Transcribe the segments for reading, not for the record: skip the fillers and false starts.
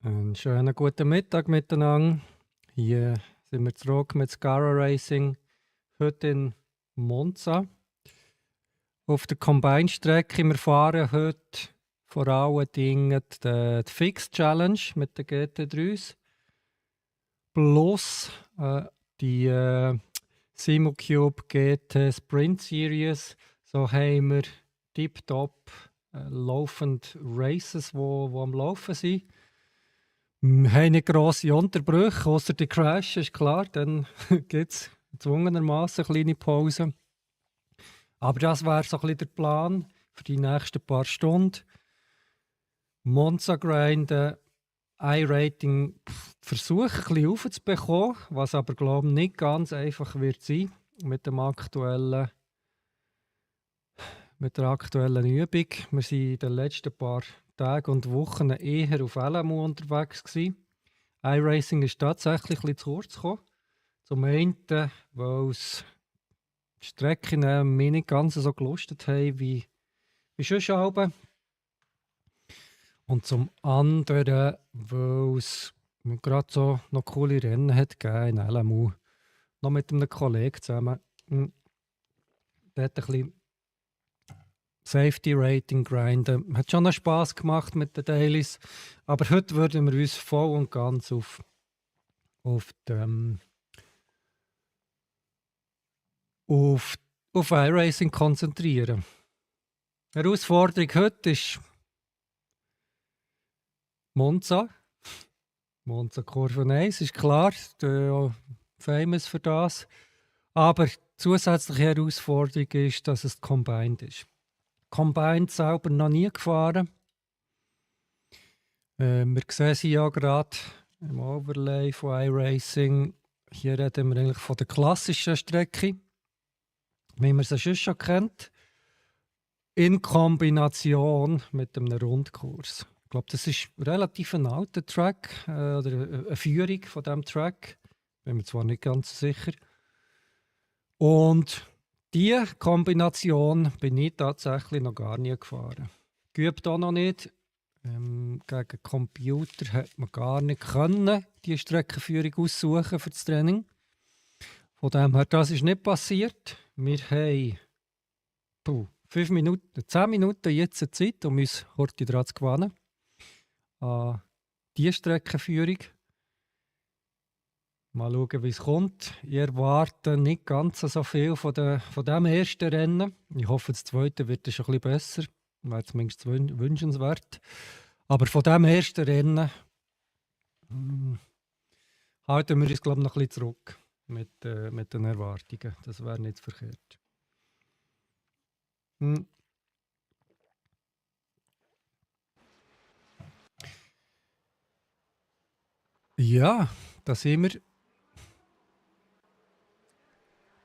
Einen schönen guten Mittag miteinander. Hier sind wir zurück mit Scara Racing. Heute in Monza. Auf der Combine-Strecke. Wir fahren heute vor allen Dingen die Fix Challenge mit den GT3s. Plus die Simulcube GT Sprint Series. So haben wir tiptop laufend Races, die am Laufen sind. Wir haben nicht grosse Unterbrüche, außer die Crash, ist klar. Dann gibt es gezwungenermassen eine kleine Pause. Aber das wäre so ein bisschen der Plan für die nächsten paar Stunden. Monza grinden, I-Rating versuchen, ein bisschen aufzubekommen, was aber, glaube ich, nicht ganz einfach wird sein mit der aktuellen Übung. Wir waren in den letzten paar Tagen und Wochen eher auf LMU unterwegs gewesen. iRacing ist tatsächlich ein bisschen zu kurz gekommen. Zum einen, weil es die Strecken mir nicht ganz so gelustet haben wie sonst Alben. Und zum anderen, weil es gerade so noch coole Rennen hat gegeben in LMU. Noch mit einem Kollegen zusammen. Der hat ein bisschen Safety Rating grinden. Hat schon noch Spass gemacht mit den Dailies. Aber heute würden wir uns voll und ganz auf iRacing konzentrieren. Die Herausforderung heute ist Monza. Monza Kurve 1 ist klar, famous für das. Aber die zusätzliche Herausforderung ist, dass es combined ist. Combined selber noch nie gefahren. Wir sehen sie ja gerade im Overlay von iRacing. Hier reden wir eigentlich von der klassischen Strecke, wie man sie schon kennt, in Kombination mit einem Rundkurs. Ich glaube, das ist relativ ein alter Track oder eine Führung von diesem Track. Bin mir zwar nicht ganz sicher. Und diese Kombination bin ich tatsächlich noch gar nie gefahren. Geübt auch noch nicht. Gegen Computer hat man gar nicht können, die Streckenführung aussuchen für das Training. Von dem her, das ist nicht passiert. Wir haben 10 Minuten jetzt Zeit, um uns heute dran zu gewinnen. Diese Streckenführung. Mal schauen, wie es kommt. Ich erwarte nicht ganz so viel von diesem ersten Rennen. Ich hoffe, das zweite wird schon ein bisschen besser. Wäre zumindest wünschenswert. Aber von diesem ersten Rennen halten wir uns, glaube ich, noch ein bisschen zurück mit den Erwartungen. Das wäre nicht verkehrt. Ja, da sind wir.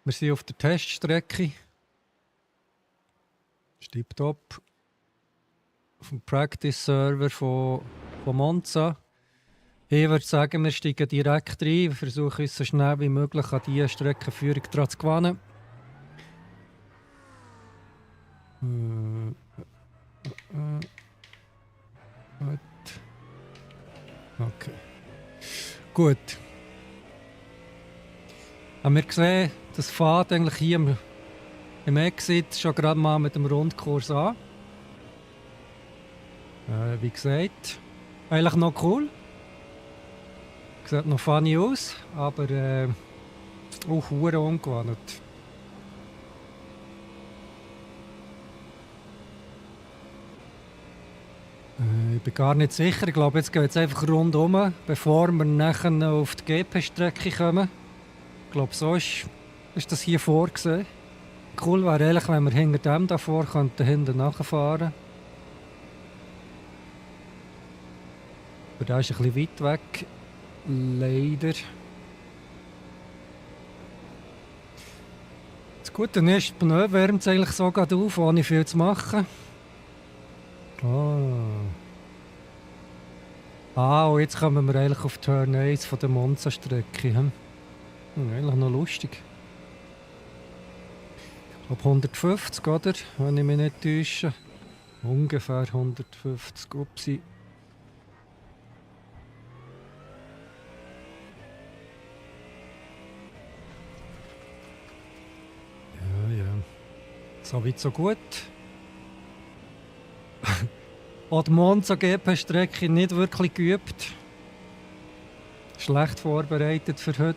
Wir sind auf der Teststrecke. Tipptopp. Auf dem Practice-Server von Monza. Ich würde sagen, wir steigen direkt rein. Wir versuchen uns so schnell wie möglich an diese Streckenführung dran zu gewinnen. Okay. Gut. Haben wir gesehen, das fährt eigentlich hier im Exit schon gerade mal mit dem Rundkurs an. Wie gesagt, eigentlich noch cool. Sieht noch funny aus, aber auch verdammt ungewohnt. Ich bin gar nicht sicher. Ich glaube, jetzt geht es einfach rundum, bevor wir nachher auf die GP-Strecke kommen. Ich glaube, so ist das hier vorgesehen. Cool wäre ehrlich, wenn wir hinter dem davor hinten nachfahren. Aber der ist ein bisschen weit weg. Leider. Das Gute ist, die Pneu wärmt es eigentlich so gerade auf, ohne viel zu machen. Und jetzt kommen wir eigentlich auf Turn 1 von der Monza-Strecke. Eigentlich noch lustig. Ich glaube 150, oder? Wenn ich mich nicht täusche. Ungefähr 150. Upsi. So weit, so gut. Auch die Monza-GP-Strecke nicht wirklich geübt. Schlecht vorbereitet für heute.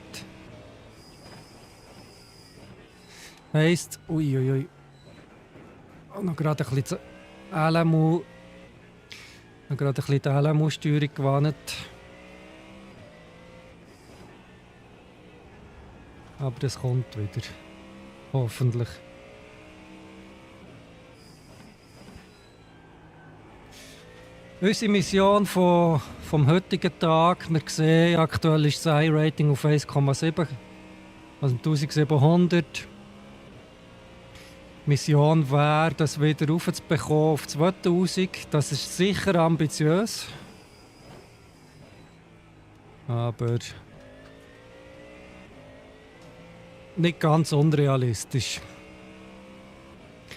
Heisst, uiuiui. Noch gerade ein bisschen LMU. Noch gerade ein bisschen die LMU-Steuerung gewandt. Aber das kommt wieder. Hoffentlich. Unsere Mission vom heutigen Tag, wir sehen, aktuell ist das I-Rating auf 1,7, also 1700. Die Mission wäre, das wieder raufzubekommen auf 2000. Das ist sicher ambitiös. Aber nicht ganz unrealistisch.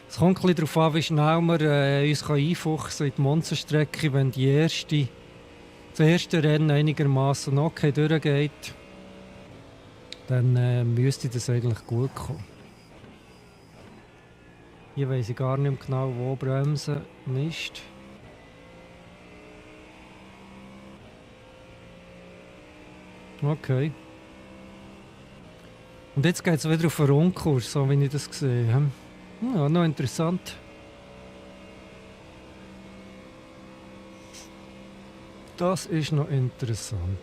Es kommt ein bisschen darauf an, wie schnell wir uns einfuchsen in die Monsterstrecke, wenn das erste Rennen einigermaßen okay durchgeht, dann müsste das eigentlich gut kommen. Hier weiss ich gar nicht mehr genau, wo bremsen ist. Okay. Und jetzt geht es wieder auf einen Rundkurs, so wie ich das gesehen habe. Ja, noch interessant. Das ist noch interessant.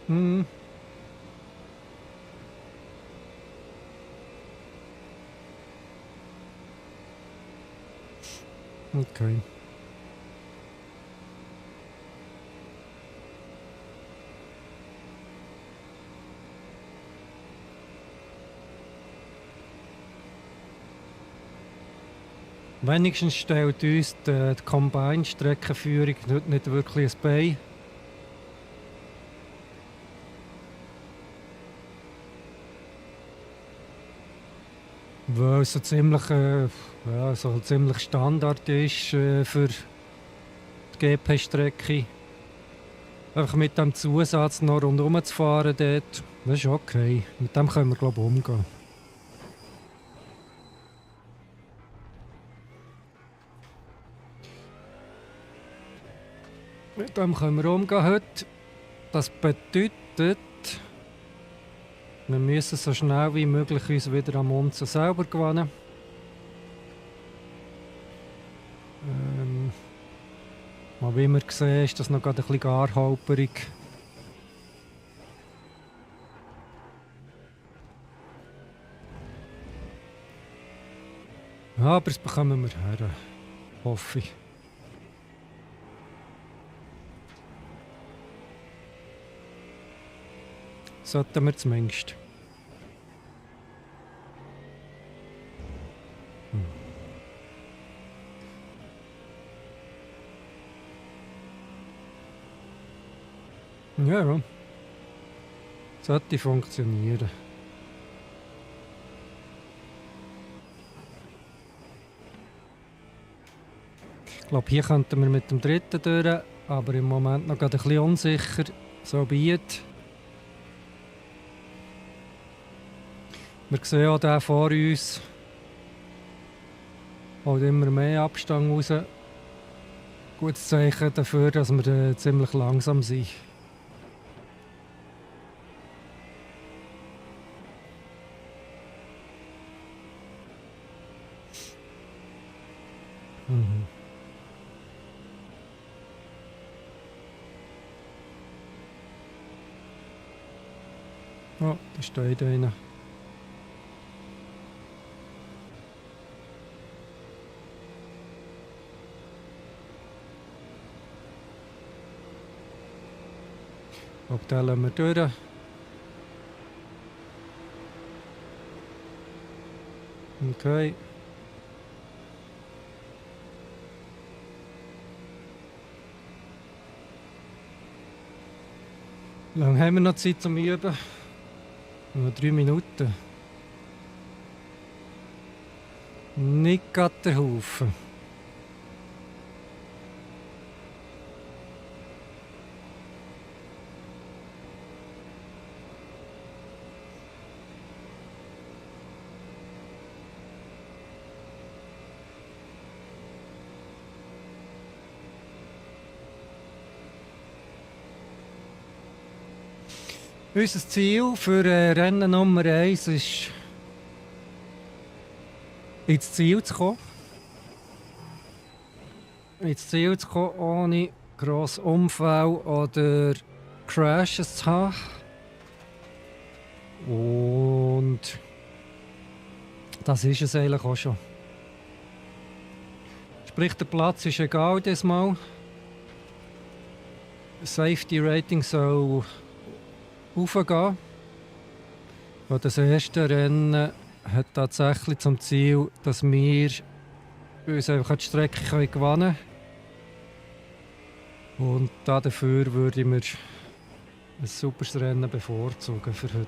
Hm. Okay. Wenigstens stellt uns die Combine-Streckenführung nicht wirklich ein Bein. Weil es so ziemlich Standard ist für die GP-Strecke. Einfach mit dem Zusatz noch rundherum zu fahren dort, das ist okay. Mit dem können wir, glaube ich, umgehen. Mit dem können wir umgehen heute. Das bedeutet, wir müssen so schnell wie möglich uns wieder am Monza selber gewinnen. Mal wie wir sehen, ist das noch gerade ein bisschen gar holperig. Ja, aber das bekommen wir her, hoffe ich. Sollten wir zumindest. Ja, sollte funktionieren. Ich glaube, hier könnten wir mit dem dritten durch, aber im Moment noch gerade ein bisschen unsicher. So bietet. Wir sehen auch den vor uns. Holt immer mehr Abstand raus. Gutes Zeichen dafür, dass wir ziemlich langsam sind. Mhm. Oh, da steht einer. Ob den lassen wir durch. Okay. Wie lange haben wir noch Zeit zum Üben? Nur 3 Minuten. Nicht gerade der Haufen. Unser Ziel für Rennen Nummer 1 ist, ins Ziel zu kommen. Ins Ziel zu kommen, ohne grossen Unfall oder Crashes zu haben. Und das ist es eigentlich auch schon. Sprich, der Platz ist egal diesmal. Das Safety Rating soll hochgehen. Und das erste Rennen hat tatsächlich zum Ziel, dass wir uns einfach die Strecke gewinnen können. Und dafür würde ich mir ein super Rennen bevorzugen für heute.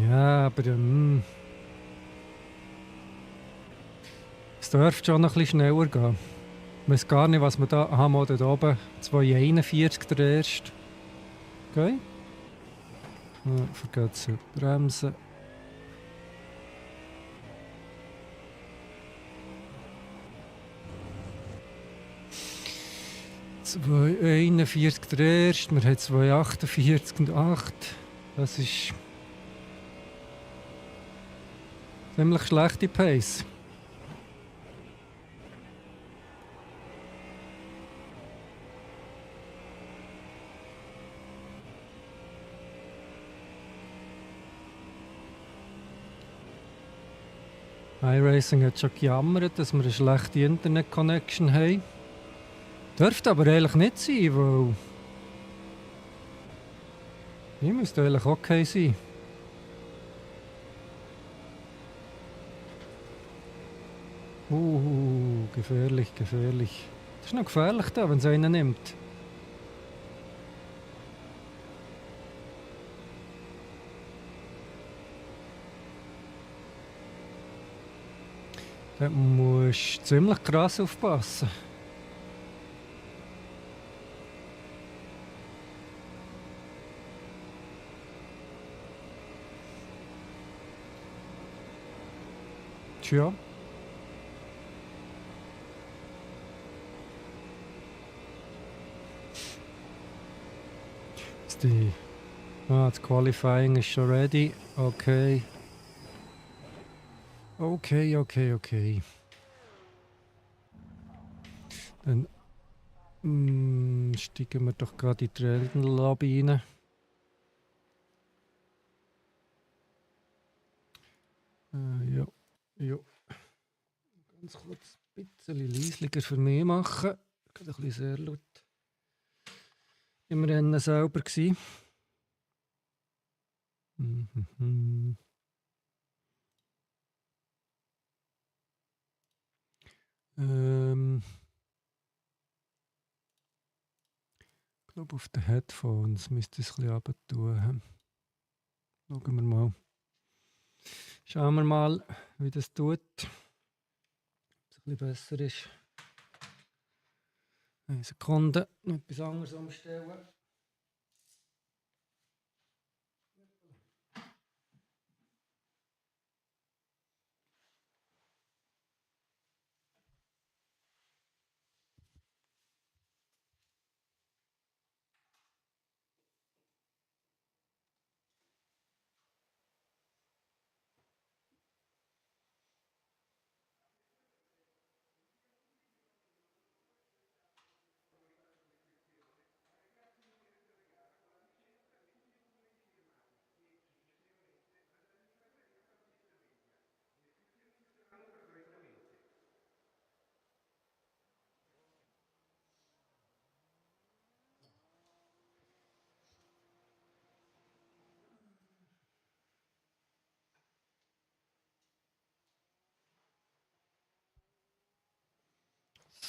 Ja, aber es dürfte schon noch ein bisschen schneller gehen. Ich weiß gar nicht, was wir da haben. Wir da oben 241 der erste. Okay. Ja, vergeht zu bremsen. Zwei 41 der erste. Wir haben 248 und 8. Das ist ziemlich schlechte Pace. iRacing hat schon gejammert, dass wir eine schlechte Internet-Connection haben. Dürfte aber eigentlich nicht sein, weil die müsste eigentlich okay sein. Gefährlich, gefährlich. Das ist noch gefährlich da, wenn es einen nimmt. Da musst du ziemlich krass aufpassen. Tja. Das Qualifying ist schon ready. Okay. Okay. Dann steigen wir doch gerade in die Rennlobby rein. Ja. Ganz kurz ein bisschen leislicher für mich machen. Gerade ein bisschen sehr laut im Rennen selber gsi. Ich glaube, auf den Headphones müsste ich es ein bisschen runter tun. Schauen wir mal. Schauen wir mal, wie das tut. Ob es ein bisschen besser ist. Eine Sekunde, noch etwas anderes umstellen.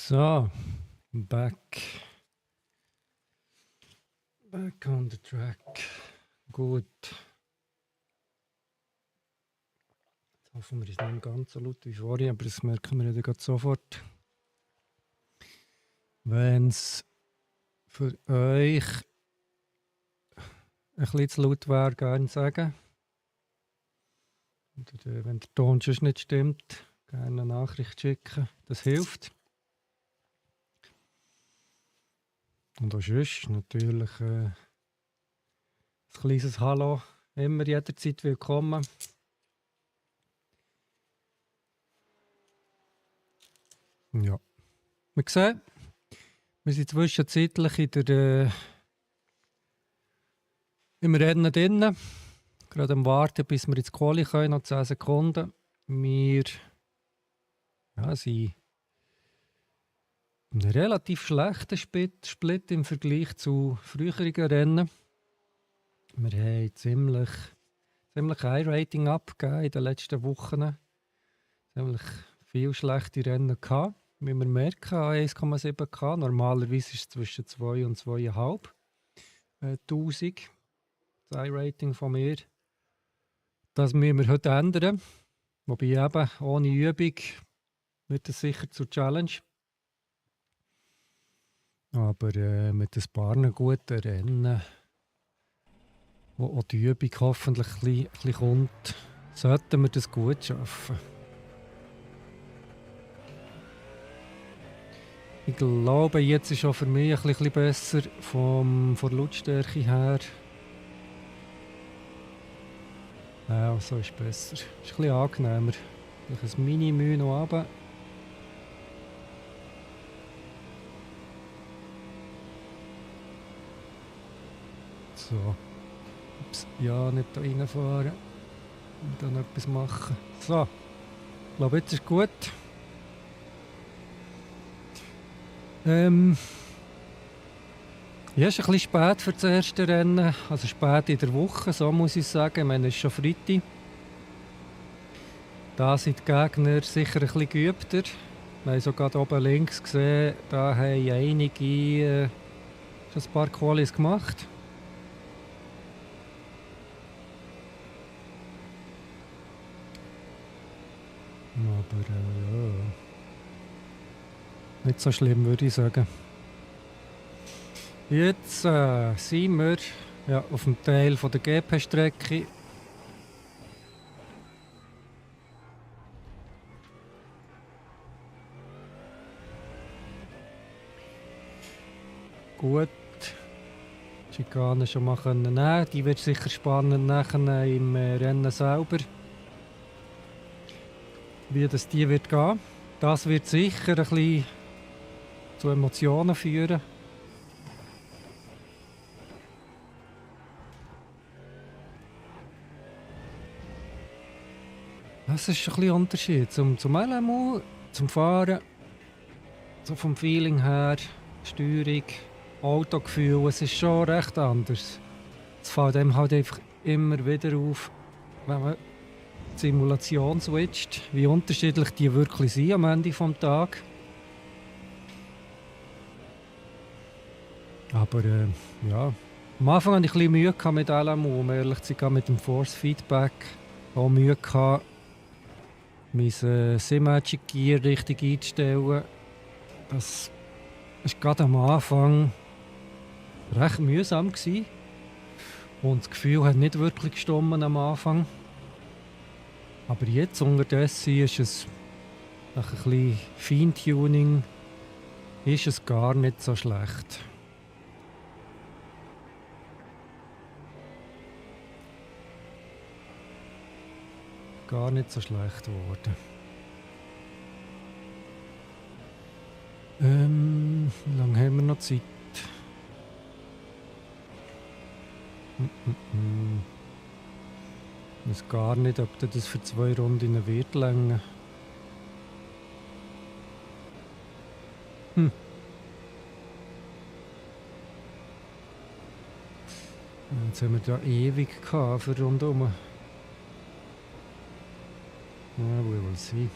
So, back on the track. Gut. Jetzt hoffen wir, es ist nicht ganz so laut wie vorher, aber das merken wir ja gerade sofort. Wenn es für euch ein bisschen zu laut wäre, gerne sagen. Oder wenn der Ton schon nicht stimmt. gerne eine Nachricht schicken. Das hilft. Und auch sonst natürlich ein kleines Hallo. Immer jederzeit willkommen. Ja. Wir sehen, wir sind zwischenzeitlich im Rennen drin. Gerade am Warten, bis wir ins Quali können, noch 10 Sekunden. Wir sind in einem relativ schlechten Split im Vergleich zu früheren Rennen. Wir haben ziemlich I-Rating abgegeben in den letzten Wochen. Ziemlich viele schlechte Rennen gehabt. Wie wir merken, 1,7 K. Normalerweise ist es zwischen 2 und 2,5 Tausend. Das I-Rating von mir. Das müssen wir heute ändern. Wobei eben ohne Übung wird es sicher zur Challenge. Aber mit ein paar guten Rennen, wo auch die Übung hoffentlich ein bisschen kommt, sollten wir das gut schaffen. Ich glaube, jetzt ist auch für mich ein bisschen besser von der Lautstärke her. Ja, so ist besser. Ist ein bisschen angenehmer. Ein Mini-Mühe noch runter. So. Ups, ja, nicht da reinfahren. Und dann etwas machen. So. Ich glaube, jetzt ist gut. Ja, ist ein bisschen spät für das erste Rennen. Also spät in der Woche, so muss ich sagen. Ich meine, es ist schon Freitag. Da sind die Gegner sicher ein bisschen geübter. Wir haben sogar oben links gesehen, da haben einige schon ein paar Qualis gemacht. Aber ja. Nicht so schlimm, würde ich sagen. Jetzt sind wir auf dem Teil von der GP-Strecke. Gut. Die Schikane schon mal nehmen. Die wird sicher spannend nachher im Rennen selber. Wie das die wird gehen. Das wird sicher ein bisschen zu Emotionen führen. Das ist ein bisschen Unterschied zum LMU, zum Fahren, so vom Feeling her, Steuerung, Autogefühl, es ist schon recht anders. Es fällt einem halt einfach immer wieder auf, wenn man die Simulation switcht, wie unterschiedlich die wirklich sind am Ende des Tages. Aber ja, am Anfang hatte ich ein bisschen Mühe mit LMU, um ehrlich zu sein, mit dem Force Feedback. Auch Mühe gehabt, mein Sim-Magic Gear richtig einzustellen. Das war gerade am Anfang recht mühsam gewesen. Und das Gefühl hat nicht wirklich gestimmt am Anfang. Aber jetzt unterdessen ist es nach ein bisschen Feintuning ist es gar nicht so schlecht. Gar nicht so schlecht geworden. Wie lange haben wir noch Zeit? Ich weiß gar nicht, ob das für 2 Runden wird länger. Jetzt haben wir da ewig gehabt für rundum. Ja, we will see.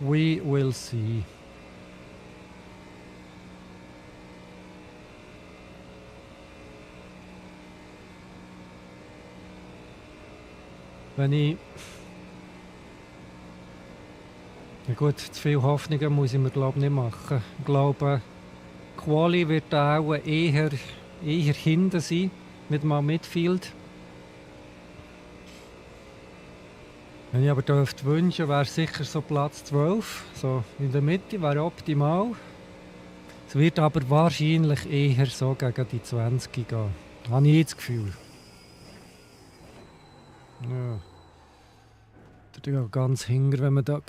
We will see. Wenn ich... Ja gut, zu viele Hoffnungen muss ich mir glaube nicht machen. Ich glaube, Quali wird auch eher hinten sein mit meinem Midfield. Wenn ich aber dürfte wünschen, wäre sicher so Platz 12. So in der Mitte wäre optimal. Es wird aber wahrscheinlich eher so gegen die 20 gehen. Habe ich das Gefühl. Ja. Da geht ganz hinger, wenn man da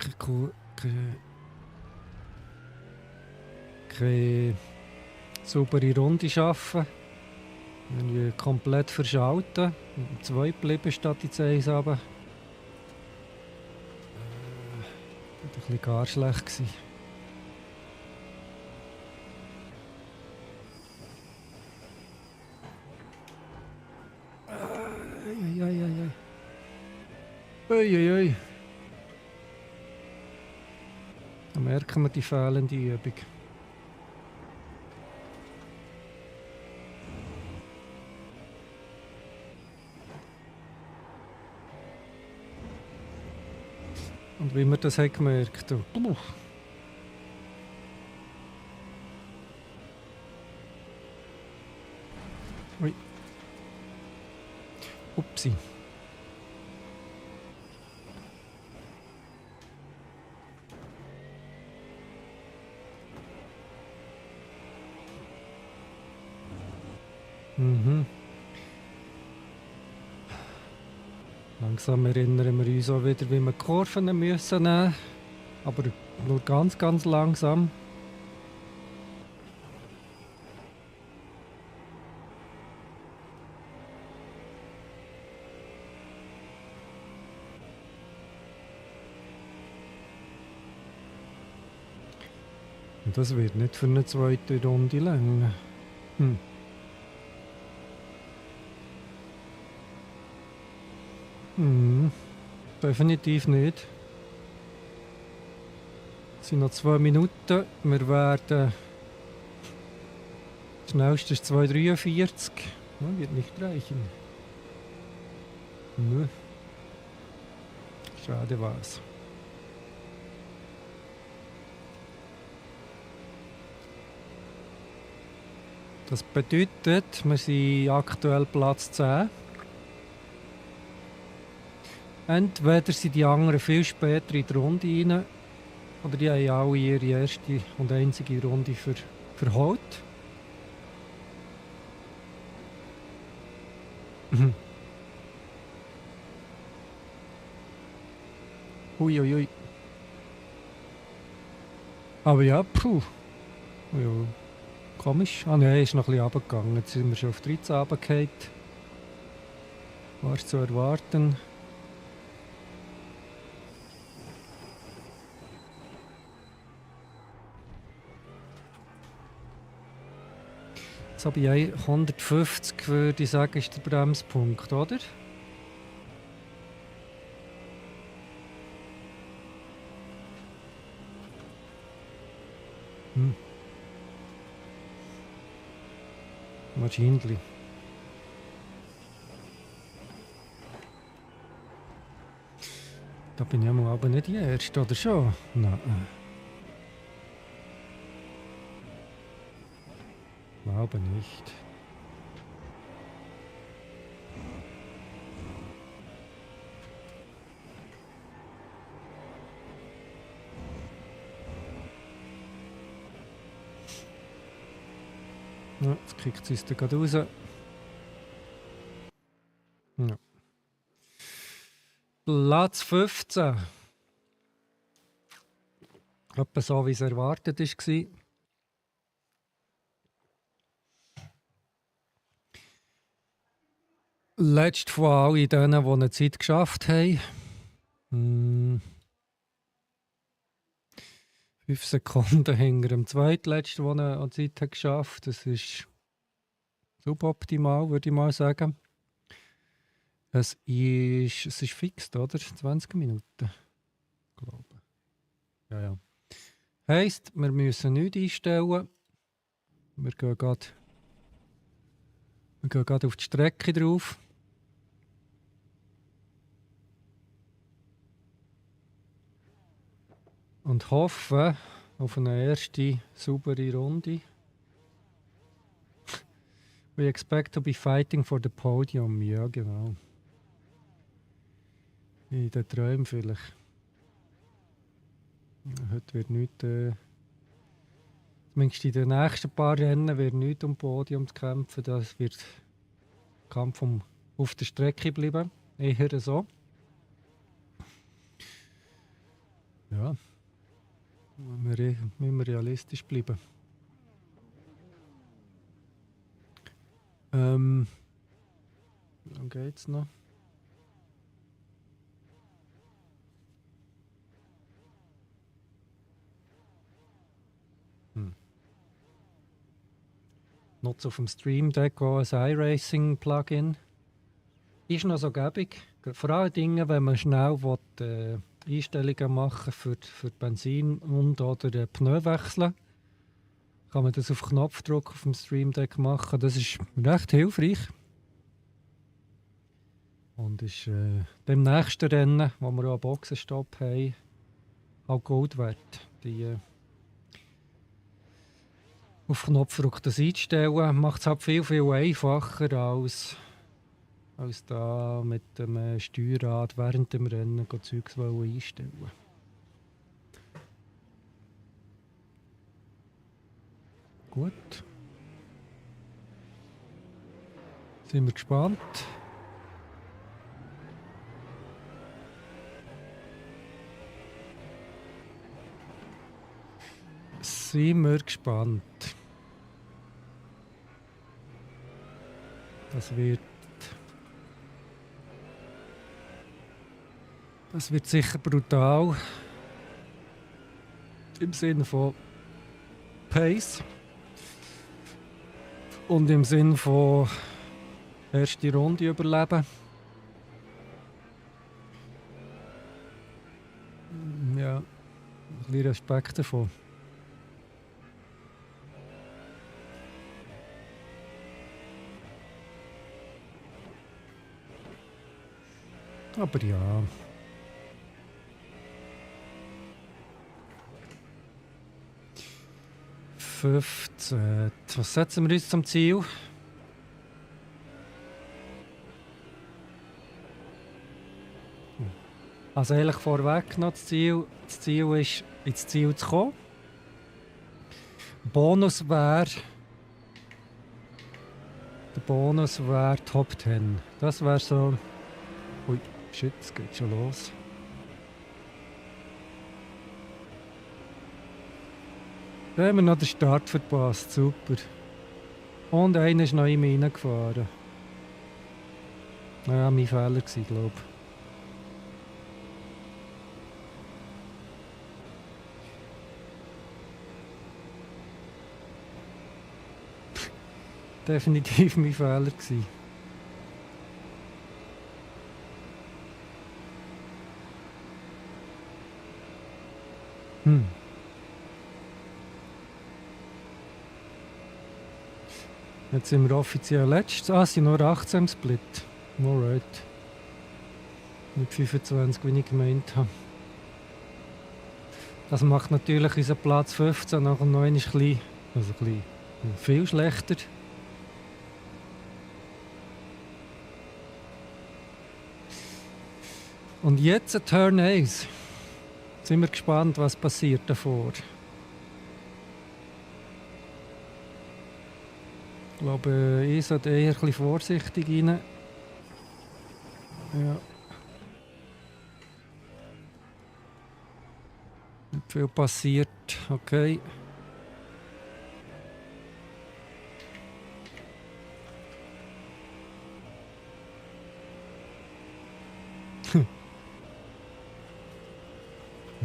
keine saubere Runde schaffen. Irgendwie komplett verschalten. 2 geblieben statt die 1 runter. Das war ein bisschen gar schlecht gewesen. Eieieiei. Uiuiui. Da merken wir die fehlende Übung. Und wie man das hat gemerkt hat. Ui. Upsi. Mhm. Langsam erinnern wir uns auch wieder, wie wir Kurven müssen nehmen. Aber nur ganz, ganz langsam. Und das wird nicht für eine zweite Runde lang. Definitiv nicht. Es sind noch 2 Minuten. Wir werden. Das schnellste ist 2,43. Ja, wird nicht reichen. Nö. Schade war's. Das bedeutet, wir sind aktuell Platz 10. Entweder sind die anderen viel später in die Runde rein, oder die haben alle ihre erste und einzige Runde verholt. Uiuiui. Aber ja, puh. Ja, komisch. Ah nein, ist noch ein bisschen runtergegangen. Jetzt sind wir schon auf 13 runtergefallen. War zu erwarten. Jetzt habe ich 150, würde ich sagen, ist der Bremspunkt, oder? Wahrscheinlich. Da bin ich aber nicht die Erste, oder schon? Nein. Glaube nicht. Ja, jetzt kriegt sie es da gerade raus. Ja. Platz 15. Etwa so, wie es erwartet war. Letzte von allen denen, die eine Zeit geschafft haben. 5 Sekunden hinter dem zweitletzten, der eine Zeit hat geschafft. Das ist suboptimal, würde ich mal sagen. Es ist fix, oder? 20 Minuten. Glaube. Ja. Heisst, wir müssen nichts einstellen. Wir gehen gerade auf die Strecke drauf. Und hoffen auf eine erste saubere Runde. We expect to be fighting for the podium. Ja, genau. In den Träumen vielleicht. Heute wird nichts, zumindest in den nächsten paar Rennen wird nichts um Podium zu kämpfen. Das wird Kampf auf der Strecke bleiben. Eher so. Ja, müssen wir realistisch bleiben. Wie lange geht's noch? Nutze auf dem Stream Deck auch ein iRacing-Plugin. Ist noch so gäbig. Vor allen Dingen, wenn man schnell will, Einstellungen machen für Benzin und oder Pneu wechseln, kann man das auf Knopfdruck auf dem Stream Deck machen. Das ist recht hilfreich. Und ist dem nächsten Rennen, wo wir auch einen Boxenstopp haben, auch Gold wert. Die, auf Knopfdruck das einstellen, macht es halt viel, viel einfacher als da mit dem Steuerrad während dem Rennen Zeugs einstellen. Gut. Sind wir gespannt. Sind wir gespannt. Das wird sicher brutal. Im Sinne von Pace. Und im Sinne von erste Runde überleben. Ja, ein bisschen Respekt davon. Aber ja. Was setzen wir uns zum Ziel? Also eigentlich vorweg noch das Ziel. Das Ziel ist, ins Ziel zu kommen. Der Bonus wäre Top 10. Das wäre so... Ui, shit, es geht schon los. Da haben wir noch den Start verpasst, super. Und einer ist noch in mich reingefahren. Naja, mein Fehler gewesen, glaube ich. Definitiv mein Fehler gewesen. Jetzt sind wir offiziell letzt. Es sind nur 18 im Split. Alright. Nicht 25, wie ich gemeint habe. Das macht natürlich unseren Platz 15 nachher noch ein bisschen, viel schlechter. Und jetzt ein Turn 1. Sind wir gespannt, was passiert davor. Ich glaube, ich sollte eher ein bisschen vorsichtig rein. Ja. Nicht viel passiert. Okay.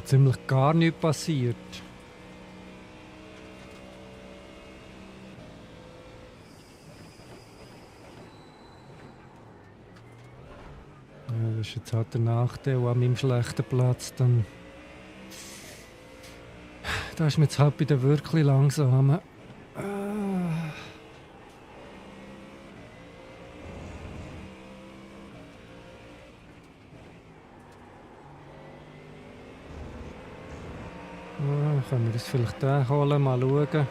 Ziemlich gar nichts passiert. Ja, das ist jetzt halt der Nachteil an meinem schlechten Platz. Dann da ist mir jetzt halt bei den wirklich langsamen. Können wir das vielleicht den holen, mal schauen.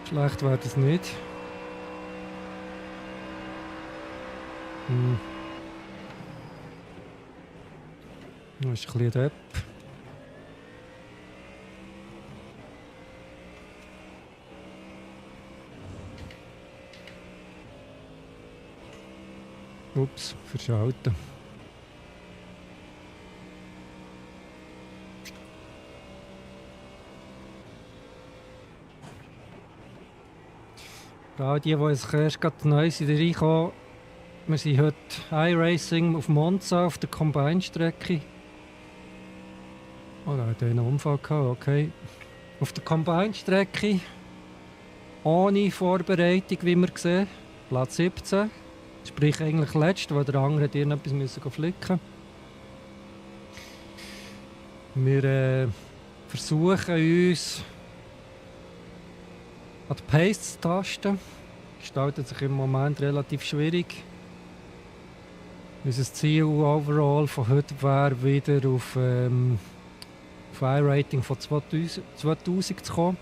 Schlecht wäre das nicht. Hm. Das ist ein bisschen Depp. Ups, verschalten. Für all die jetzt erst gerade neu sind reinkommen, wir sind heute iRacing auf Monza auf der Combine-Strecke. Oh, da hat einen Unfall gehabt, okay. Auf der Combine-Strecke, ohne Vorbereitung, wie wir sehen, Platz 17. Sprich eigentlich letzt, weil der andere hat irgendetwas müssen flicken. Wir versuchen uns an die Pace zu tasten. Gestaltet sich im Moment relativ schwierig. Unser Ziel overall von heute wäre wieder auf iRating von 2000 zu kommen.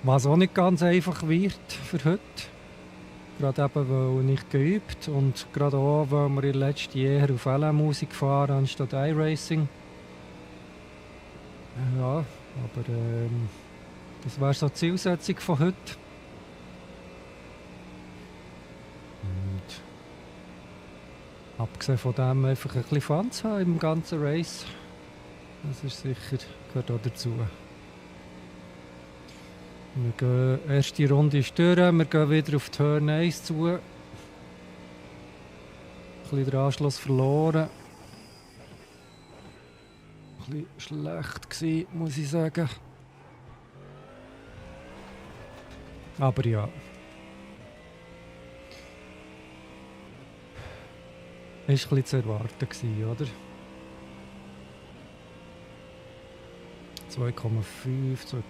Was auch nicht ganz einfach wird für heute. Gerade eben, weil nicht geübt und gerade auch, weil wir in den letzten Jahren auf LM-Musik fahren anstatt iRacing. Ja, aber das wäre so die Zielsetzung von heute. Und abgesehen von dem einfach ein bisschen Fun zu haben im ganzen Race. Das ist sicher, gehört auch dazu. Wir gehen, erste Runde ist durch, wir gehen wieder auf Turn 1 zu. Ein bisschen den Anschluss verloren. Ein bisschen schlecht gewesen, muss ich sagen. Aber ja. Ist ein bisschen zu erwarten gewesen, oder? 2,5,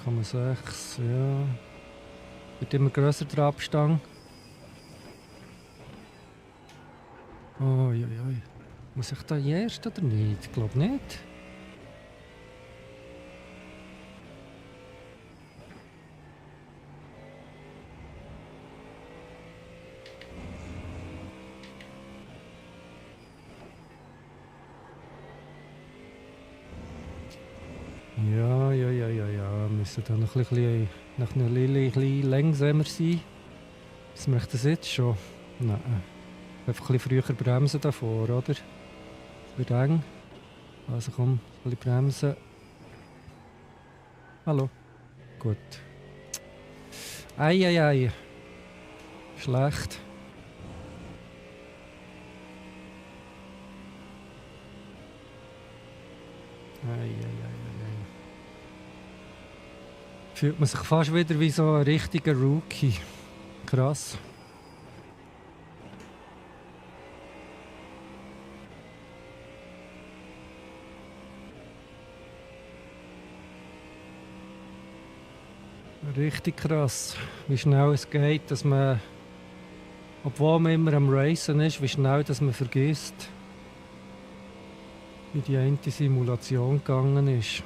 2,6, ja. Wird immer grösser der Abstand. Oi. Muss ich da erst oder nicht? Ich glaube nicht. Ja. Müssen dann noch ein bisschen nach einer bisschen langsamer sein. Was macht das jetzt schon? Nein. Einfach ein bisschen früher bremsen davor, oder? Es wird eng. Also komm, ein bisschen bremsen. Hallo. Gut. Ei. Schlecht. Ei. Fühlt man sich fast wieder wie so ein richtiger Rookie. Krass. Richtig krass, wie schnell es geht, dass man, obwohl man immer am Racen ist, wie schnell dass man vergisst, wie die eine Simulation gegangen ist.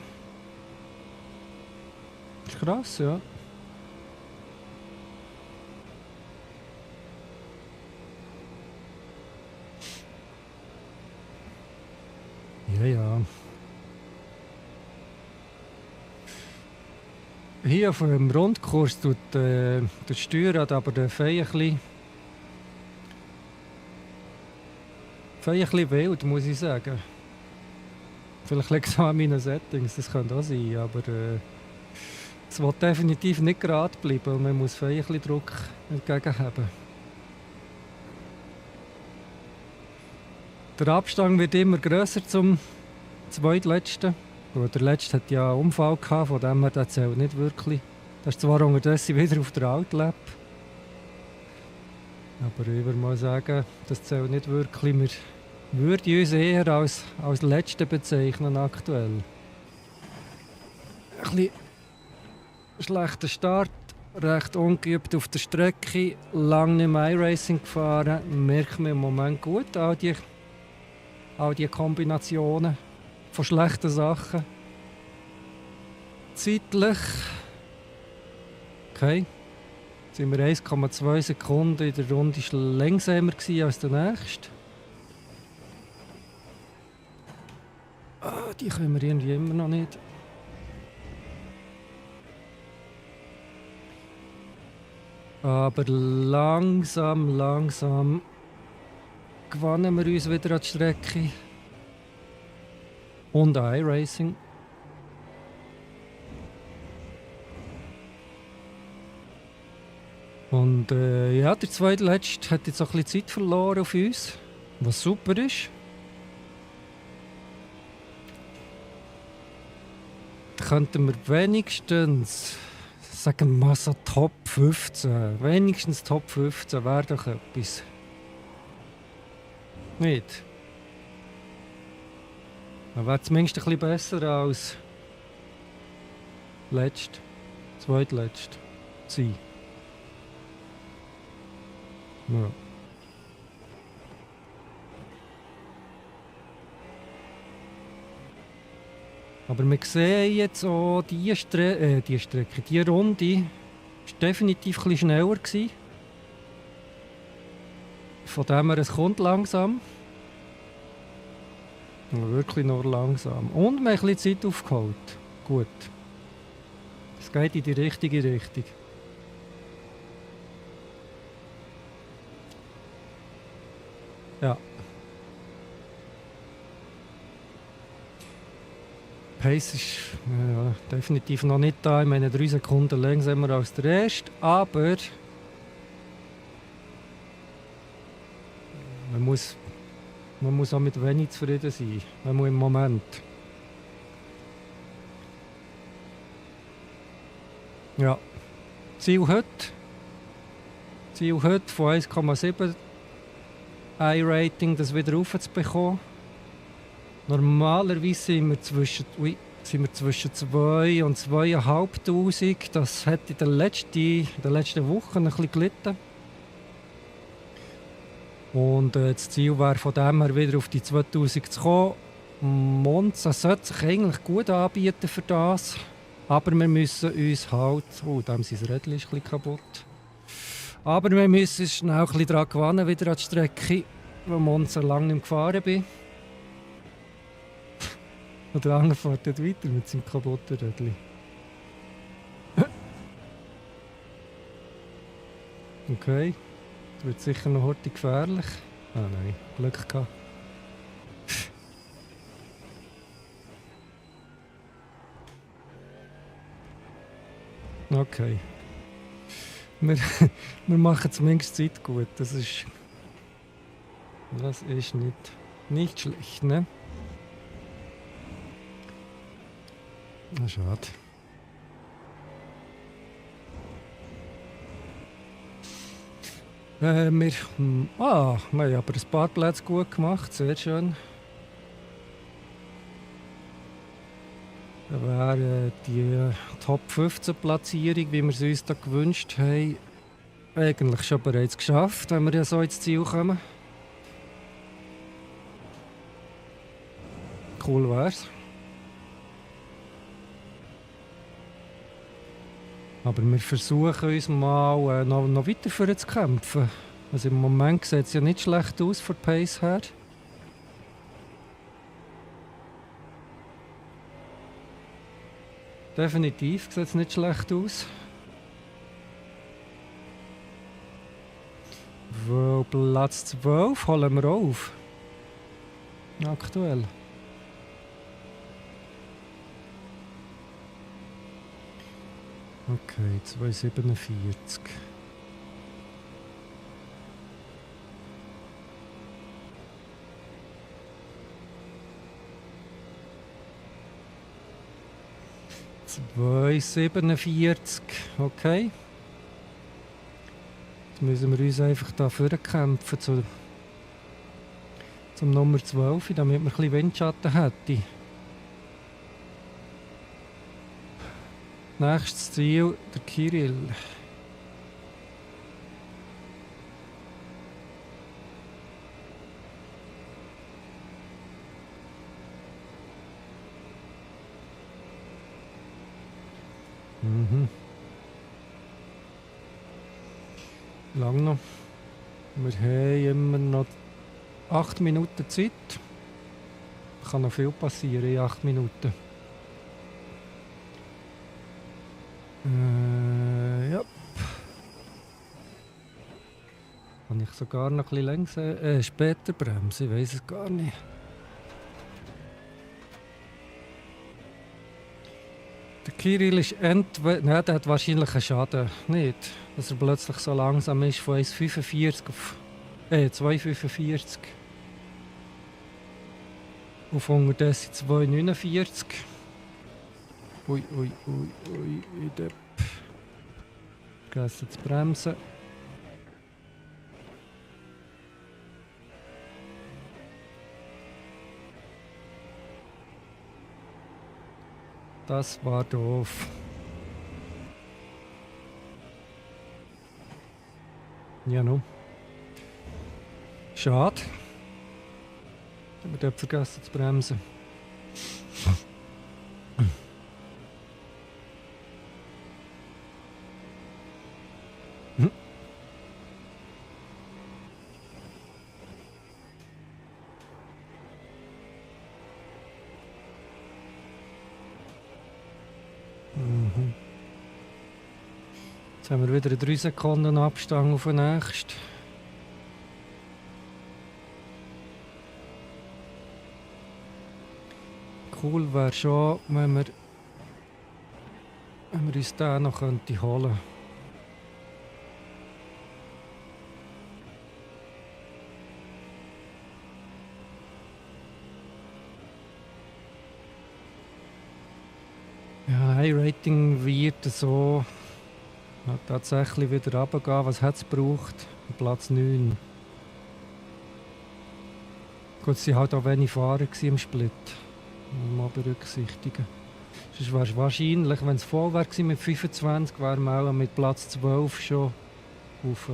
Das ist krass, ja. Ja. Hier auf dem Rundkurs tut der Steuerrad aber der Fei ein bisschen wild, muss ich sagen. Vielleicht liegt es an meinen Settings, das könnte auch sein, aber es will definitiv nicht gerade bleiben und man muss Fei ein bisschen Druck entgegenhaben. Der Abstand wird immer grösser zum zweitletzten. Der letzte hat ja einen Unfall gehabt, von dem her der zählt nicht wirklich. Das ist zwar unterdessen wieder auf der Outlap. Aber ich würde mal sagen, das zählt nicht wirklich. Wir würden uns eher als Letzte bezeichnen aktuell. Ein bisschen schlechter Start, recht ungeübt auf der Strecke, lange nicht mehr iRacing gefahren. Merkt man im Moment gut all die Kombinationen von schlechten Sachen. Zeitlich. Okay. sind wir 1,2 Sekunden in der Runde langsamer gewesen als der nächste. Die können wir irgendwie immer noch nicht. Aber langsam gewinnen wir uns wieder an die Strecke. Und iRacing. Und ja, der zweitletzte hat jetzt auch ein bisschen Zeit verloren auf uns, was super ist. Da könnten wir wenigstens, sagen wir mal so Top 15, wenigstens Top 15 wäre doch etwas. Nicht? Dann wäre zumindest ein bisschen besser als zweitletzt sein. Ja. Aber wir sehen jetzt auch, die Runde war definitiv ein bisschen schneller gewesen. Von dem her, es kommt langsam. Ja, wirklich nur langsam. Und wir haben ein bisschen Zeit aufgeholt. Gut. Es geht in die richtige Richtung. Ja. Pace ist definitiv noch nicht da. Ich meine, 3 Sekunden langsamer als der erste. Aber man muss auch mit wenig zufrieden sein. Man muss im Moment. Ja. Ziel heute von 1,7 iRating, das wieder raufzubekommen. Normalerweise sind wir zwischen 2 und 2'500. Das hat in den letzten Wochen ein bisschen gelitten. Und das Ziel wäre von dem her wieder auf die 2000 zu kommen. Monza sollte sich eigentlich gut anbieten für das. Aber wir müssen uns halt... Oh, dem sein Rädchen ist ein bisschen kaputt. Aber wir müssen schnell ein bisschen daran gewinnen, wieder an die Strecke, weil Monza lange nicht gefahren bin. Und der andere fährt dort weiter mit seinem kaputten Rädchen. Okay. Das wird sicher noch heute gefährlich. Ah nein, Glück gehabt. Okay. Wir machen zumindest Zeit gut. Das ist nicht schlecht, ne? Na, schade. Wir haben aber ein paar Plätze gut gemacht, sehr schön. Da wäre die Top 15 Platzierung, wie wir es uns da gewünscht haben, eigentlich schon bereits geschafft, wenn wir ja so ins Ziel kommen. Cool wär's. Aber wir versuchen uns mal noch weiter vorzukämpfen. Also im Moment sieht es ja nicht schlecht aus von der Pace her. Definitiv sieht es nicht schlecht aus. Weil Platz 12 holen wir auf. Aktuell. Okay, 2,47. Okay. Jetzt müssen wir uns einfach da vorkämpfen zum Nummer 12, damit wir ein bisschen Windschatten hätten. Nächstes Ziel, der Kirill. Lang noch. Wir haben immer noch 8 Minuten Zeit. Kann noch viel passieren in 8 Minuten. Ja. Kann ich sogar noch ein bisschen später bremsen? Ich weiß es gar nicht. Der Kirill ist entweder... Nein, der hat wahrscheinlich einen Schaden. Nicht, dass er plötzlich so langsam ist von 1,45 auf... 2,45. Auf unterdessen 2,49. Ui, ich depp. Vergessen zu bremsen. Das war doof. Ja, no. Schade. Ich habe dort vergessen zu bremsen. Jetzt haben wir wieder 3 Sekunden Abstand auf den nächsten. Cool wäre schon, wenn wir uns den noch holen könnten. Ja, iRating wird so tatsächlich wieder runtergehen. Was hat es gebraucht? Platz 9. Gut, es waren halt auch wenig Fahrer im Split. Mal berücksichtigen. Sonst wäre es wahrscheinlich, wenn es voll wäre mit 25, wären wir auch mit Platz 12 schon auf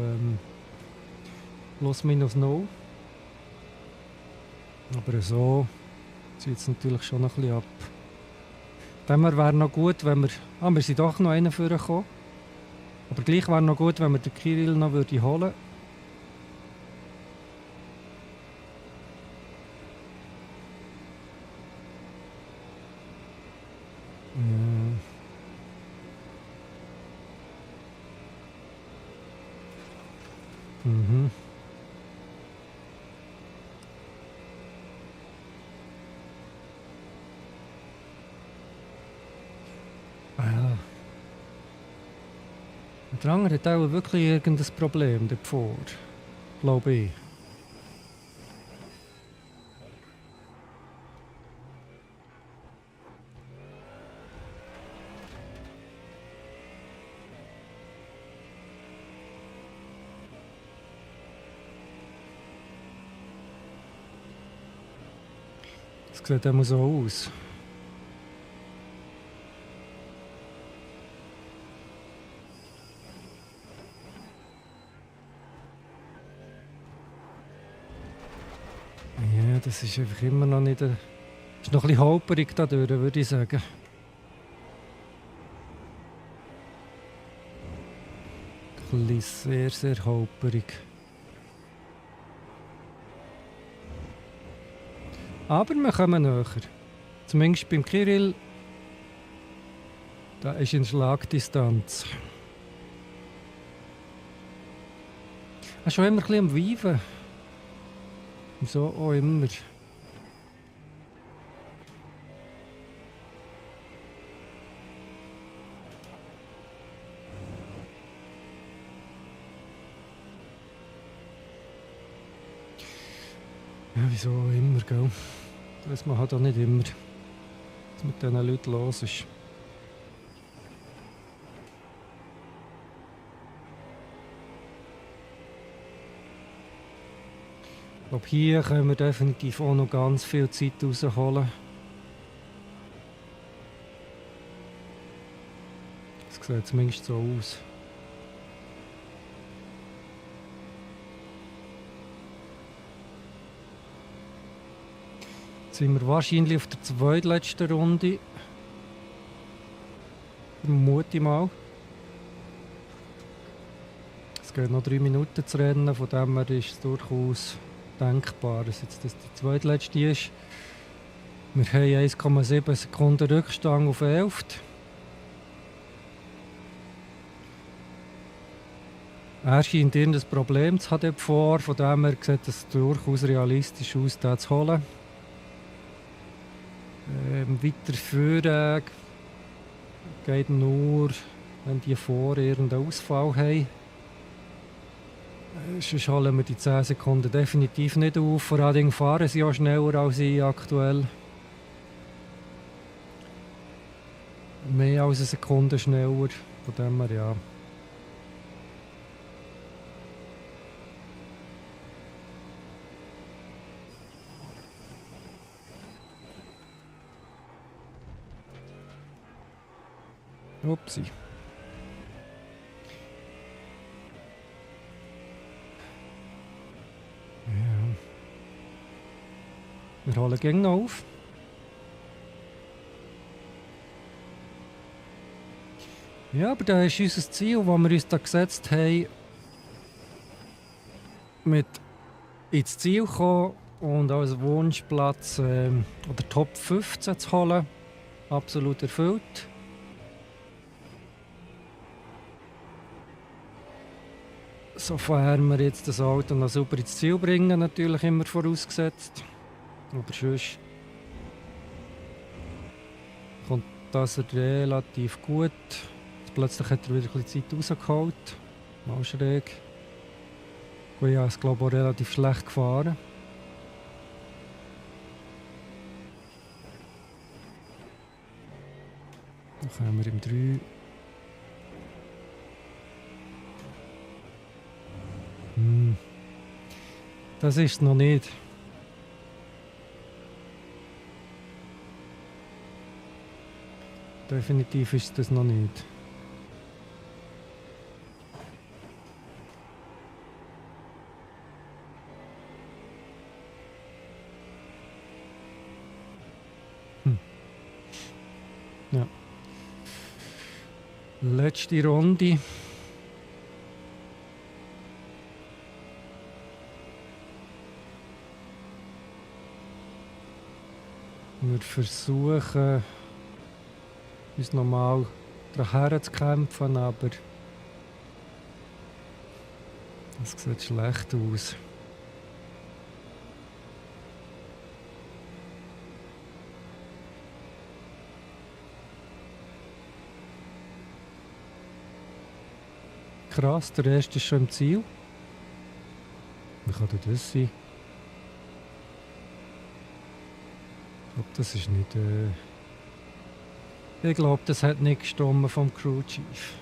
plus minus 0. Aber so zieht es natürlich schon noch ein bisschen ab. Dann wäre noch gut, wenn wir... wir sind doch noch einen vorgekommen. Aber gleich wäre noch gut, wenn wir den Kirill noch holen würden. Mhm. Ja. Der andere hat auch wirklich irgendein Problem davor. Glaube ich. Das sieht immer so aus. Ja, das ist einfach immer noch nicht... ist noch ein bisschen holperig da durch, würde ich sagen. Ein bisschen sehr, sehr holperig. Aber wir kommen näher. Zumindest beim Kirill. Da ist in Schlagdistanz. Er ist schon immer ein bisschen am Weiven. So auch immer. Ja, wieso auch immer, gell? Das weiß man halt auch nicht immer, was mit diesen Leuten los ist. Ich glaube, hier können wir definitiv auch noch ganz viel Zeit rausholen. Das sieht zumindest so aus. Jetzt sind wir wahrscheinlich auf der zweitletzten Runde. Vermute ich mal. Es geht noch 3 Minuten zu rennen, von dem her ist es durchaus denkbar, dass jetzt das die zweitletzte ist. Wir haben 1,7 Sekunden Rückstand auf 11. Er scheint irgendein Problem zu haben vor, von dem her sieht es durchaus realistisch aus, den zu holen. Weiter führen geht nur, wenn die vor irgendeinen Ausfall haben. Sonst holen wir die 10 Sekunden definitiv nicht auf. Vor allem fahren sie auch schneller als ich aktuell. Mehr als eine Sekunde schneller. Von dem her, ja. Upsi. Ja. Wir holen gegen noch auf. Ja, aber das ist unser Ziel, das wir uns da gesetzt haben, mit ins Ziel kommen und als Wunschplatz oder Top 15 zu holen. Absolut erfüllt. Sofern wir jetzt das Auto noch super ins Ziel bringen, natürlich immer vorausgesetzt. Aber sonst kommt das relativ gut. Jetzt plötzlich hat er wieder ein bisschen Zeit rausgeholt. Mal schräg. Gut, ja, ist glaube ich auch relativ schlecht gefahren. Dann kommen wir im 3. Das ist es noch nicht. Definitiv ist das noch nicht. Ja. Letzte Runde. Wir versuchen, uns nochmal daher zu kämpfen, aber das sieht schlecht aus. Krass, der erste ist schon im Ziel. Wie kann das sein? Ich glaube, das ist nicht. Ich glaube, das hat nicht gestimmt vom Crew Chief.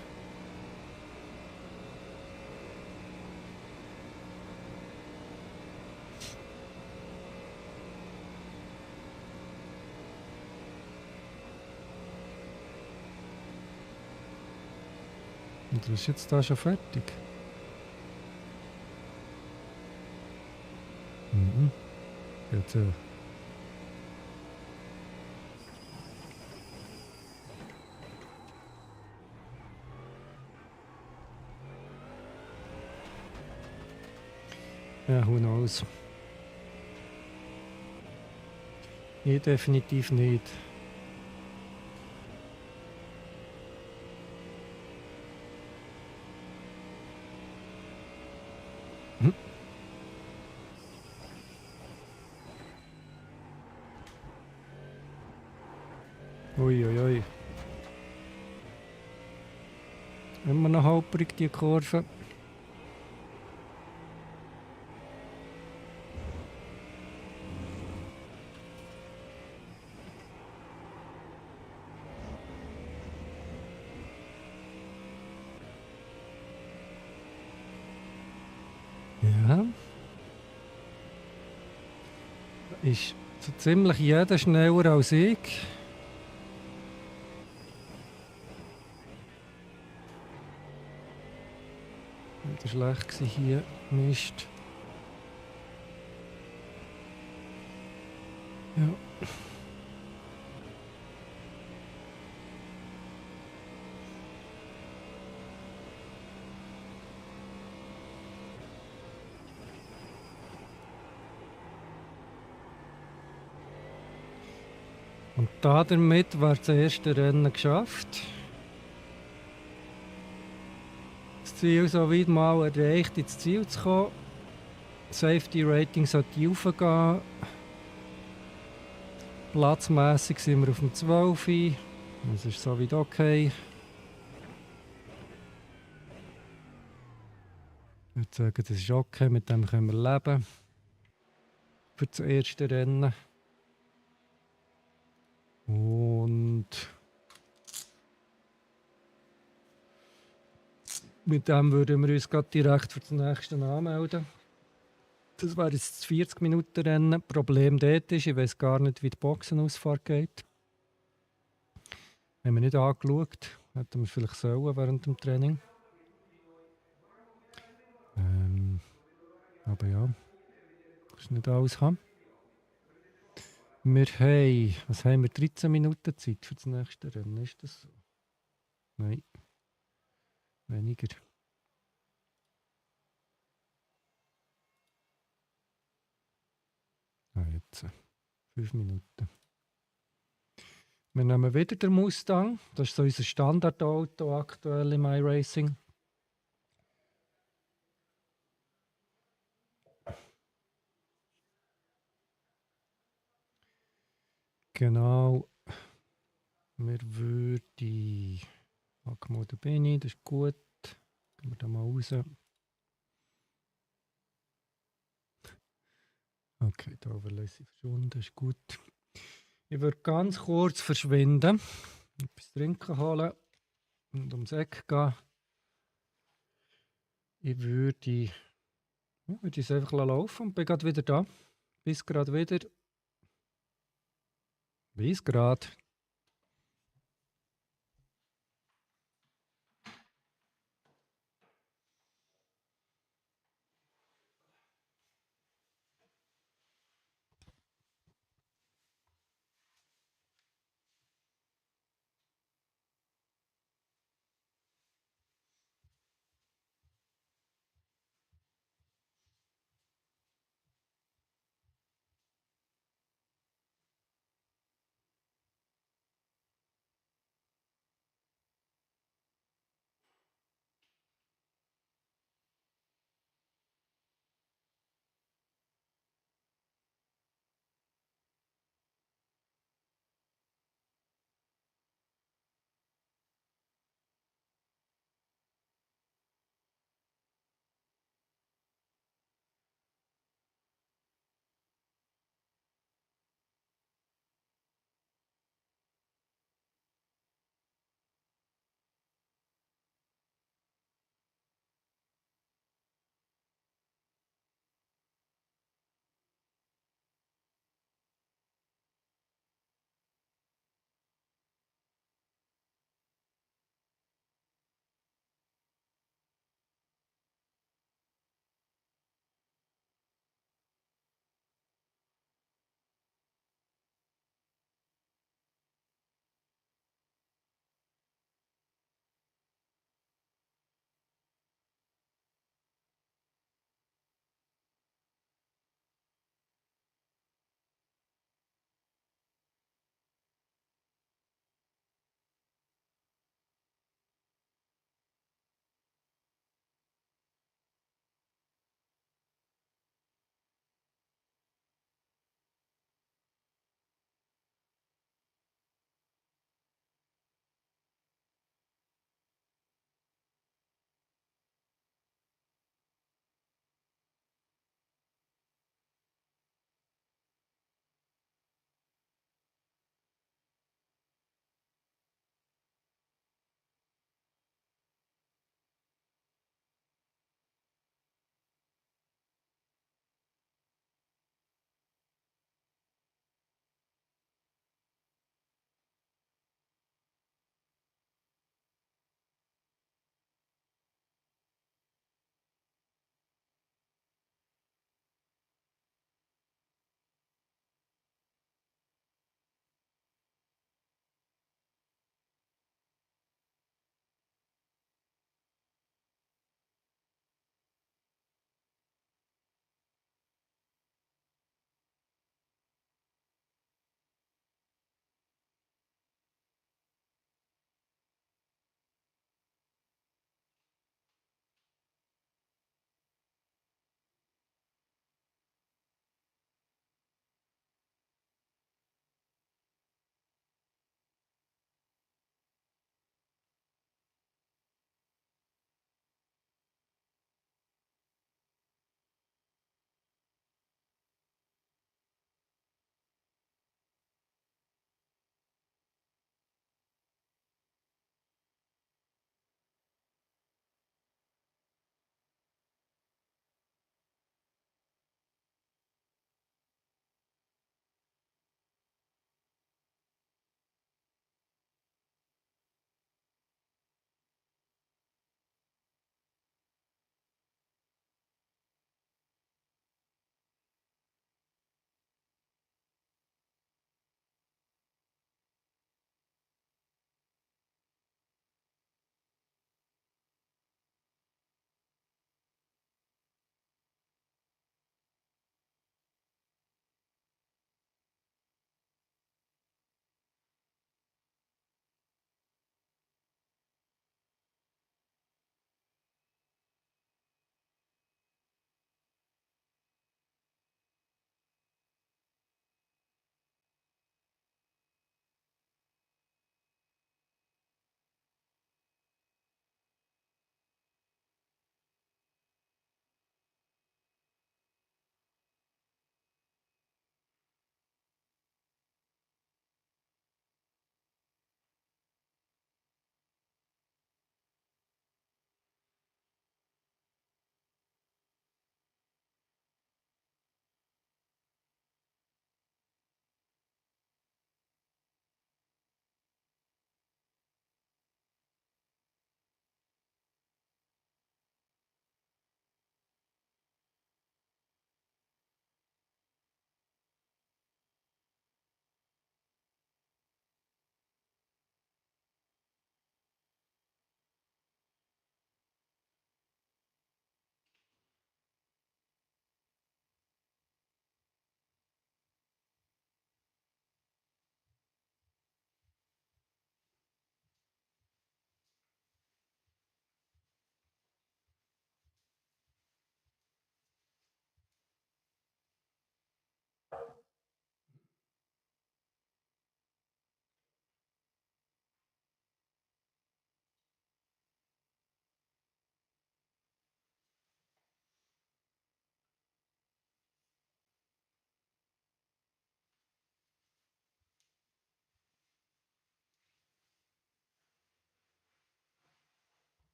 Und du bist jetzt da schon fertig. Mhm. Jetzt, ja, who knows. Ich definitiv nicht. Uiuiui. Immer noch holprig, die Kurve. Ja. Ist so ziemlich jeder schneller als ich. Das war schlecht hier. Mist. Ja. Und damit war das erste Rennen geschafft. Das Ziel so weit mal erreicht, ins Ziel zu kommen. Safety Rating sollte aufgehen. Platzmässig sind wir auf dem 12. Das ist so weit okay. Ich würde sagen, das ist okay, mit dem können wir leben. Für das erste Rennen. Und mit dem würden wir uns gerade direkt für das nächste anmelden. Das wäre jetzt das 40-Minuten-Rennen. Problem dort ist, ich weiß gar nicht, wie die Boxenausfahrt geht. Haben wir nicht angeschaut. Hätten wir vielleicht sollen während dem Training. Aber ja, das ist nicht alles haben. Wir haben, was haben wir, 13 Minuten Zeit für das nächste Rennen, ist das so? Nein, weniger. Jetzt 5 Minuten. Wir nehmen wieder den Mustang, das ist so unser Standardauto aktuell im iRacing. Genau. Wir würden. Akmo, da bin ich, das ist gut. Gehen wir da mal raus. Okay, da Overlays verschwunden, das ist gut. Ich würde ganz kurz verschwinden, etwas trinken holen und ums Eck gehen. Ich würde es einfach laufen und bin gerade wieder da. Bis gerade wieder. Bis gerade.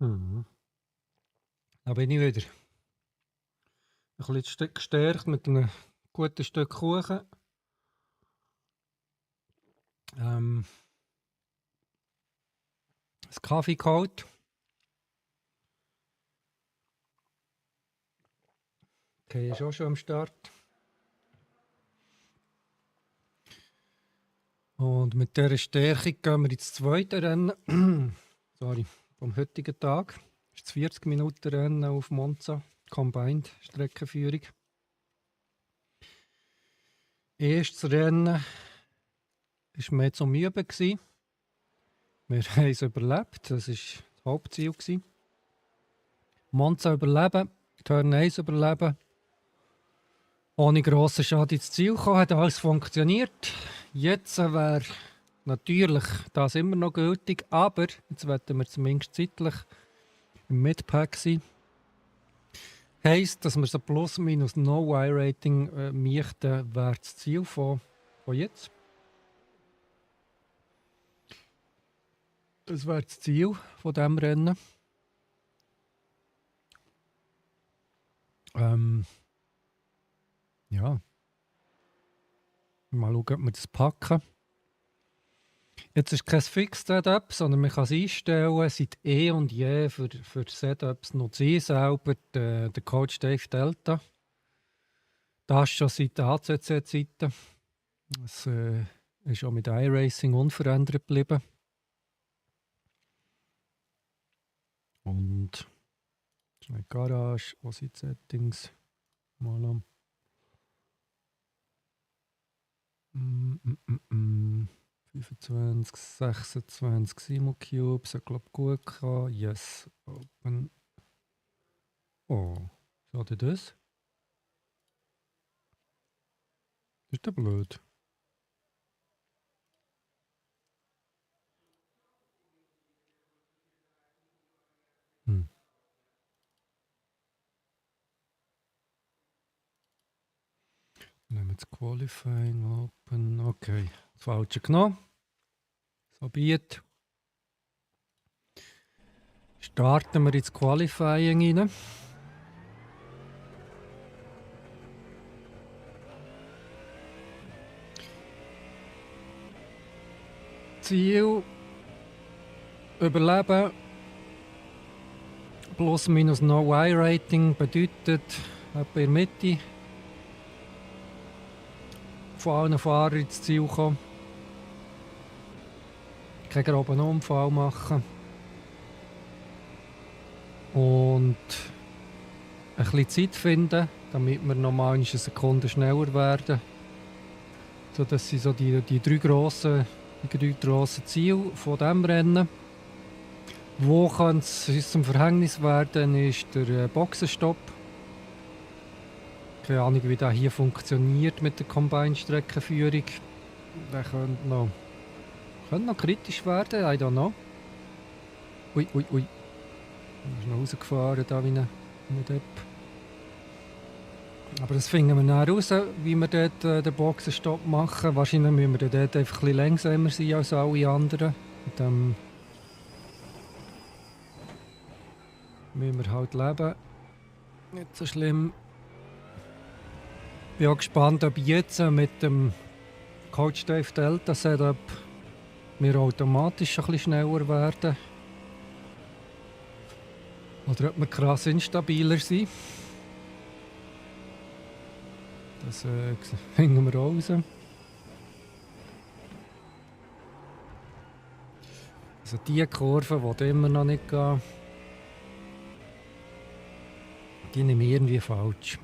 Mhm. Da bin ich wieder. Ein bisschen gestärkt mit einem guten Stück Kuchen. Ähm, das Kaffee geholt. Okay, ist auch schon am Start. Und mit dieser Stärkung gehen wir ins zweite Rennen. Sorry, vom heutigen Tag. Das ist das 40 Minuten Rennen auf Monza. Combined Streckenführung. Erstes Rennen war mehr zum Üben. Wir haben es überlebt. Das war das Hauptziel. Monza überleben, Turn 1 überleben. Ohne grossen Schaden ins Ziel kommen, hat alles funktioniert. Jetzt wäre natürlich das immer noch gültig, aber jetzt werden wir zumindest zeitlich im Midpack sein. Heisst, dass wir so plus minus no Y-Rating möchten, wäre das Ziel von jetzt. Das wäre das Ziel von diesem Rennen. Ja. Mal schauen, ob wir das packen. Jetzt ist kein Fix-Setup, sondern man kann es einstellen, seit eh und je für Setups nutze ich selber den Coach Dave Delta. Das schon seit der HCC-Zeiten. Es ist auch mit iRacing unverändert geblieben. Und schnell Garage, wo sind die Settings? Mal am. 25, 26 Simulcubes, ich glaube gut kann. Yes, open. Oh, schaut ihr das? Das ist ja blöd. Nehmen wir jetzt Qualifying, Open. Okay, das Falsche genommen. So biet. Starten wir ins Qualifying rein. Ziel überleben. Plus minus no Y-Rating bedeutet etwa in der Mitte von allen Fahrern ins Ziel kommen. Keinen groben Unfall machen. Und ein bisschen Zeit finden, damit wir nochmal eine Sekunde schneller werden. So, das sind so die drei grossen Ziele von diesem Rennen. Wo kann es uns zum Verhängnis werden, ist der Boxenstopp. Keine Ahnung, wie das hier funktioniert mit der Combine-Streckenführung. Der könnte noch kritisch werden, I don't know. Ui. Ich bin noch rausgefahren, da wie ein Depp. Aber das finden wir dann raus, wie wir dort den Boxenstopp machen. Wahrscheinlich müssen wir dort einfach ein bisschen langsamer sein als alle anderen. Und dann müssen wir halt leben. Nicht so schlimm. Ich bin auch gespannt, ob jetzt mit dem Coach Dave Delta Setup wir automatisch ein bisschen schneller werden. Oder ob wir krass instabiler sind. Das finden wir raus. Also die Kurve, die immer noch nicht gehen, die nehme ich irgendwie falsch.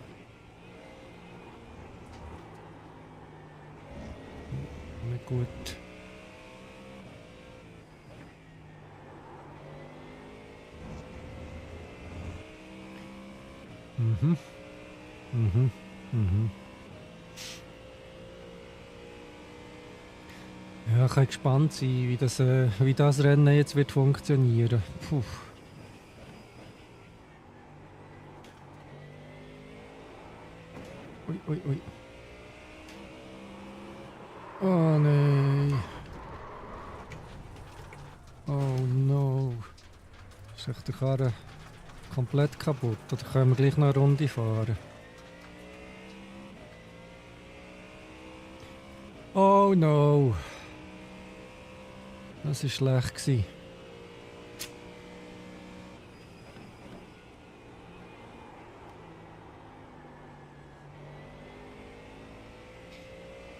Nicht gut. Ja, ich kann gespannt sein, wie das Rennen jetzt wird funktionieren. Puh. Ui. Oh nein. Oh no. Ist echt der Karren komplett kaputt? Oder können wir gleich noch eine Runde fahren? Oh no! Das war schlecht gewesen.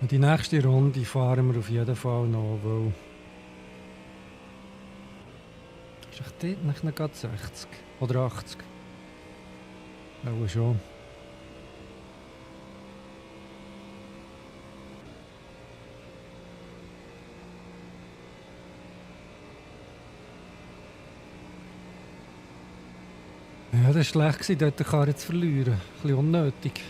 Und die nächste Runde fahren wir auf jeden Fall noch, weil... Ist echt dort nicht gerade 60? Oder 80? Auch schon. Ja, das war schlecht, dort den Karren zu verlieren. Ein bisschen unnötig.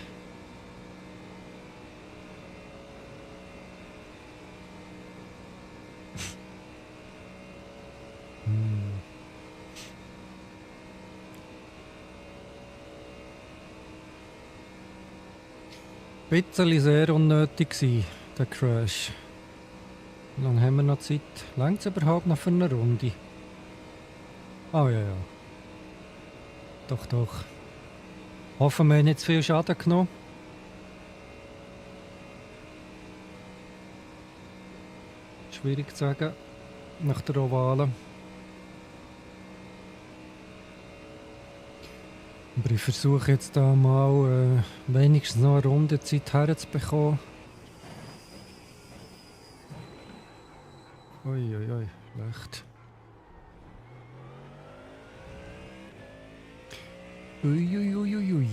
Ein bisschen sehr unnötig gewesen, der Crash. Wie lange haben wir noch Zeit? Längt es überhaupt noch für eine Runde? Oh ja, ja. Doch, doch. Hoffen wir haben nicht zu viel Schaden genommen. Schwierig zu sagen, nach der Ovale. Aber ich versuche jetzt da mal wenigstens noch eine Runde Zeit herzubekommen. Uiuiui, schlecht. Uiuiuiui.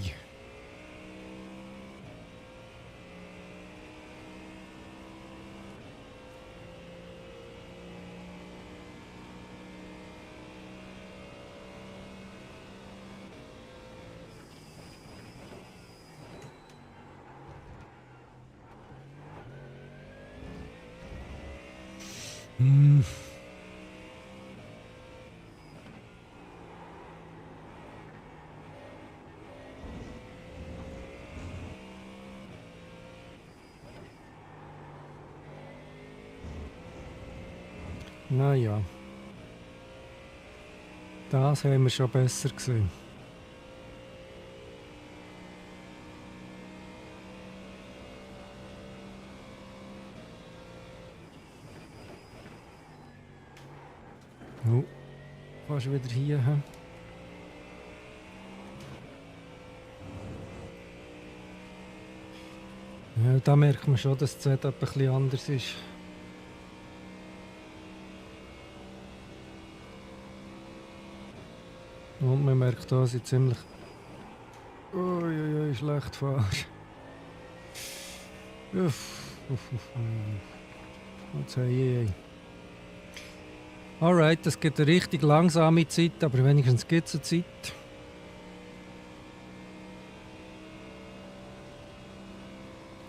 Naja. Das haben wir schon besser gesehen. Oh, fast wieder hier. Ja, da merkt man schon, dass das Setup ein bisschen anders ist. Und man merkt auch, dass ich ziemlich schlecht fahre. Jetzt hey. Alright, das gibt eine richtig langsame Zeit, aber wenigstens gibt es eine Zeit.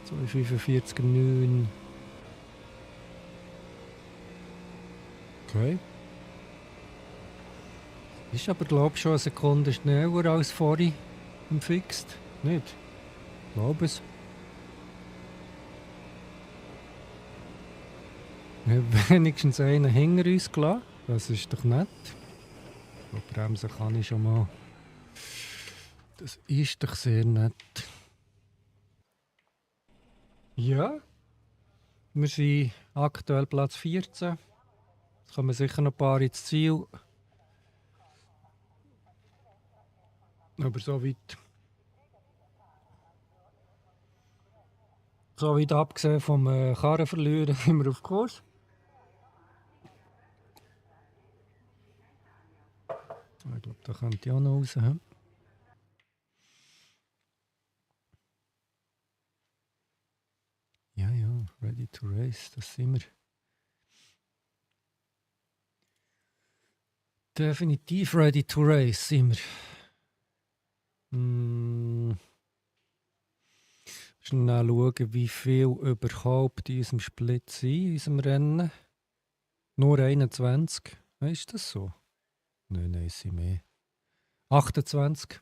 So 45,9. Okay. Ist aber glaube ich schon eine Sekunde schneller als vorhin im Fixed. Nicht? Ich glaube es. Wir haben wenigstens einen hinter uns gelassen. Das ist doch nett. So, bremsen kann ich schon mal. Das ist doch sehr nett. Ja. Wir sind aktuell Platz 14. Jetzt kommen sicher noch ein paar ins Ziel. Aber so weit abgesehen vom Karrenverlieren sind wir auf Kurs. Ich glaube, da könnte ich auch noch raus. Ja, ready to race, das sind wir. Definitiv ready to race sind wir. Schnell schauen, wie viel überhaupt in unserem Split sind, in unserem Rennen. Nur 21. Ist das so? Nein, es sind mehr. 28.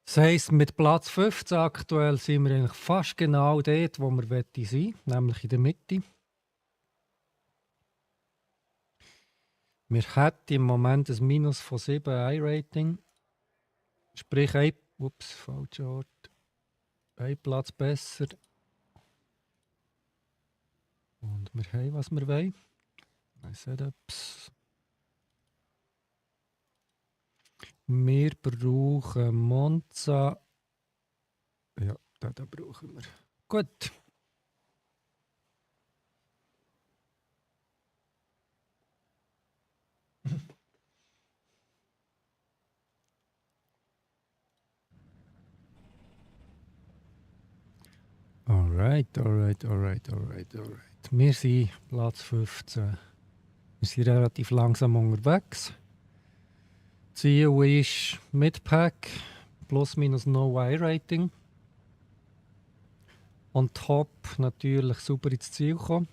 Das heisst, mit Platz 15 aktuell sind wir eigentlich fast genau dort, wo wir sein wollen, nämlich in der Mitte. Wir hätten im Moment ein Minus von 7 I-Rating. Sprich, falscher Ort. Ein Platz besser. Und wir haben, was wir wollen. Setups. Wir brauchen Monza. Ja, den brauchen wir. Gut. Alright. Wir sind Platz 15. Wir sind relativ langsam unterwegs. Ziel ist Midpack plus minus no I-Rating. On top natürlich super ins Ziel kommen.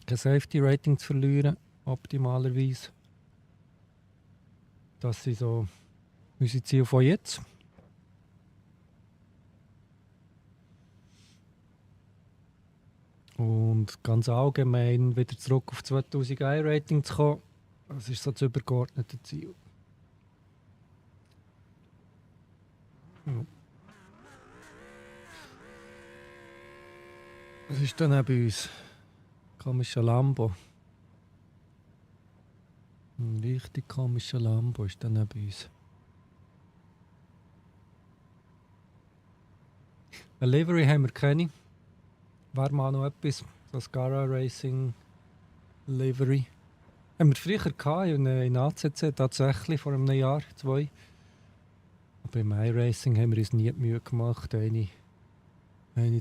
Kein Safety-Rating zu verlieren, optimalerweise. Das sind so unsere Ziele von jetzt. Und ganz allgemein wieder zurück auf 2000 I-Rating zu kommen, das ist so das übergeordnete Ziel. Ja. Was ist denn bei uns? Komischer Lambo. Ein richtig komischer Lambo ist dann bei uns. Eine Livery haben wir keine. Wäre mal noch etwas, das Gara Racing Livery. Haben wir früher gehabt, in ACC tatsächlich, vor einem Jahr, 2. Aber im iRacing haben wir uns nie die Mühe gemacht, eine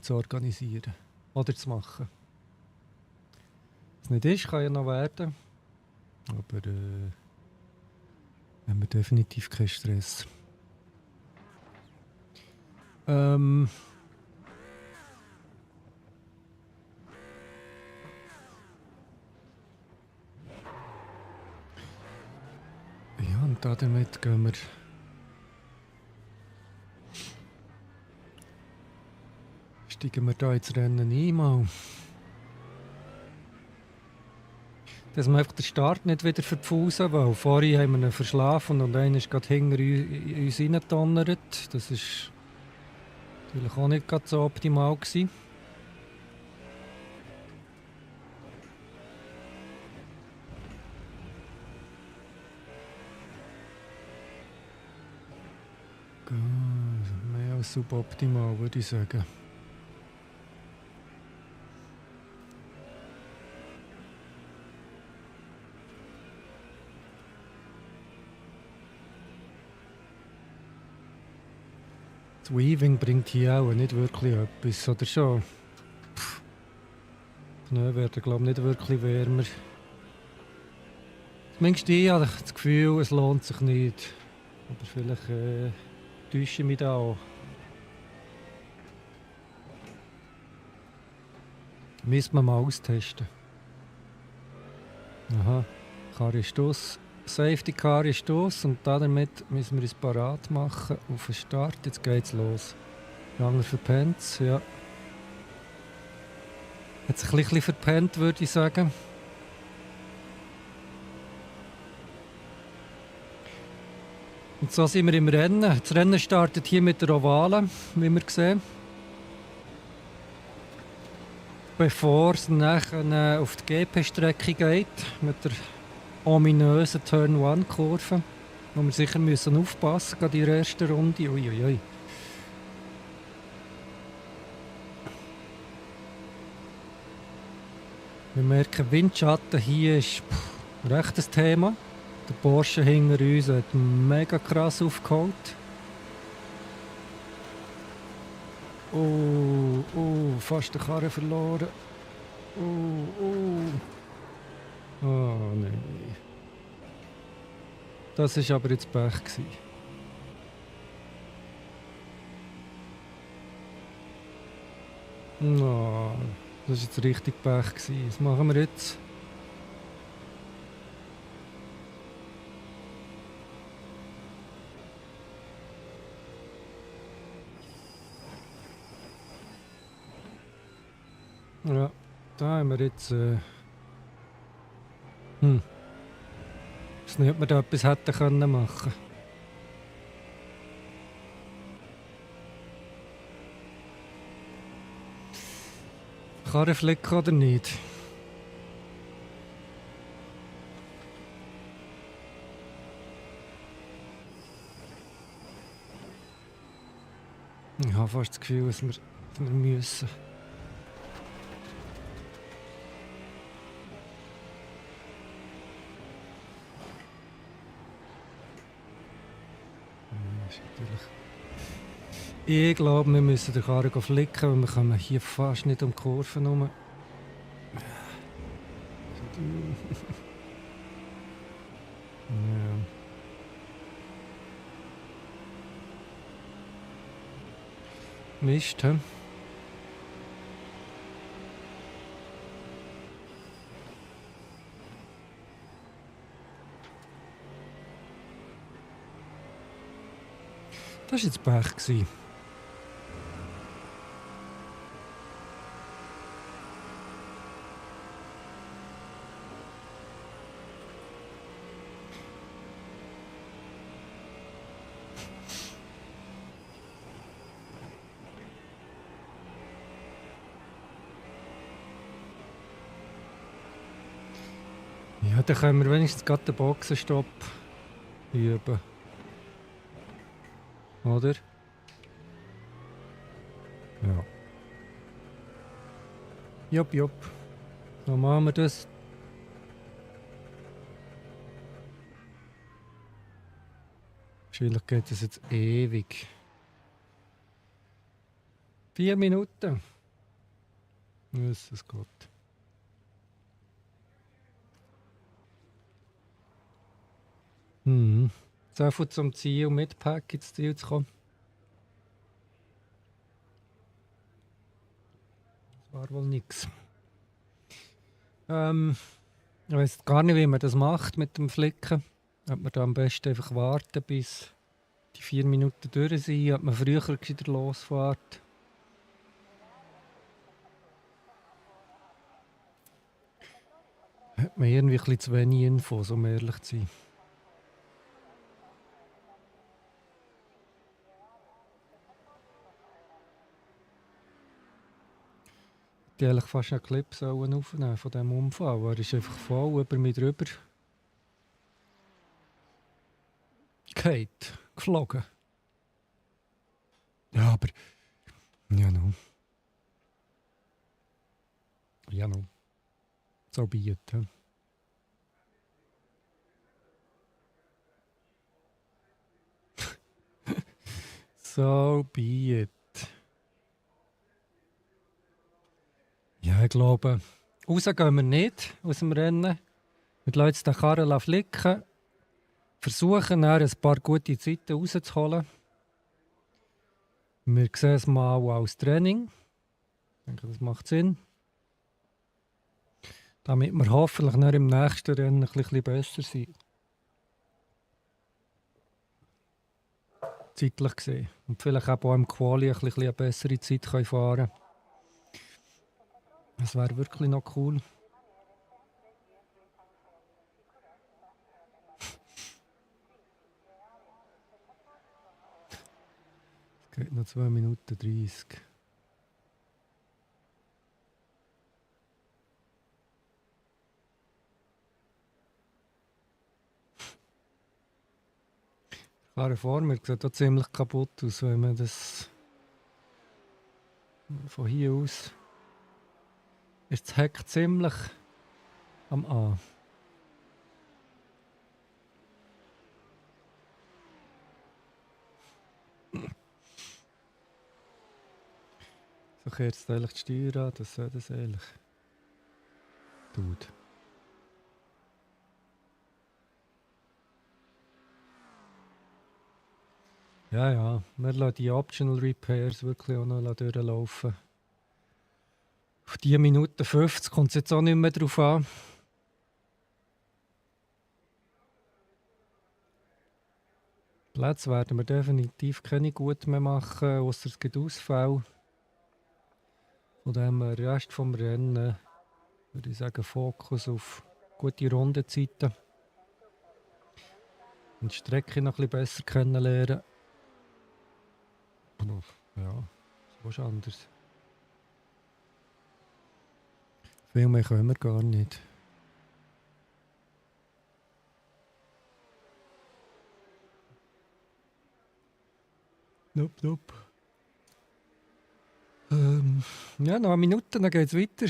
zu organisieren. Oder zu machen. Wenn es nicht ist, kann ja noch werden. Aber haben wir definitiv keinen Stress. Ja, und damit gehen wir steigen wir da ins Rennen ein mal. Dass wir einfach den Start nicht wieder verpfusen, weil vorhin haben wir ihn verschlafen und einer ist gerade hinter uns reingedonnert. Das ist natürlich auch nicht gerade so optimal gewesen. Mehr als suboptimal, würde ich sagen. Das Weaving bringt hier auch nicht wirklich etwas, oder schon? Die Knie werden, glaube ich, nicht wirklich wärmer. Zumindest ich habe das Gefühl, es lohnt sich nicht. Aber vielleicht täusche ich mich da auch. Müssen wir mal austesten. Aha, Car ist aus. Safety Car ist aus und damit müssen wir uns parat machen auf den Start. Jetzt geht's los. Langer verpennt, ja. Hat sich ein bisschen verpennt, würde ich sagen. Und so sind wir im Rennen. Das Rennen startet hier mit der Ovale, wie wir sehen. Bevor es nachher auf die GP-Strecke geht, mit der ominösen Turn-1-Kurve, wo wir sicher müssen aufpassen müssen, in der ersten Runde. Uiuiui. Wir merken, Windschatten hier ist recht ein Thema. Der Porsche hinter uns hat mega krass aufgeholt. Fast die Karre verloren. Oh nein. Das war aber jetzt Pech gewesen. Oh, das war jetzt richtig Pech gewesen. Was machen wir jetzt? Ja, da haben wir jetzt... weiß nicht, ob wir da etwas hätten können machen. Karren flicken oder nicht? Ich habe fast das Gefühl, dass wir müssen. Das ist natürlich... Ich glaube, wir müssen den Karren flicken, weil wir kommen hier fast nicht um die Kurven herum. Ja. Mist, hä? Das war jetzt Pech gewesen. Ja, dann können wir wenigstens gerade den Boxenstopp üben. Oder? Ja. Jupp, jupp. So machen wir das. Wahrscheinlich geht das jetzt ewig. 4 Minuten. Jesus Gott. So viel zum Ziel, mit Pack ins Ziel zu kommen. Das war wohl nix. Ich weiss gar nicht, wie man das macht mit dem Flicken. Ob man da am besten einfach warten, bis die 4 Minuten durch sind, ob man früher wieder losfährt. Hat man irgendwie ein bisschen zu wenig Infos, um ehrlich zu sein. Die eigentlich fast einen Clip aufnehmen von diesem Unfall. Er ist einfach voll über mich drüber geflogen. Ja, aber... Ja, no. Ja, no. So be it. He? So be it. Ja, ich glaube, raus gehen wir nicht aus dem Rennen. Wir lassen jetzt den Karren flicken. Versuchen dann ein paar gute Zeiten rauszuholen. Wir sehen es mal als Training. Ich denke, das macht Sinn. Damit wir hoffentlich dann im nächsten Rennen ein bisschen besser sind. Zeitlich gesehen. Und vielleicht auch im Quali ein bisschen eine bessere Zeit fahren können. Das wäre wirklich noch cool. Es geht noch 2 Minuten 30. Der Karren vor mir sieht auch ziemlich kaputt aus, wenn man das von hier aus ist das Heck ziemlich am A. So kehrt es eigentlich die Steuer an, das soll das eigentlich. Dude. Ja, ja, wir lassen die Optional Repairs wirklich auch noch durchlaufen. Auf die Minute 50 kommt es jetzt auch nicht mehr drauf an. Plätze werden wir definitiv keine gut mehr machen, außer es gibt Ausfälle. Von dem Rest vom Rennen würde ich sagen, Fokus auf gute Rundenzeiten. die Strecke noch ein bisschen besser kennenlernen. Ja, so ist anders. Viel mehr können wir gar nicht. Nope. Ja, noch eine Minute, dann geht es weiter.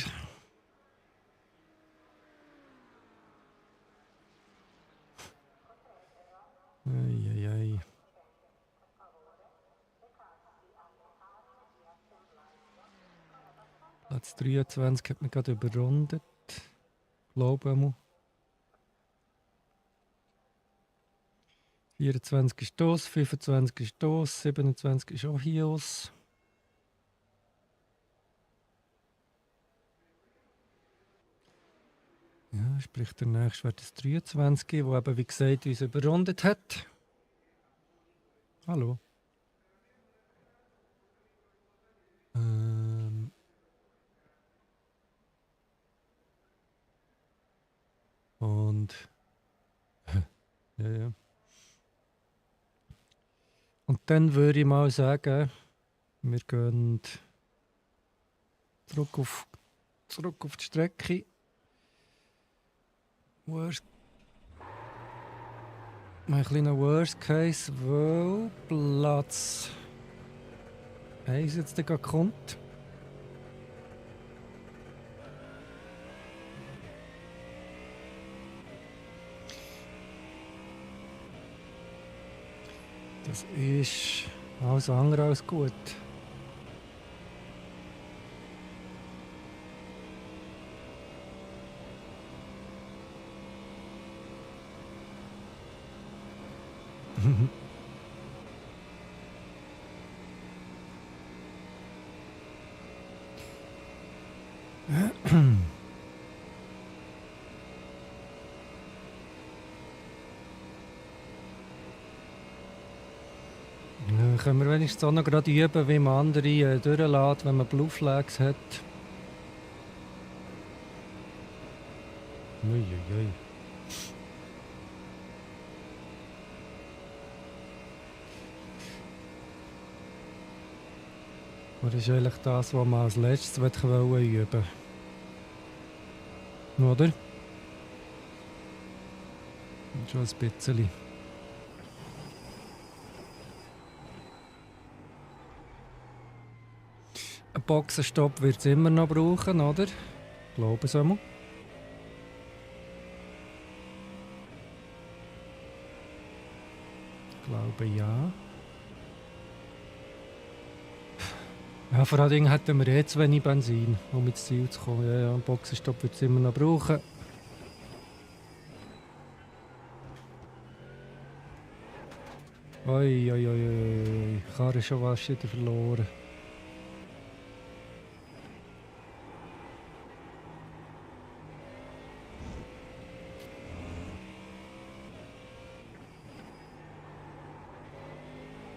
Ei. Platz 23 hat man gerade überrundet. Glaube ich mal. 24 ist das, 25 ist das, 27 ist auch hier aus. Ja, sprich der nächste wird das 23, der eben wie gesagt uns überrundet hat. Hallo. Und ja. Und dann würde ich mal sagen, wir gehen zurück auf die Strecke. Ein kleiner Worst Case, weil Platz 1 jetzt gerade kommt. Das ist alles andere als gut. Können wir wenigstens auch noch gerade üben, wie man andere durchlässt, wenn man Blue Flags hat. Uiuiui. Das ist eigentlich das, was man als letztes üben wollte. Oder? Schon ein bisschen. Ein Boxenstopp wird es immer noch brauchen, oder? Ich glaube es einmal. Ich glaube ja. Ja, vor allen Dingen hätten wir jetzt wenig Benzin, um ins Ziel zu kommen. Ja, einen Boxenstopp wird es immer noch brauchen. Oi. Karre schon fast wieder verloren.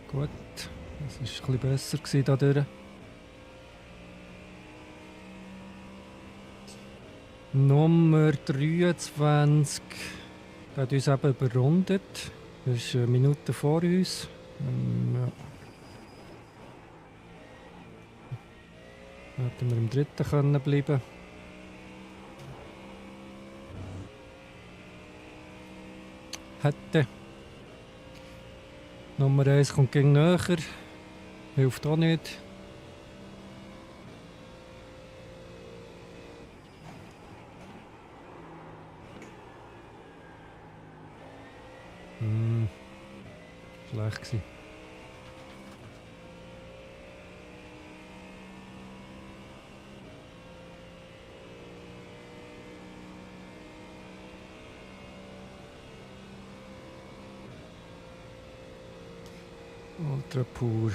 Gut, das war ein bisschen besser dadurch. Nummer 23 hat uns eben überrundet. Das ist eine Minute vor uns. Ja. Hätten wir im dritten können bleiben. Hätte. Nummer 1 kommt gegen näher. Hilft auch nicht. Schlecht gewesen. Ultra pur.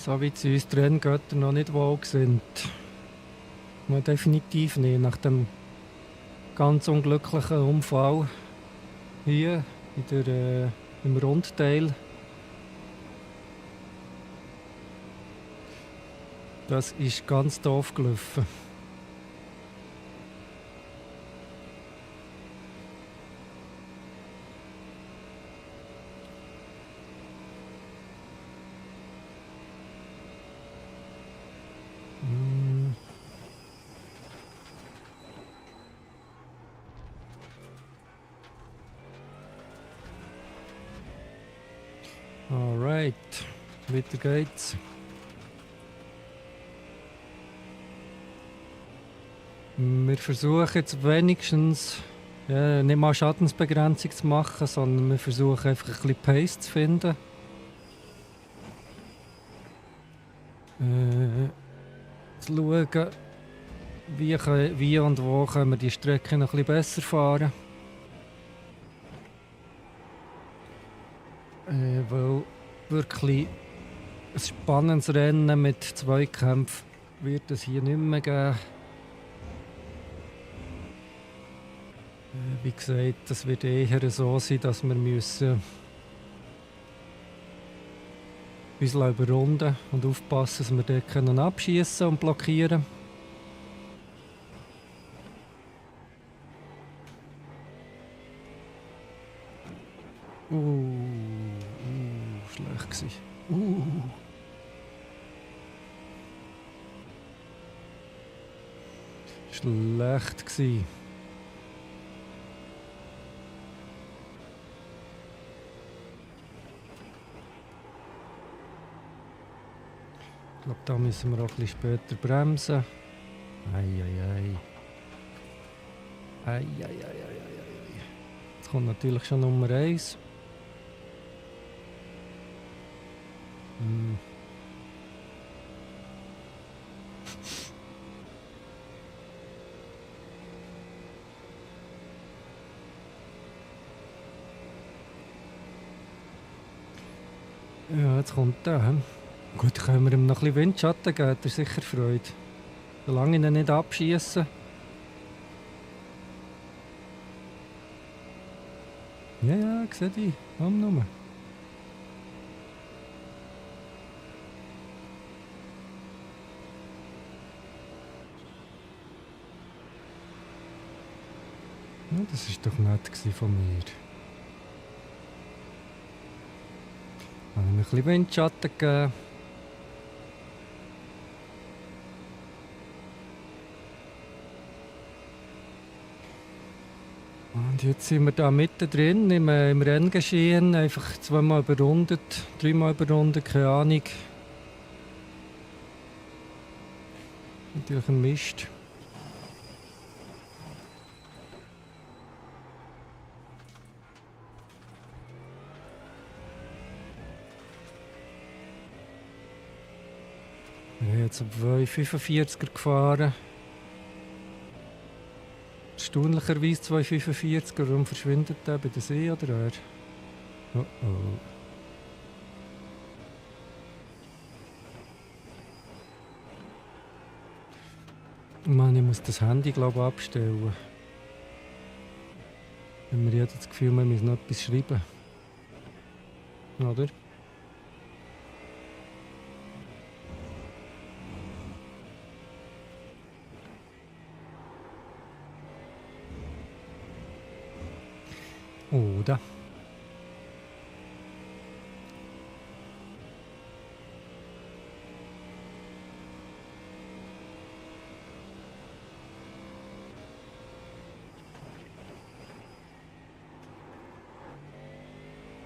so wie sie uns die Renngötter noch nicht wohl sind. Ja, definitiv nicht. Nach dem ganz unglücklichen Unfall hier im Rundteil. Das ist ganz doof gelaufen. Mm. Alright, weiter geht's. Wir versuchen jetzt wenigstens nicht mal Schadensbegrenzung zu machen, sondern wir versuchen einfach ein bisschen Pace zu finden. Zu schauen, wie und wo können wir die Strecke noch ein bisschen besser fahren. Weil wirklich ein spannendes Rennen mit Zweikämpfen wird es hier nicht mehr geben. Wie gesagt, das wird eher so sein, dass wir müssen uns überrunden und aufpassen, dass wir dort können abschießen und blockieren. Schlecht gewesen. Schlecht gewesen. Ich glaube, da müssen wir auch ein bisschen später bremsen. Eieiei. Jetzt kommt natürlich schon Nummer 1. Ja, jetzt kommt der. Gut, können wir ihm noch ein bisschen Windschatten geben, hat er sicher Freude. Solange ihn nicht abschießen. Ja, sehe ich. Komm nur. Ja, das war doch nett von mir. Habe ich mir ein bisschen Windschatten gegeben. Und jetzt sind wir da mittendrin im Renngeschehen, einfach 2-mal überrundet, 3-mal überrundet, keine Ahnung. Natürlich ein Mist. Ich bin jetzt auf 2,45er gefahren. Erstaunlicherweise 2,45er. Warum verschwindet der bei der See oder er? Oh. Mann, ich muss das Handy glaube ich abstellen. Wenn wir jetzt das Gefühl, wir müssen noch etwas schreiben. Oder? Oder?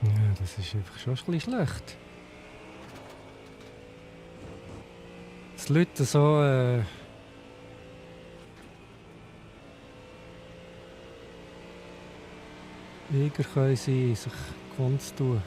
Ja, das ist einfach schon ein bisschen schlecht. Dass Leute so eager können sein, sich Kunst tun.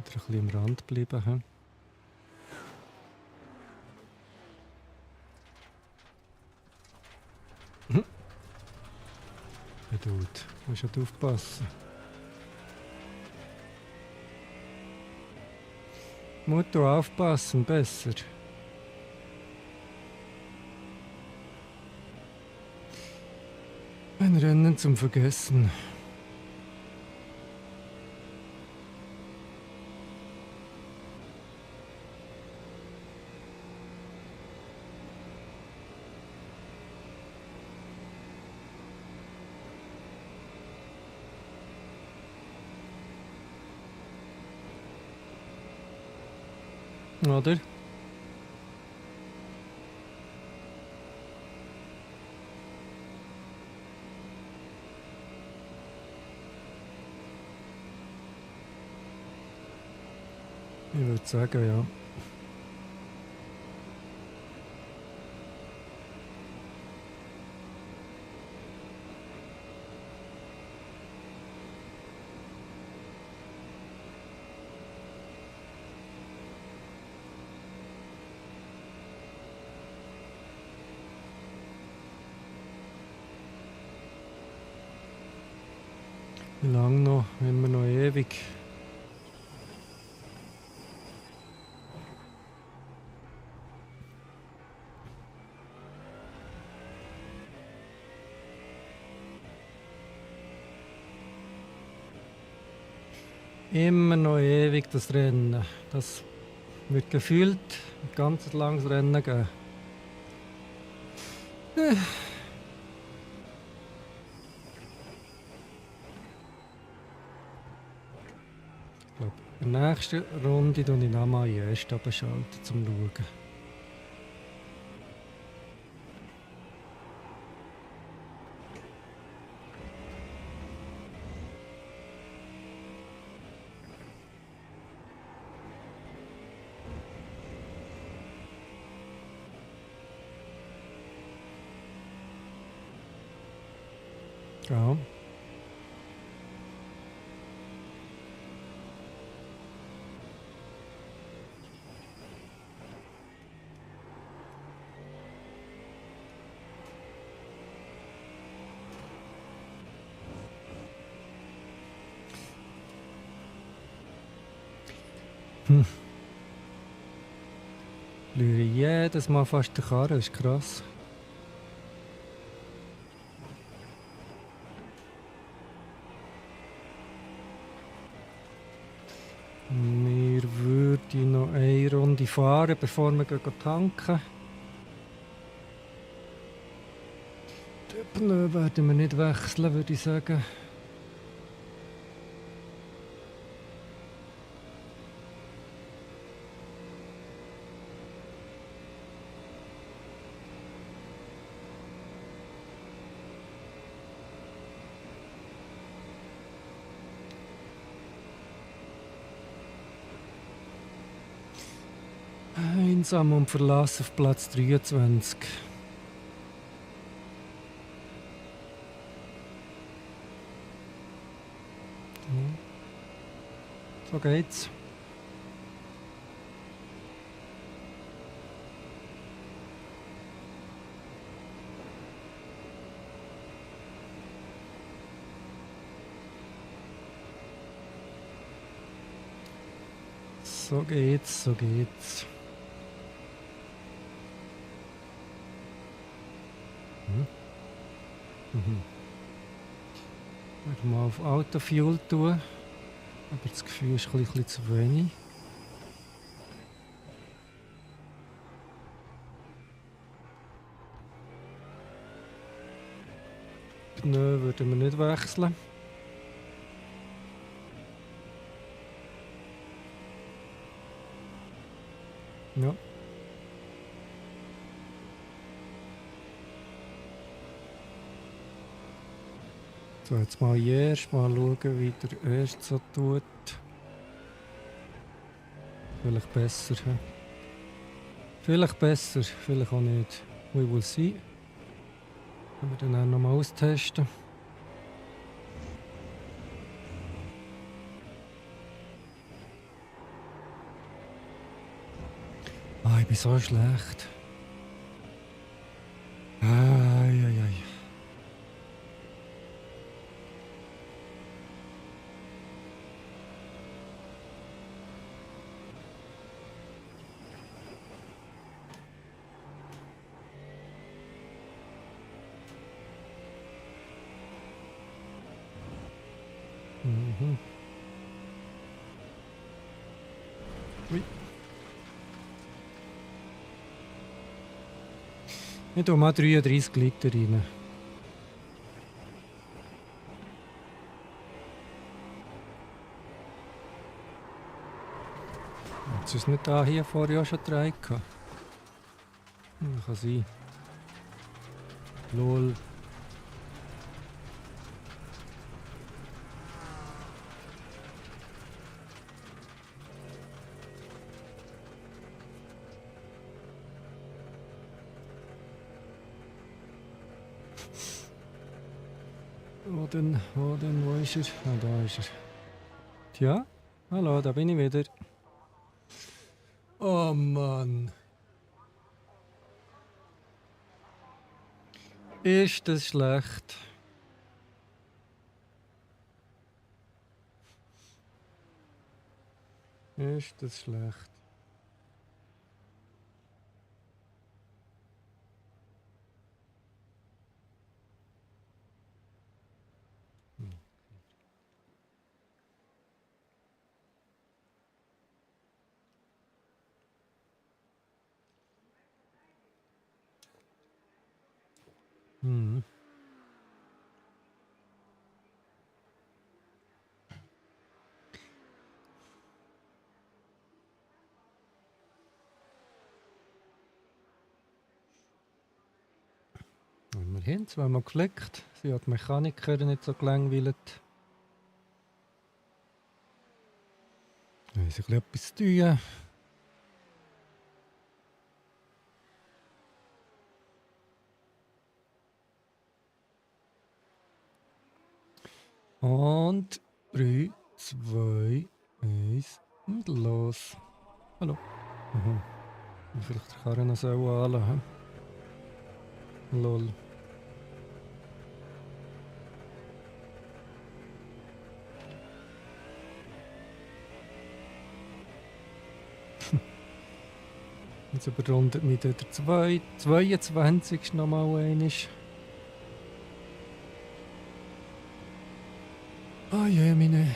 Wieder ein bisschen am Rand bleiben. Hm? Ja, Dude, du musst halt aufpassen. Mutter aufpassen, besser. Ein Rennen zum Vergessen. Oder? Ich würde sagen, ja. Wie lange noch? Immer noch ewig. Immer noch ewig das Rennen. Das wird gefühlt ein ganz langes Rennen geben. Ich glaube, in der nächsten Runde schalte ich nochmal in die erste abschalten, um zu schauen. Ja. Verliere jedes Mal fast den Karren, ist krass. Wir würden noch eine Runde fahren, bevor wir tanken. Die Pneu werden wir nicht wechseln, würde ich sagen. Einsam und verlassen auf Platz 23. So geht's. So geht's, so geht's. Ich werde mal auf Autofuel tun, aber das Gefühl ist ein bisschen zu wenig. Pneu würden wir nicht wechseln. Ja. So, jetzt mal erst mal schauen, wie der erste so tut. Vielleicht besser. He? Vielleicht besser, vielleicht auch nicht. We will see. Können wir dann auch nochmal austesten. bin so schlecht. Ai, ai, ai. Mhm. Ui. Ich tue mal 33 Liter rein. Jetzt ist nicht da hier vorher auch schon 3 gehabt. Kann sein. Lol. Wo ist er? Ah, da ist er. Tja, hallo, da bin ich wieder. Oh Mann. Ist das schlecht? Ist das schlecht? Mhm. Immerhin, zweimal geflickt. Sie hat die Mechaniker nicht so gelangweilt. Da ist etwas zu tun. Und 3, 2, 1 und los. Hallo. Mhm. Vielleicht die Karre noch so anlassen. Lol. Jetzt überrundet mich der 22. nochmal einmal. Ah je, meine.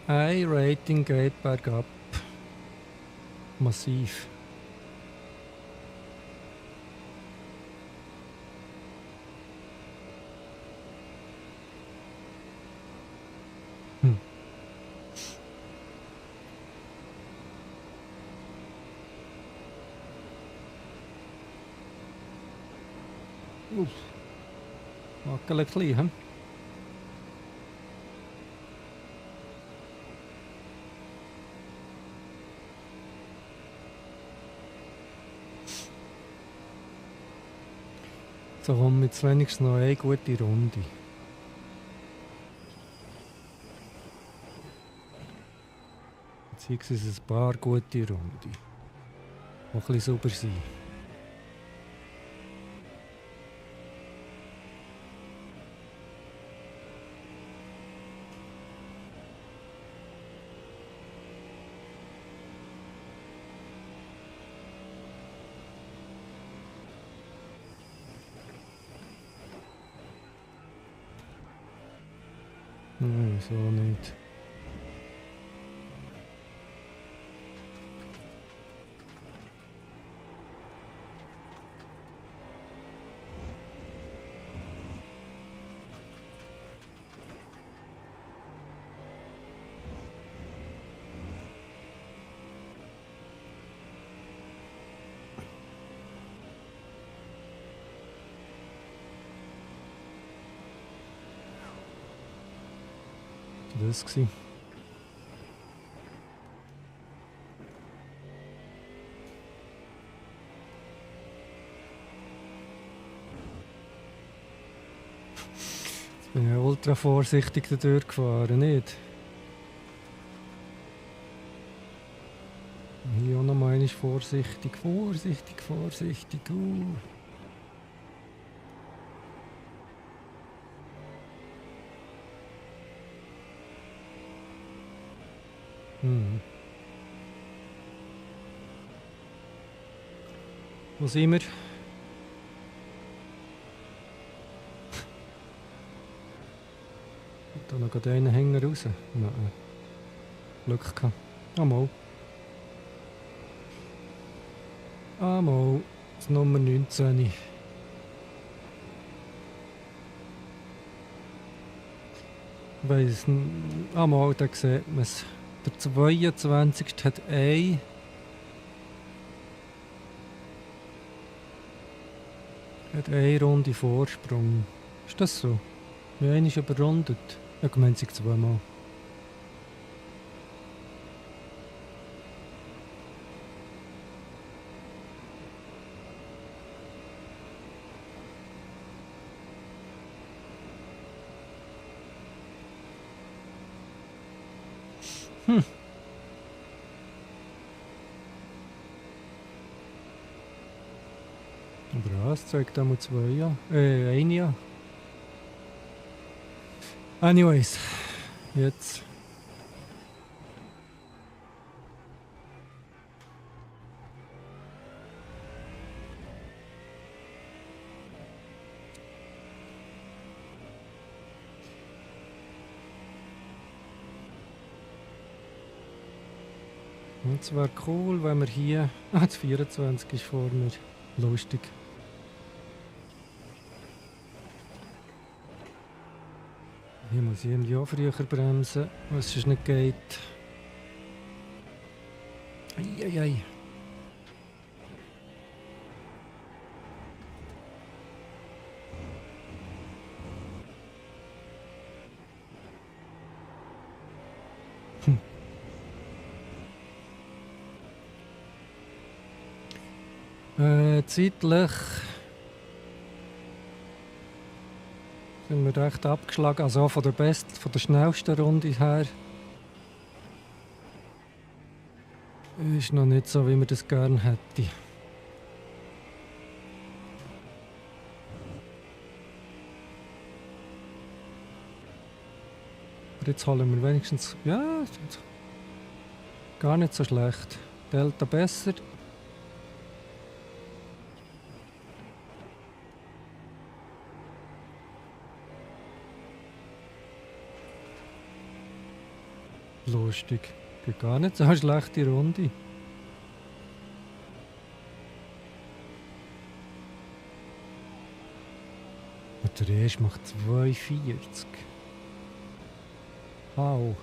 Das I-Rating geht bergab. Massiv. Hm. Uff. Wackele klein, hm? So kommen jetzt wenigstens noch eine gute Runde. Beziehungsweise ein paar gute Runden. Die ein bisschen sauber sind. Nein, so nicht. Das war. Jetzt bin ich ultra vorsichtig da durchgefahren, nicht? Hier auch noch mal einmal vorsichtig, vorsichtig, vorsichtig. Hm. Wo sind wir? Da noch gerade einen Hänger raus. Nein. Glück gehabt. Einmal. Einmal. Das Nummer 19. Weiss einmal, da sieht man es. Der 22. hat eine Runde Vorsprung. Ist das so? Ja, einer ist überrundet. Ja, gemeint sich zweimal. Aber was zeigt da mal 2 Jahre? 1 Jahr. Anyways, jetzt. Es wäre cool, wenn wir hier. Das 24 ist vor mir. Lustig. Hier muss ich irgendwie auch früher bremsen, weil es sonst nicht geht. Eieiei. Zeitlich sind wir recht abgeschlagen, also auch von der schnellsten Runde her. Ist noch nicht so, wie man das gerne hätte. Aber jetzt holen wir wenigstens. Ja, gar nicht so schlecht. Delta besser. Lustig. Geht gar nicht so eine schlechte Runde. Und der erste macht 2,40. Au.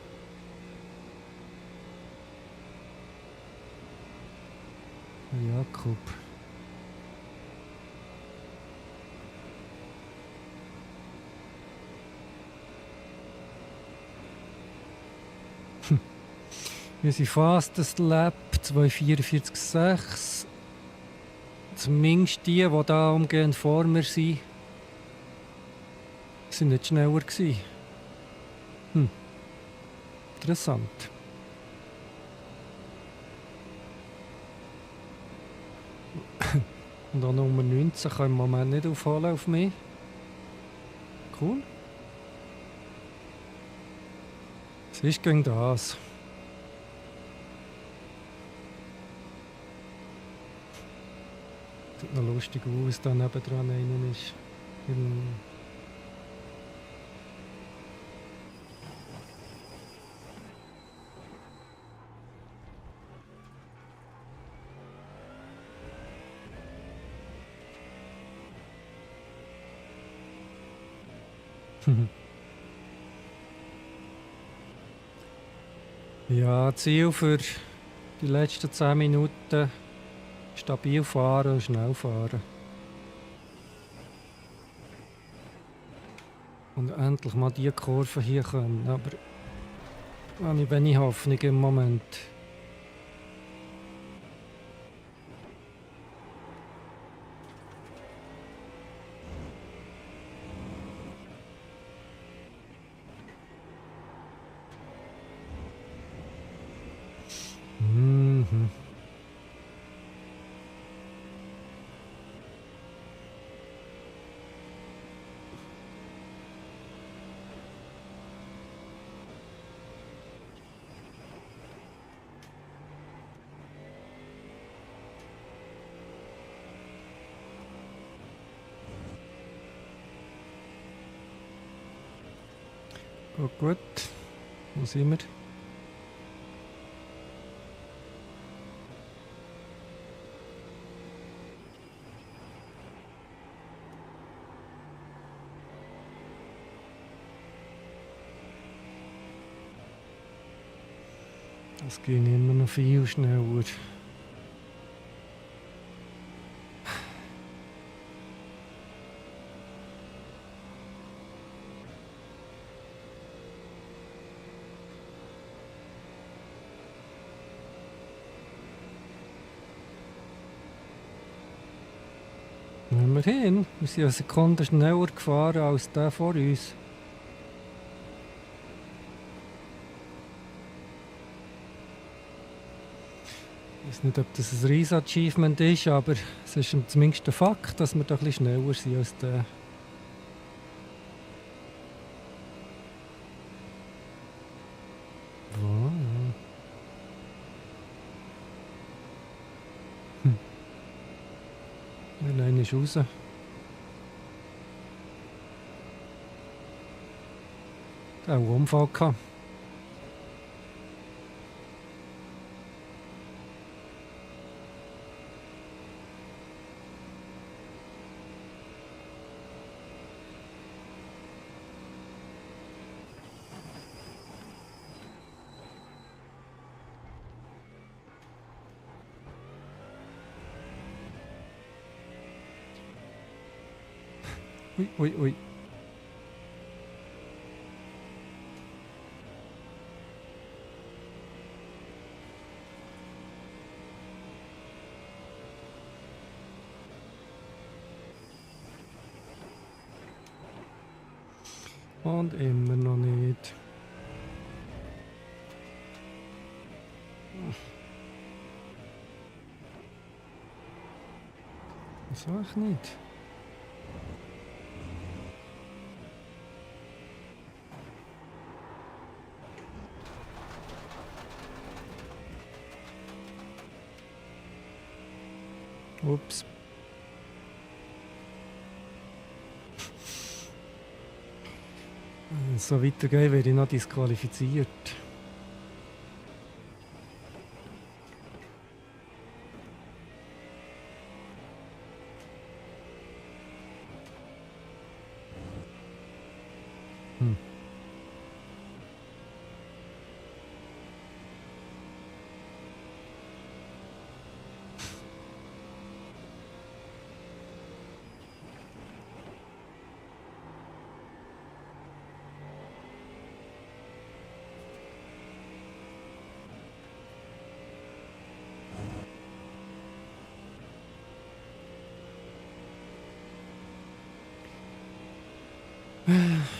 Jakob. Wir sind fastest Lap 2,44,6. Zumindest die da umgehend vor mir sind, sind nicht schneller gewesen. Interessant. Und auch Nummer 19 kann im Moment nicht aufholen auf mich. Cool. Es ist gegen das. Sieht noch lustig aus, da nebendran einer ist. Ja, Ziel für die letzten 10 Minuten: stabil fahren und schnell fahren. Und endlich mal diese Kurve hier können. Aber habe ich wenig Hoffnung im Moment. Gut, gut. Wo sind wir? Das geht immer noch viel schneller. Immerhin, wir sind eine Sekunde schneller gefahren als der vor uns. Ich weiß nicht, ob das ein riesen Achievement ist, aber es ist zumindest ein Fakt, dass wir da ein bisschen schneller sind als der. Wow. Einer ist raus. Der hat einen Unfall gehabt. Ui, ui, ui. Und immer noch nicht. Das war ich nicht. Ups. Wenn es so weitergeht, werde ich noch disqualifiziert. Hm.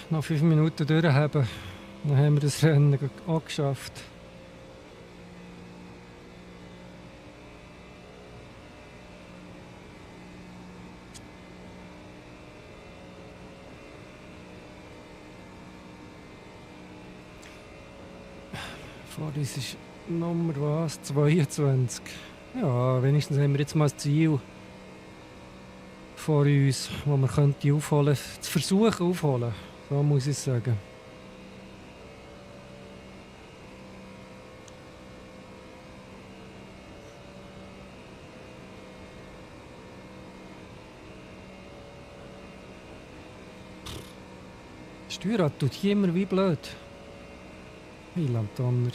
Noch 5 Minuten durchhaben. Dann haben wir das Rennen auch geschafft. Vor uns ist Nummer was? 22. Ja, wenigstens haben wir jetzt mal ein Ziel vor uns, das wir könnte aufholen, zu versuchen aufholen. So muss ich sagen. Das Steuerrad tut hier immer wie blöd. Heiland Donner.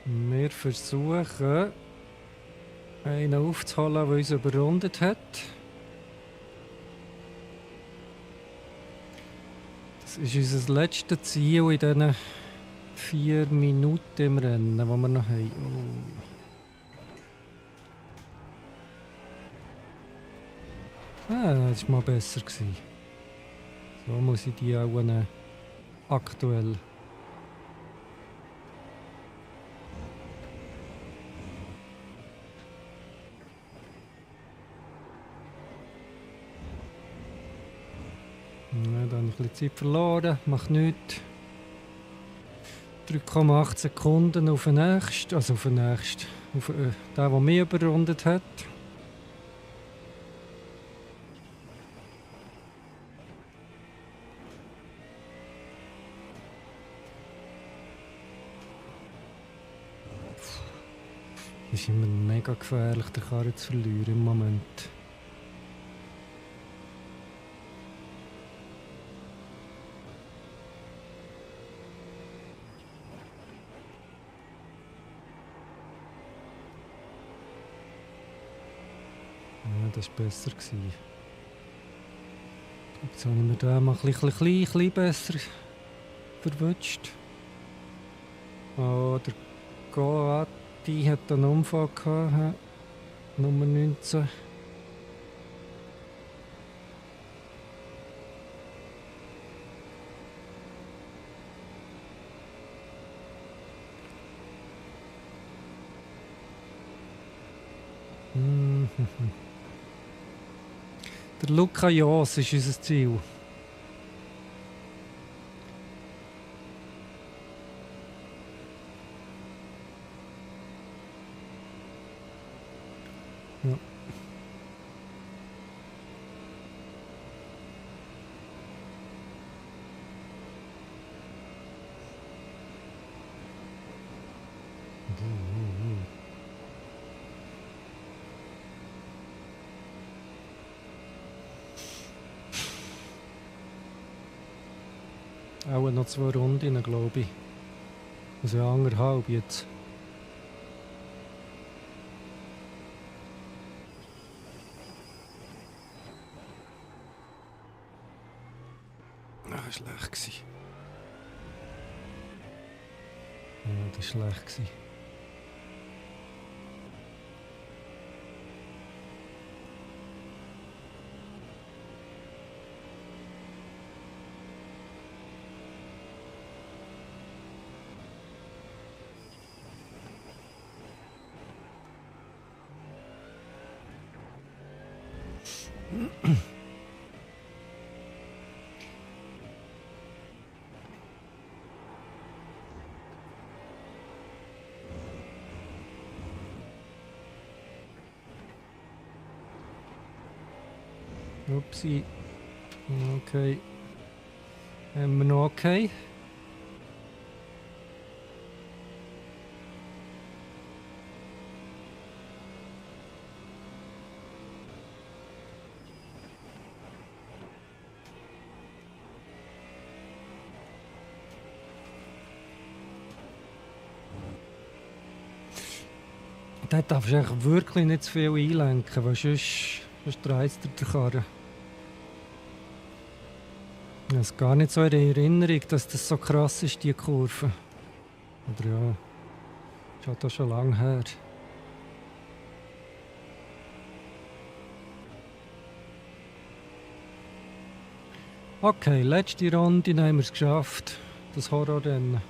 Wir versuchen, einen aufzuholen, der uns überrundet hat. Das ist unser letztes Ziel in diesen 4 Minuten im Rennen, die wir noch haben. Oh. Ah, das war mal besser. So muss ich die auch aktuell. ein bisschen Zeit verloren, macht nichts. 3,8 Sekunden auf den nächsten, also auf den nächsten, auf den, der mich überrundet hat. Es ist immer mega gefährlich, den Karren zu verlieren im Moment. Ja, das war besser. Jetzt habe ich mir den mal ein bisschen besser verwünscht. Oh, der Goati hat einen Unfall gehabt, Nummer 19. Der Luca Jos ist unser Ziel. Ja. Auch noch 2 Runden, glaube ich. Also 1,5 jetzt. Das war schlecht. Ja, das war schlecht. Upsi. Okay. Haben wir noch okay? Da darfst du eigentlich wirklich nicht zu viel einlenken, weil sonst dreht es dir die Karre. Ich habe es gar nicht so in Erinnerung, dass das so krass ist, die Kurve. Oder ja, ist halt auch schon lange her. Okay, letzte Runde, dann haben wir es geschafft. Das Horrorrennen.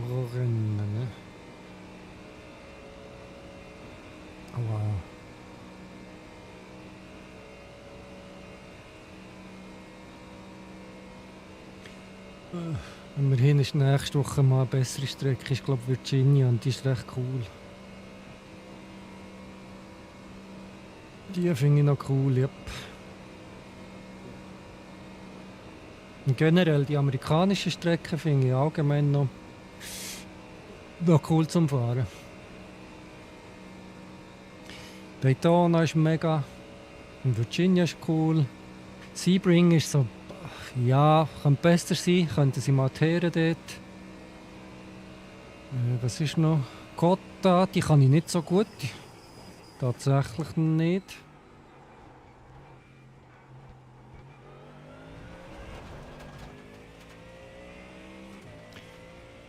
Horrorrennen, ne? Oh, wow. Immerhin ist nächste Woche mal eine bessere Strecke, ich glaube Virginia, und die ist recht cool. Die finde ich noch cool, ja. Und generell die amerikanischen Strecken finde ich allgemein noch cool zum Fahren. Daytona ist mega, und Virginia ist cool. Sebring ist so, ja, könnte besser sein, könnten sie mal teeren dort. Was ist noch? Cotta, die kann ich nicht so gut. Tatsächlich nicht.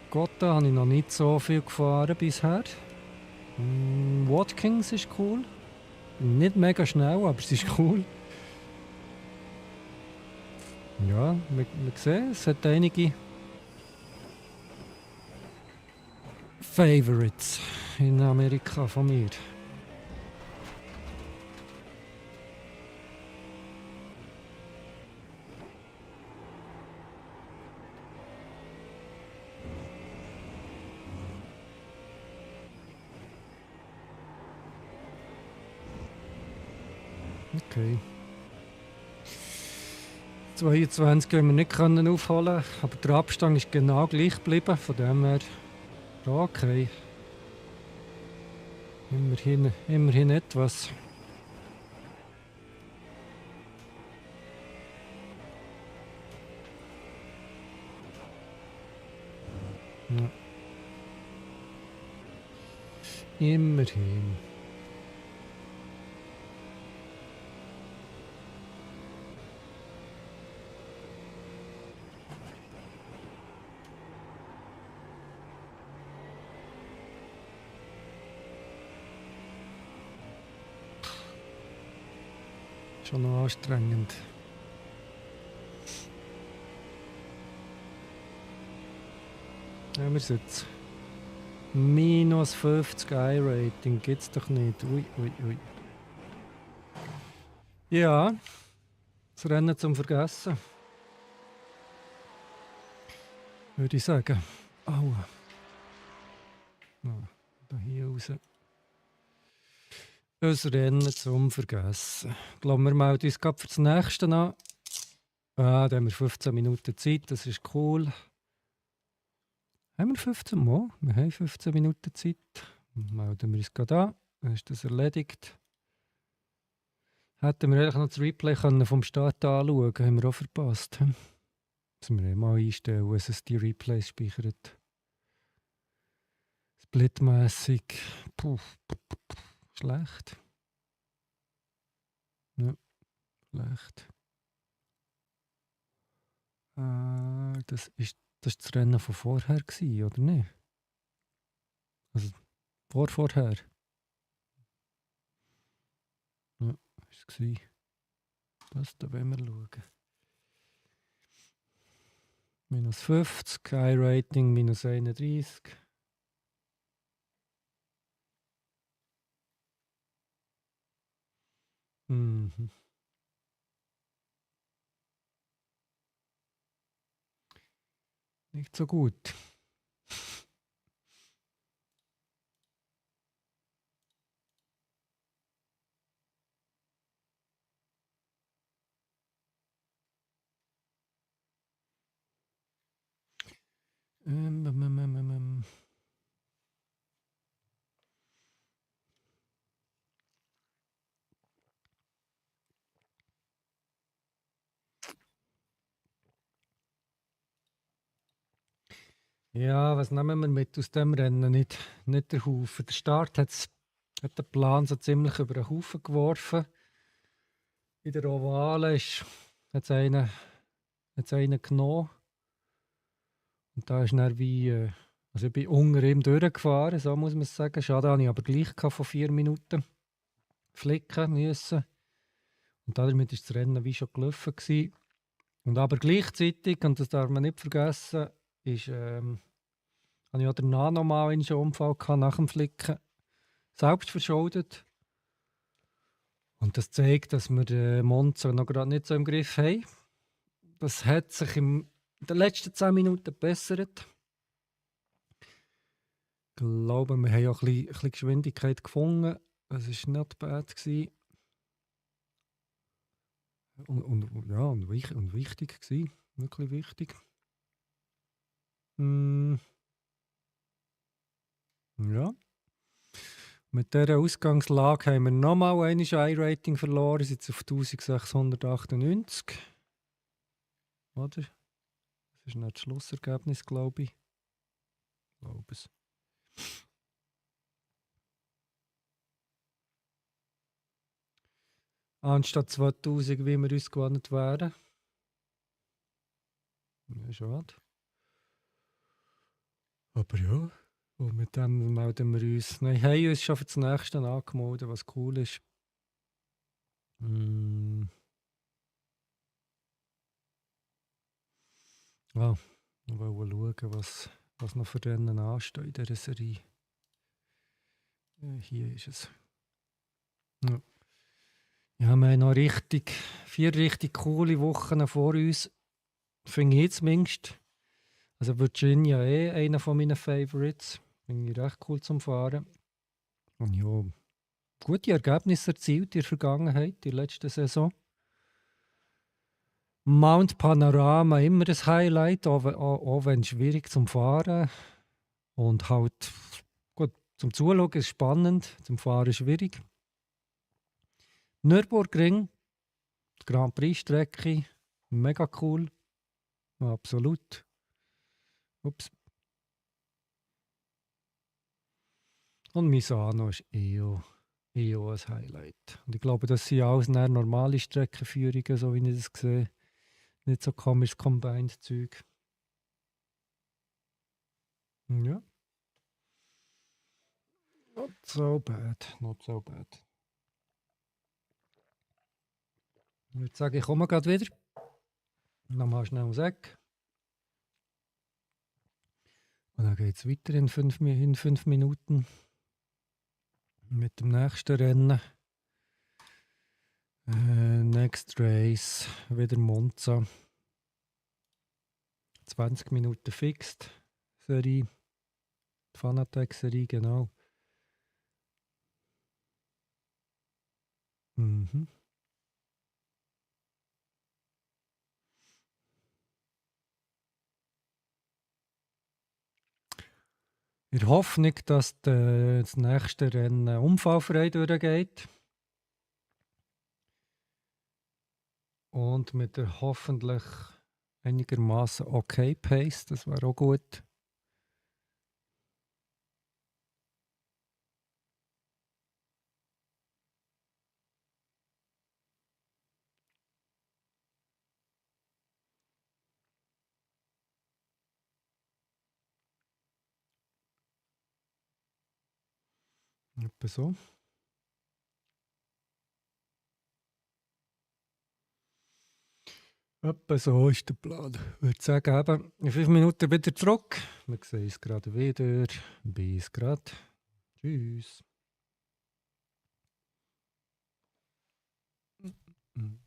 Cotta habe ich noch nicht so viel gefahren bisher. Watkins ist cool. Nicht mega schnell, aber sie ist cool. Ja, wir sehen, es hat einige Favorites in Amerika von mir. Okay. 22 können wir nicht können aufholen, aber der Abstand ist genau gleich geblieben, von dem her okay. Immerhin etwas. Ja. Immerhin. Schon noch anstrengend. Haben wir es jetzt? Minus 50 I-Rating gibt's doch nicht. Ui, ui, ui. Ja, das Rennen zum Vergessen. Würde ich sagen. Aua. Da hier raus. Das Rennen zum Vergessen. Ich glaube, wir melden uns gerade für das nächste an. Da haben wir 15 Minuten Zeit, das ist cool. Haben wir 15 Mal? Wir haben 15 Minuten Zeit. Melden wir uns gerade an. Dann ist das erledigt. Hätten wir eigentlich noch das Replay können vom Start anschauen können, haben wir auch verpasst. Müssen wir mal einstellen, dass es die Replays speichert. Splitmässig. Puh. Schlecht. Ja, schlecht. Das ist das Rennen von vorher gewesen, oder nicht? Also vorher. Ja, ist es gewesen. Das da wollen wir schauen. Minus 50, I-Rating minus 31. Mhm. Nicht so gut. Ähm, ähm, ähm, ähm, ähm. Ja, was nehmen wir mit aus dem Rennen? Nicht der Haufen. Der Start hat den Plan so ziemlich über den Haufen geworfen. In der Ovale hat es einen genommen. Und da ist dann wie, also ich bin unter ihm durchgefahren, so muss man es sagen. Schade, hatte ich aber gleich von 4 Minuten flicken müssen. Und damit war das Rennen wie schon gelaufen gewesen. Und aber gleichzeitig, und das darf man nicht vergessen, habe ich auch danach nochmal einen Unfall gehabt, nach dem Flicken. Selbst verschuldet. Und das zeigt, dass wir den Monza noch gerade nicht so im Griff haben. Das hat sich in den letzten 10 Minuten gebessert. Ich glaube, wir haben auch ein bisschen Geschwindigkeit gefunden. Es war nicht bad. Und wichtig gewesen. Wirklich wichtig. Ja. Mit dieser Ausgangslage haben wir nochmal ein I-Rating verloren. Wir sind jetzt auf 1698. Oder? Das ist nicht das Schlussergebnis, glaube ich. Ich glaube es. Anstatt 2000, wie wir uns gewohnt wären. Ja, schade. Aber ja, und mit dem melden wir uns. Nein, haben uns schon für das nächste angemeldet, was cool ist. Ja, wir wollen schauen, was noch für Rennen ansteht in dieser Serie. Hier ist es. Ja. Ja, wir haben noch 4 richtig coole Wochen vor uns, finde ich zumindest. Also Virginia einer von meinen Favorites. Finde ich recht cool zum Fahren. Und ja, gute Ergebnisse erzielt in der Vergangenheit, in der letzten Saison. Mount Panorama immer ein Highlight, auch wenn schwierig zum Fahren. Und halt, gut, zum Zuschauen ist spannend, zum Fahren schwierig. Nürburgring, die Grand Prix-Strecke, mega cool. Absolut. Ups. Und Misano ist auch ein Highlight. Und ich glaube, das sind alles dann normale Streckenführungen, so wie ich das sehe. Nicht so komisches Combined-Zeug. Ja, not so bad, not so bad. Ich würde sagen, ich komme gerade wieder. Nochmal schnell ums Eck. Und dann geht es weiter in 5 Minuten mit dem nächsten Rennen. Next Race, wieder Monza. 20 Minuten fixed. Serie. Die Fanatec-Serie, genau. Mhm. In der Hoffnung, dass das nächste Rennen unfallfrei durchgeht. Und mit der hoffentlich einigermaßen okay Pace, das wäre auch gut. Etwa so. Etwa so ist der Plan. Ich würde sagen, eben, in 5 Minuten wieder zurück. Wir sehen uns gerade wieder. Bis gerade. Tschüss. Mhm.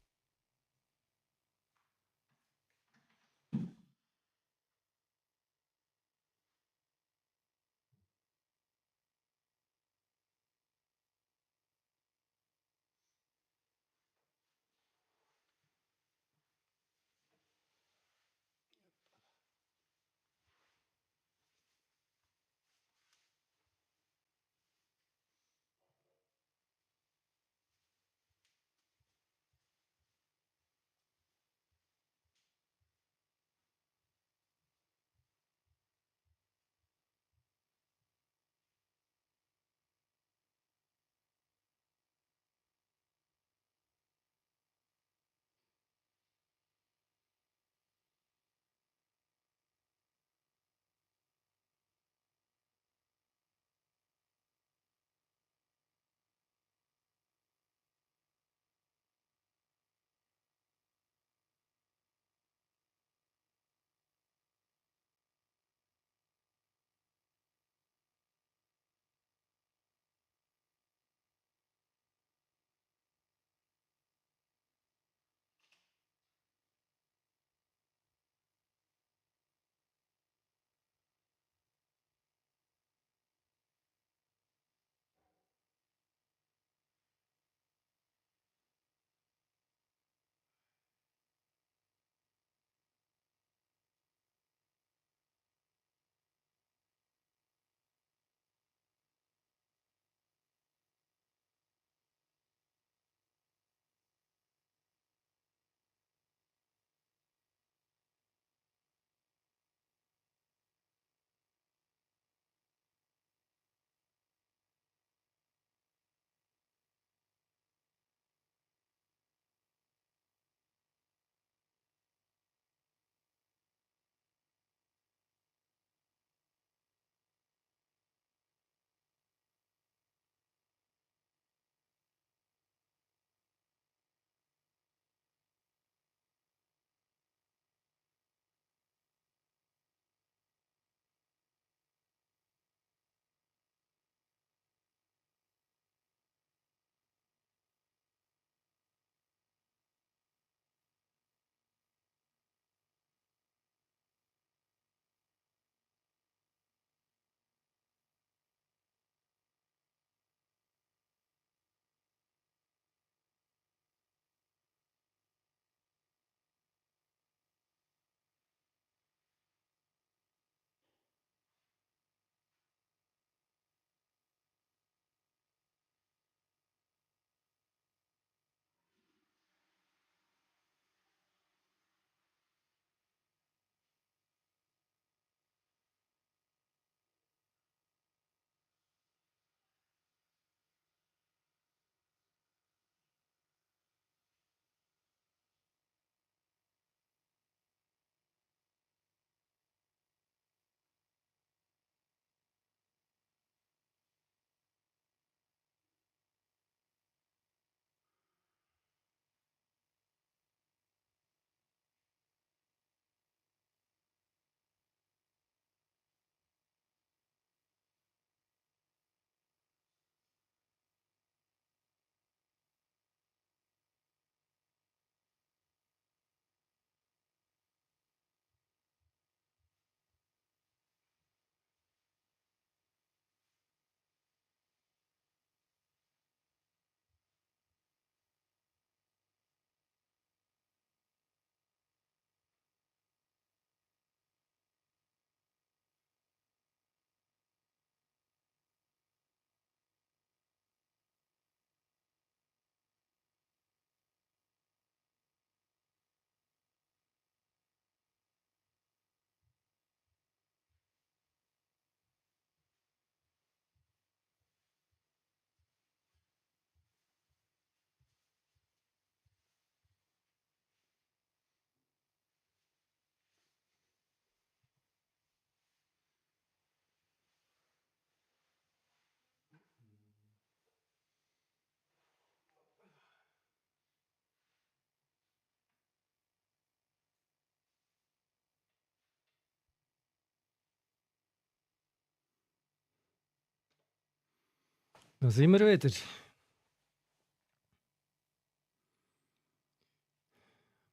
Da sind wir wieder.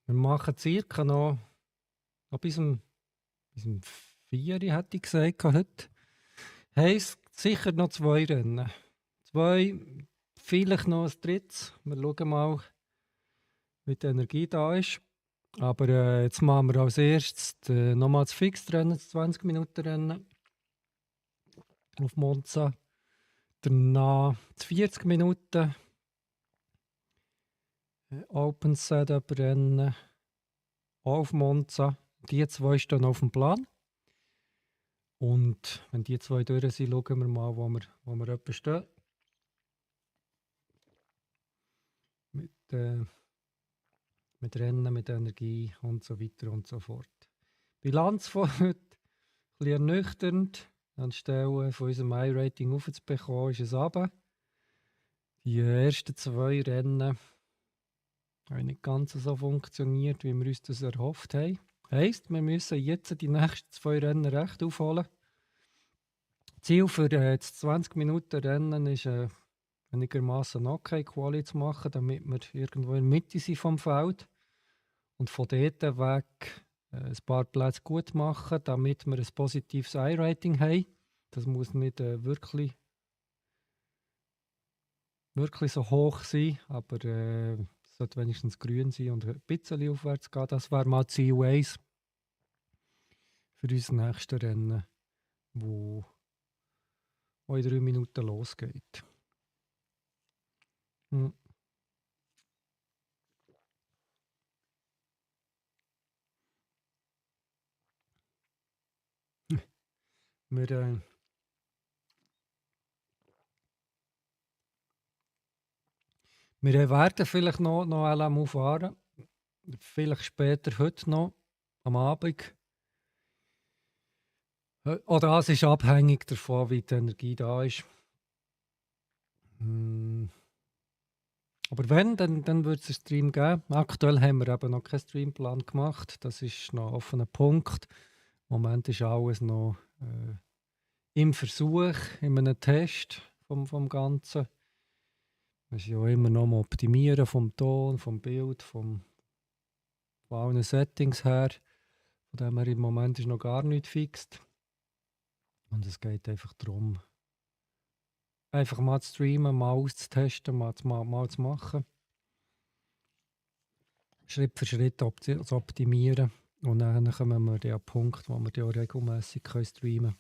Wir machen circa noch bis um 4 Uhr, hätte ich gesagt, heute. Heisst sicher noch 2 Rennen. 2, vielleicht noch ein drittes. Wir schauen mal, wie die Energie da ist. Aber jetzt machen wir als erstes nochmal das Fixed-Rennen, das 20-Minuten-Rennen auf Monza. Danach das 40 Minuten Open Setup-Rennen auf Monza. Die 2 stehen auf dem Plan. Und wenn die 2 durch sind, schauen wir mal, wo wir etwa stehen. Mit Rennen, mit Energie und so weiter und so fort. Bilanz von heute, ein bisschen ernüchternd. Anstelle von unserem I-Rating aufzubekommen, ist es runter. Die ersten 2 Rennen haben nicht ganz so funktioniert, wie wir uns das erhofft haben. Heisst, wir müssen jetzt die nächsten 2 Rennen recht aufholen. Ziel für das 20-Minuten-Rennen ist einigermaßen okay Quali zu machen, damit wir irgendwo in der Mitte sind vom Feld. Und von dort weg ein paar Plätze gut machen, damit wir ein positives I-Rating haben. Das muss nicht wirklich so hoch sein, aber es sollte wenigstens grün sein und ein bisschen aufwärts gehen. Das wäre mal Ziel 1 für unser nächstes Rennen, wo in 3 Minuten losgeht. Hm. Wir werden vielleicht noch LMU fahren. Vielleicht später heute noch, am Abend. Auch das ist abhängig davon, wie die Energie da ist. Aber wenn, dann wird es einen Stream geben. Aktuell haben wir eben noch keinen Streamplan gemacht. Das ist noch ein offener Punkt. Im Moment ist alles noch im Versuch, in einem Test vom Ganzen. Das ist ja immer noch am Optimieren vom Ton, vom Bild, von allen Settings her. Von dem her im Moment ist noch gar nicht fixt. Und es geht einfach darum, einfach mal zu streamen, mal auszutesten, mal zu machen. Schritt für Schritt zu optimieren. Und dann kommen wir an den Punkt, wo wir die auch regelmässig streamen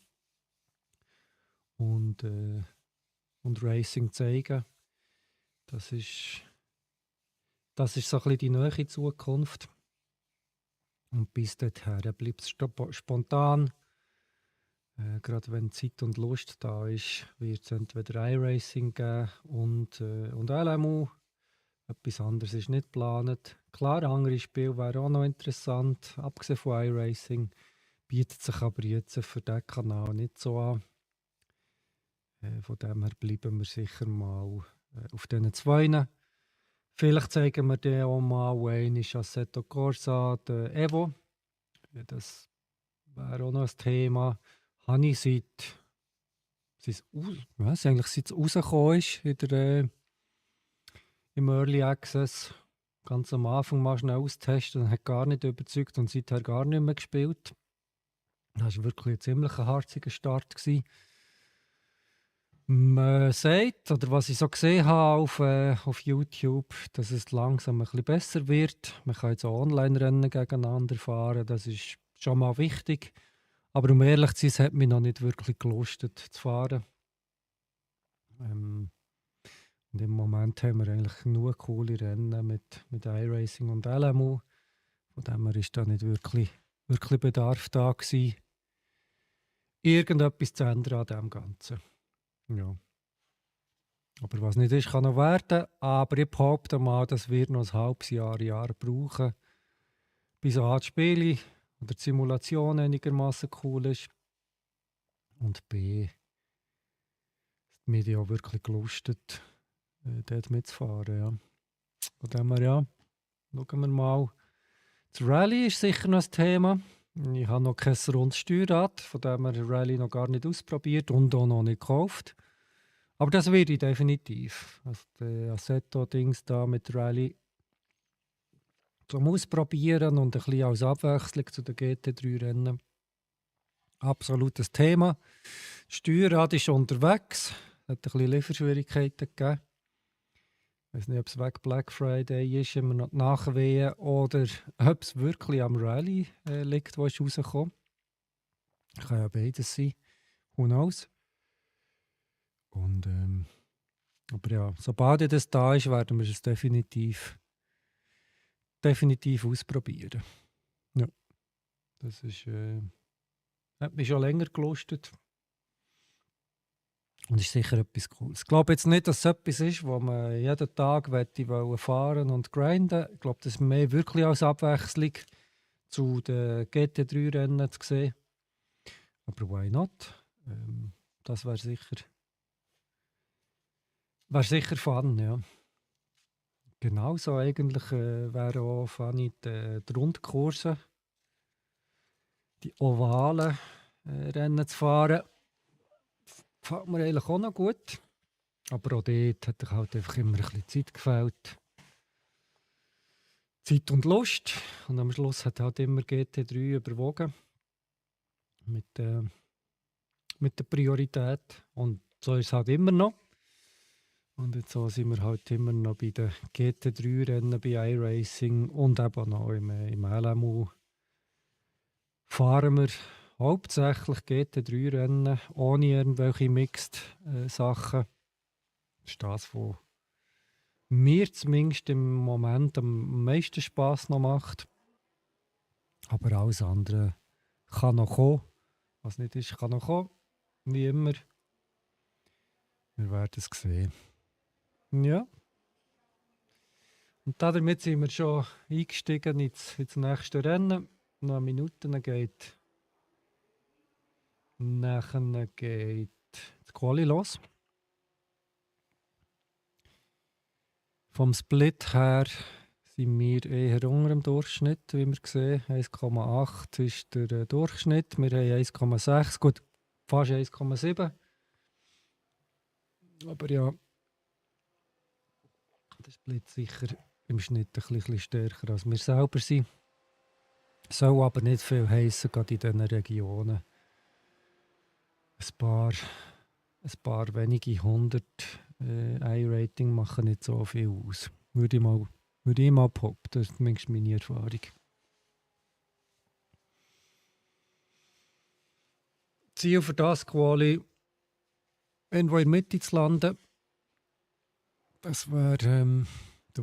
können. Und Racing zeigen. Das ist so ein bisschen die nähere Zukunft. Und bis dorthin bleibt es spontan. Gerade wenn Zeit und Lust da ist, wird es entweder iRacing geben und LMU. Etwas anderes ist nicht geplant. Klar, andere Spiele wären auch noch interessant. Abgesehen von iRacing bietet sich aber jetzt für diesen Kanal nicht so an. Von dem her bleiben wir sicher mal auf diesen 2. Vielleicht zeigen wir dir auch mal einen Assetto Corsa, der Evo. Das wäre auch noch ein Thema. Habe ich seit es rausgekommen ist im Early Access, ganz am Anfang mal schnell austesten und hat gar nicht überzeugt und seither gar nicht mehr gespielt. Das war wirklich ein ziemlich harziger Start gewesen. Man sagt, oder was ich so gesehen habe auf YouTube, dass es langsam ein bisschen besser wird. Man kann jetzt auch Online-Rennen gegeneinander fahren, das ist schon mal wichtig. Aber um ehrlich zu sein, es hat mich noch nicht wirklich gelustet zu fahren. Und im Moment haben wir eigentlich nur coole Rennen mit iRacing und LMU. Von dem her ist da nicht wirklich Bedarf da gewesen, irgendetwas zu ändern an dem Ganzen. Ja. Aber was nicht ist, kann noch werden. Aber ich behaupte mal, das wird noch ein halbes Jahr brauchen, bis A, die Spiele oder die Simulation einigermaßen cool ist. Und B, die Medien auch wirklich gelustet, dort mitzufahren. Ja. Von dem her, ja, schauen wir mal. Das Rallye ist sicher noch ein Thema. Ich habe noch kein rundes Steuerrad, von dem her Rallye noch gar nicht ausprobiert und auch noch nicht gekauft. Aber das werde ich definitiv. Also die Assetto-Dings da mit Rallye zum Ausprobieren und ein bisschen als Abwechslung zu den GT3-Rennen. Absolutes Thema. Das Steuerrad ist unterwegs. Es hat ein bisschen Lieferschwierigkeiten gegeben. Ich weiß nicht, ob es wegen Black Friday ist, immer noch die Nachwehen, oder ob es wirklich am Rallye liegt, wo es rausgekommen ist. Kann ja beides sein. Who knows? Und, aber ja, sobald das da ist, werden wir es definitiv ausprobieren. Ja, das ist, hat mich schon länger gelustet. Und ist sicher etwas Cooles. Ich glaube jetzt nicht, dass es etwas ist, wo man jeden Tag fahren und grinden. Ich glaube, das ist mehr wirklich als Abwechslung zu den GT3-Rennen zu sehen. Aber why not? Das wäre sicher fun, ja. Genauso eigentlich wäre auch funny die Rundkurse, die ovalen Rennen zu fahren. Gefällt mir eigentlich auch noch gut. Aber auch dort hat halt einfach immer ein bisschen Zeit gefehlt. Zeit und Lust. Und am Schluss hat halt immer GT3 überwogen. Mit der Priorität. Und so ist es halt immer noch. Und jetzt so sind wir halt immer noch bei den GT3-Rennen, bei iRacing und eben noch im LMU. Fahren wir hauptsächlich GT3-Rennen, ohne irgendwelche Mixed-Sachen. Das ist das, was mir zumindest im Moment am meisten Spass noch macht. Aber alles andere kann noch kommen. Was nicht ist, kann noch kommen. Wie immer. Wir werden es sehen. Ja. Und damit sind wir schon eingestiegen ins nächste Rennen. Noch Minuten geht. Nachher geht das Quali los. Vom Split her sind wir eher unter dem Durchschnitt, wie wir sehen. 1,8 ist der Durchschnitt. Wir haben 1,6, gut, fast 1,7. Aber ja, der Split sicher im Schnitt ein bisschen stärker als wir selber sind. Soll aber nicht viel heissen, gerade in diesen Regionen. Ein paar wenige 100 I-Rating machen nicht so viel aus. Würde ich mal behaupten. Das ist zumindest meine Erfahrung. Ziel für das Quali, irgendwo in der Mitte zu landen. Das wäre der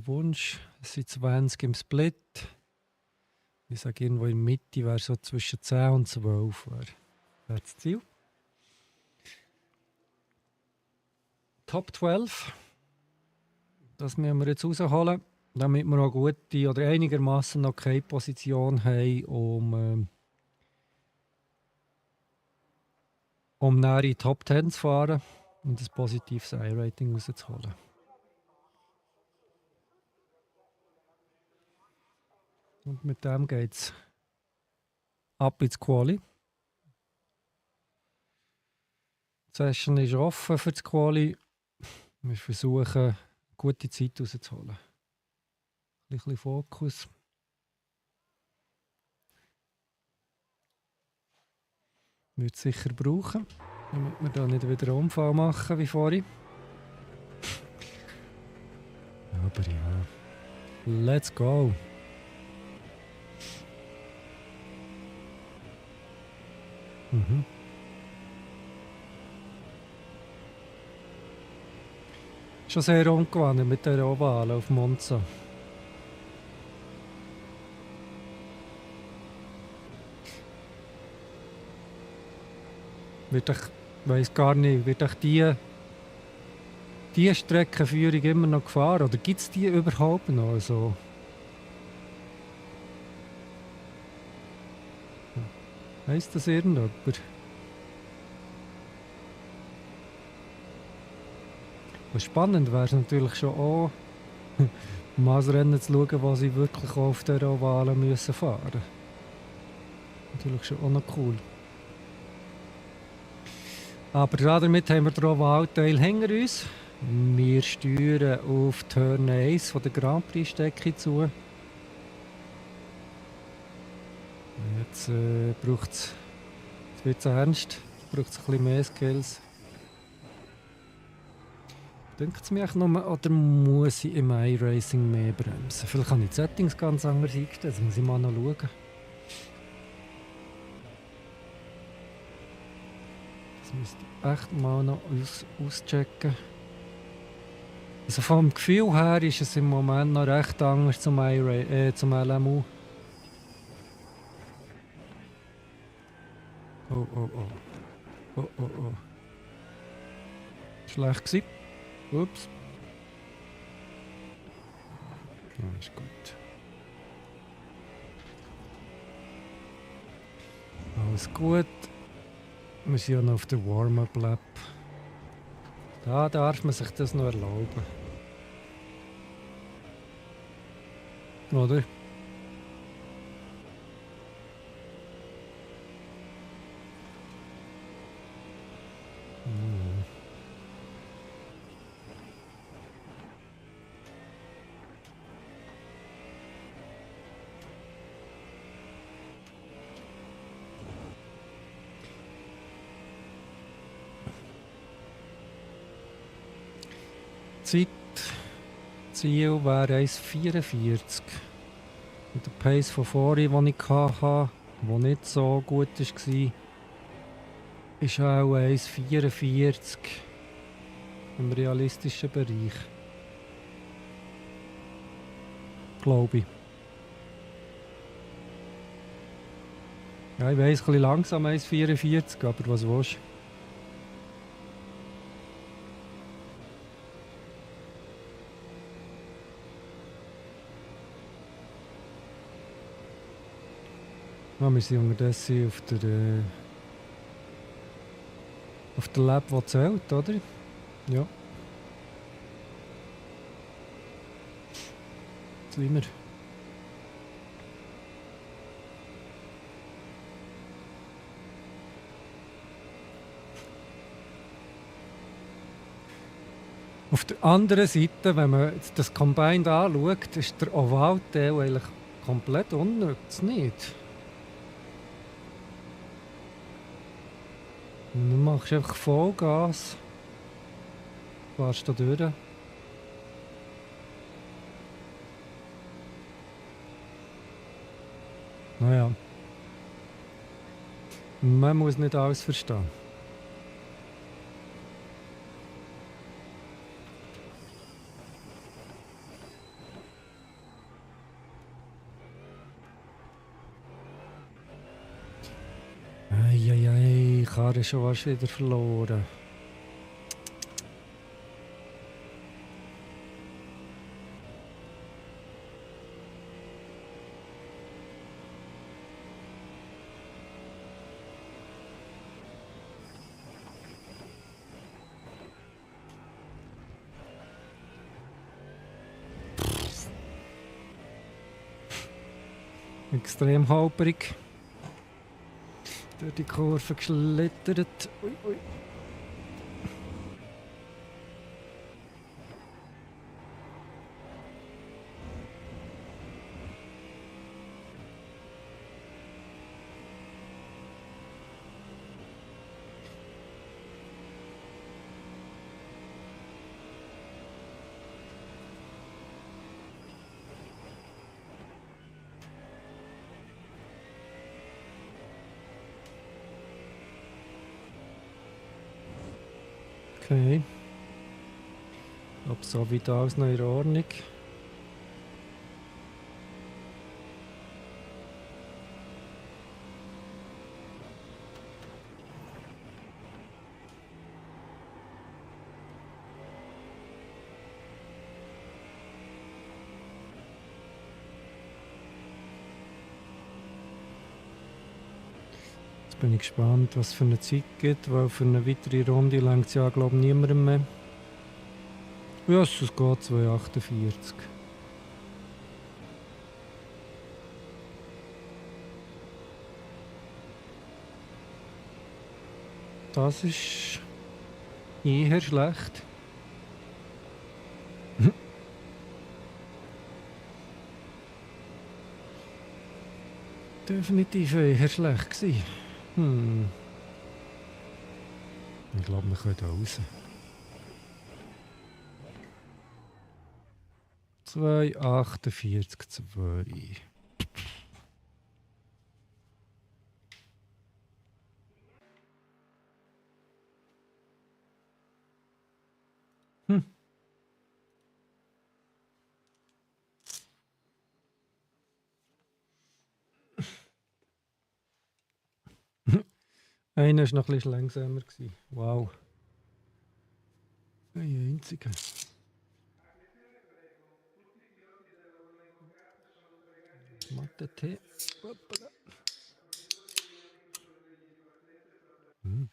Wunsch. Es sind 20 im Split. Ich sage, irgendwo in der Mitte wäre so zwischen 10 und 12 wäre das Ziel. Top 12. Das müssen wir jetzt rausholen, damit wir auch gute oder einigermaßen okay Position haben, um näher in die Top 10 zu fahren und ein positives I-Rating rauszuholen. Und mit dem geht es ab ins Quali. Die Session ist offen für das Quali. Wir versuchen, eine gute Zeit rauszuholen. Ein bisschen Fokus. Wird es sicher brauchen, damit wir da nicht wieder einen Unfall machen wie vorhin. Aber ja, let's go! Schon sehr ungewohnt mit der Ovale auf Monza. Ich weiss gar nicht, wird die Streckenführung immer noch gefahren? Oder gibt es die überhaupt noch? Also, weiss das irgendjemand? Was spannend wäre es natürlich schon auch, mal das Rennen zu schauen, wo sie wirklich auf der Ovale müssen fahren müssen. Natürlich schon auch noch cool. Aber damit haben wir den Ovalteil hinter uns. Wir steuern auf Turn 1 von der Grand Prix-Strecke zu. Jetzt braucht es, jetzt wird es ernst, jetzt braucht es ein bisschen mehr Skills. Denkt es mir eigentlich nur, oder muss ich im iRacing mehr bremsen? Vielleicht kann ich die Settings ganz anders einstellen, das muss ich mal noch schauen. Das müsste ich echt mal noch auschecken. Also vom Gefühl her ist es im Moment noch recht anders zum LMU. Oh, oh, oh. Oh, oh, oh. Schlecht gewesen. Ups. Ja, ist gut. Alles gut. Wir sind ja noch auf der Warm-Up-Lap. Da darf man sich das noch erlauben. Oder? Hm. Ziel wäre 1,44. Und der Pace von vorhin, den ich hatte, der nicht so gut war, ist auch 1,44 im realistischen Bereich. Glaube ich. Ja, ich weiss, ein bisschen langsam 1,44, aber was willst du? Ja, wir sind unterdessen auf der Lab, die zählt, oder? Ja. Jetzt sind wir. Auf der anderen Seite, wenn man jetzt das Combined anschaut, ist der Ovalteil eigentlich komplett unnütz, nicht? Dann machst du einfach Vollgas, fährst da durch. Naja. Man muss nicht alles verstehen. Eieiei, Karre ist schon fast wieder verloren. Extrem holperig. Durch die Kurve geschlittert. Ui, ui. Okay. Ich glaube, so wie da alles noch in Ordnung. Jetzt bin ich gespannt, was es für eine Zeit gibt, weil für eine weitere Runde längt es ja, glaube ich, niemandem mehr. Ja, es geht 2,48. Das ist eher schlecht. Definitiv eher schlecht gewesen. Ich glaube, wir können da raus. 2,48,2. Einer war noch ein bisschen langsamer gewesen. Wow. Ein einziger. Mathe T. Hoppala. Mhm.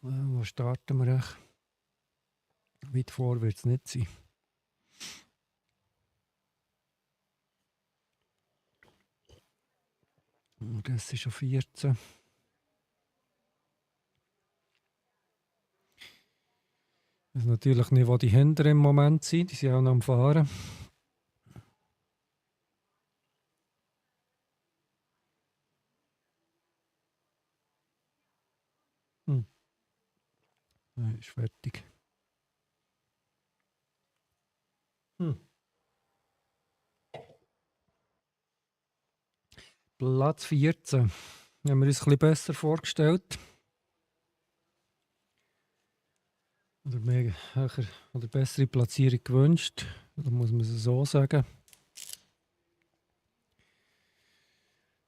Wo starten wir echt? Weit vor wird es nicht sein. Das ist schon 14. Ich weiß natürlich nicht, wo die Händler im Moment sind. Die sind auch noch am Fahren. Ist fertig. Platz 14. Haben wir uns ein bisschen besser vorgestellt. Oder, mehr, höher, oder bessere Platzierung gewünscht. Da muss man es so sagen.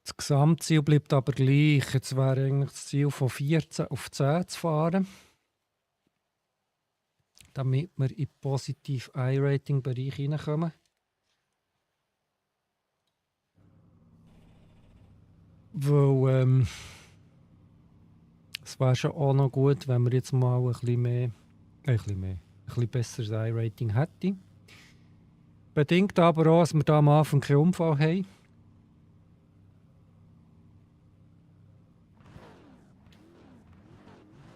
Das Gesamtziel bleibt aber gleich. Jetzt wäre eigentlich das Ziel von 14 auf 10 zu fahren. Damit wir in den positiven I-Rating-Bereich hineinkommen. Weil es wäre schon auch noch gut, wenn wir jetzt mal ein bisschen besseres I-Rating hätten. Bedingt aber auch, dass wir da am Anfang keinen Unfall haben.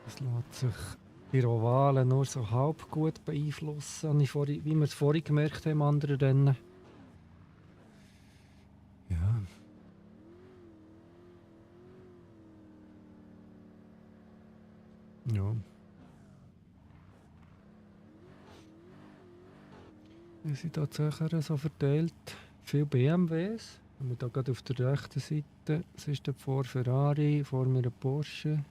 Das lässt sich bei Ovalen nur so halb gut beeinflussen, wie wir es vorhin gemerkt haben, anderen Rennen. Ja. Ja. Wir sind tatsächlich so verteilt. Viele BMWs. Wir hier gerade auf der rechten Seite. Es ist der vor Ferrari, vor mir ein Porsche.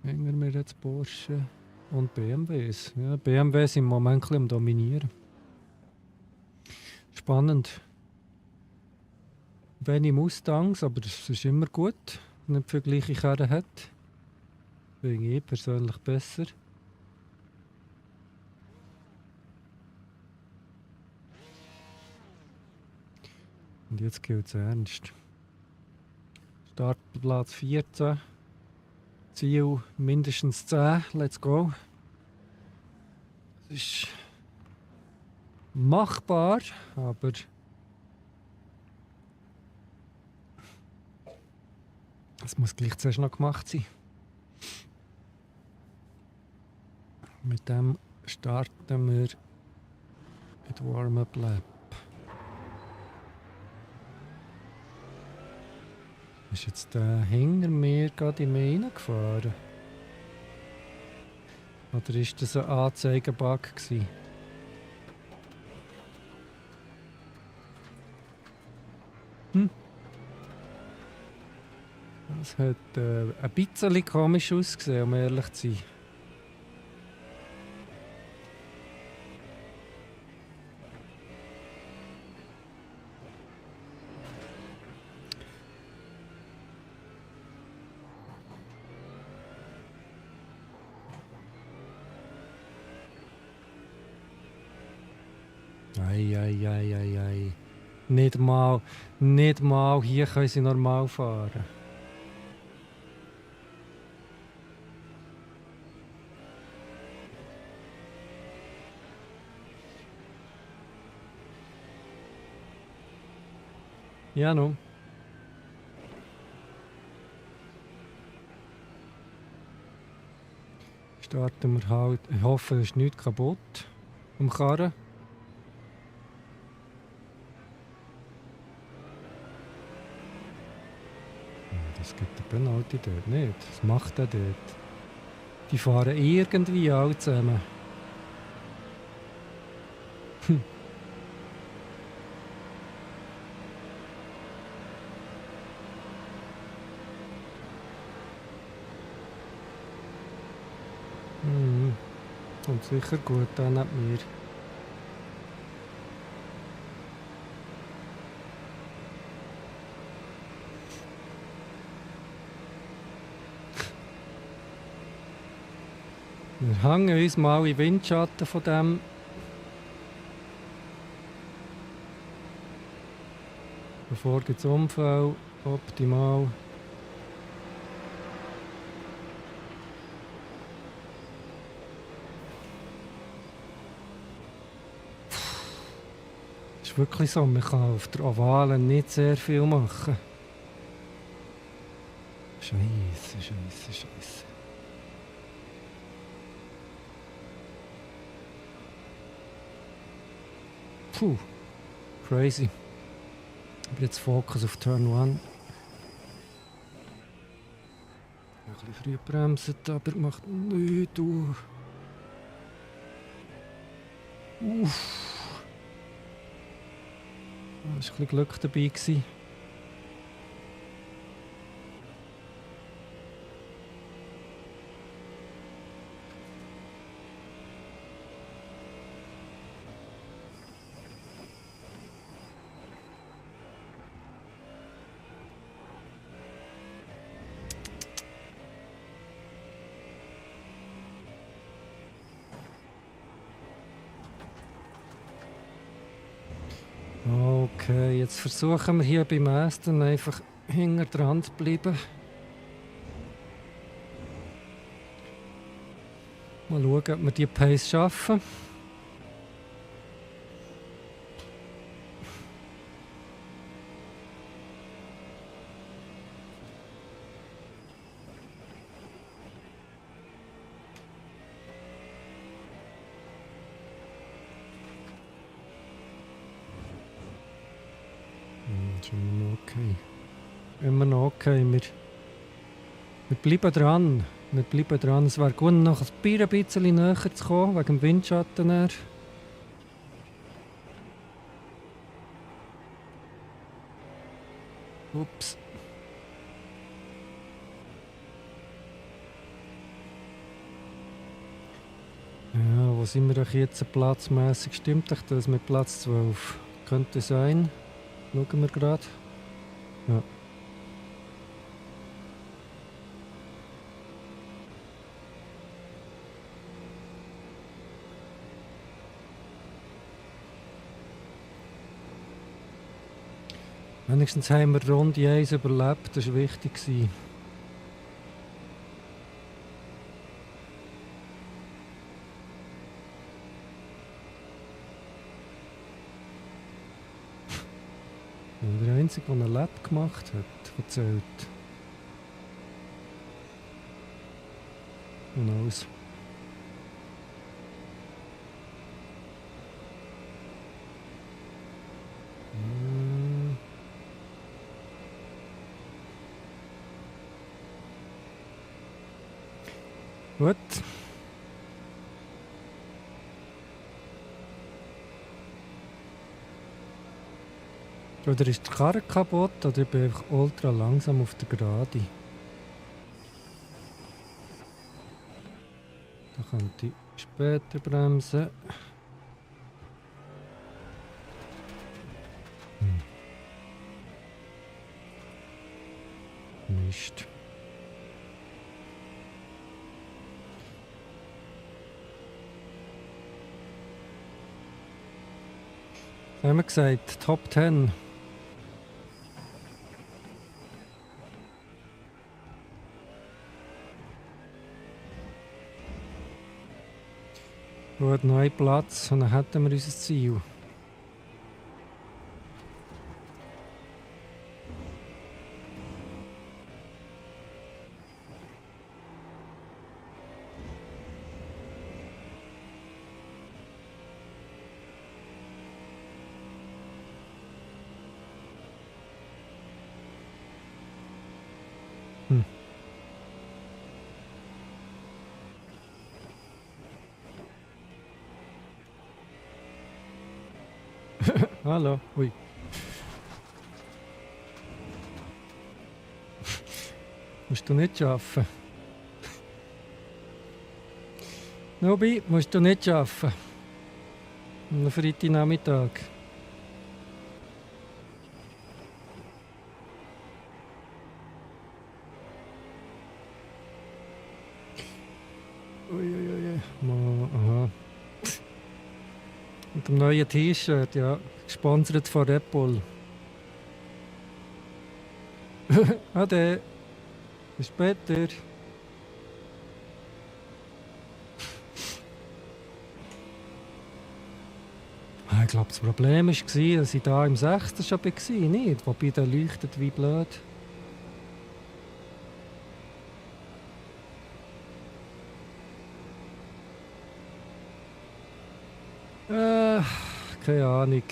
Hinter mir jetzt Porsche und BMWs. Ja, BMWs im Moment ein bisschen am Dominieren. Spannend. Wenig Mustangs, aber das ist immer gut, wenn man für gleiche Karren hat. Finde ich persönlich besser. Und jetzt gilt es ernst. Startplatz 14. Ziel mindestens 10. Let's go. Das ist machbar, aber es muss gleich zuerst noch gemacht sein. Mit dem starten wir in die Warm-Up Lap. Ist jetzt der hinter mir gerade in mich reingefahren? Oder war das ein Anzeigenbug gewesen? Das hat ein bisschen komisch ausgesehen, um ehrlich zu sein. Ei. Nicht mal, nicht mal hier können sie normal fahren. Ja, nun. Starten wir halt. Ich hoffe, es ist nichts kaputt am Karren. Das gibt der Penalty dort nicht. Was macht er dort? Die fahren irgendwie alle zusammen. Kommt sicher gut an neben mir. Wir hängen uns mal in Windschatten von dem. Bevor gibt es Unfall. Optimal. Es ist wirklich so, man kann auf der Ovalen nicht sehr viel machen. Scheiße, scheiße, scheiße. Puh, crazy. Ich bin jetzt Fokus auf Turn 1. Ein bisschen früh bremsen, aber macht nichts. Uff. Da war ein bisschen Glück dabei gewesen. Okay, jetzt versuchen wir hier beim Aston einfach hinter dran zu bleiben. Mal schauen, ob wir die Pace schaffen. Ist immer noch okay. Immer noch okay. Wir bleiben dran. Wir bleiben dran. Es wäre gut, noch ein bisschen näher zu kommen, wegen dem Windschatten. Ups. Ja, wo sind wir doch jetzt platzmäßig? Stimmt doch das mit Platz 12? Könnte sein. Schauen wir gerade. Ja. Wenigstens haben wir Runde 1 überlebt, das war wichtig. Der Einzige, der einen Lab gemacht hat, erzählt. Und alles. Gut. Oder ist die Karre kaputt oder ich bin einfach ultra langsam auf der Gerade. Da könnte ich später bremsen. Mist. Haben wir gesagt, Top 10. Gut, noch einen Platz und dann hätten wir unser Ziel. Hm. Hallo, ui. Musst du nicht arbeiten? Nobi, musst du nicht arbeiten? Am Freitagnachmittag. Uiuiui. Aha. Mit dem neuen T-Shirt, ja. Gesponsert von Red Bull. Ade. Bis später. Ich glaube, das Problem war, dass ich da im 6. schon war, nicht? Wobei der leuchtet wie blöd. Keine Ahnung.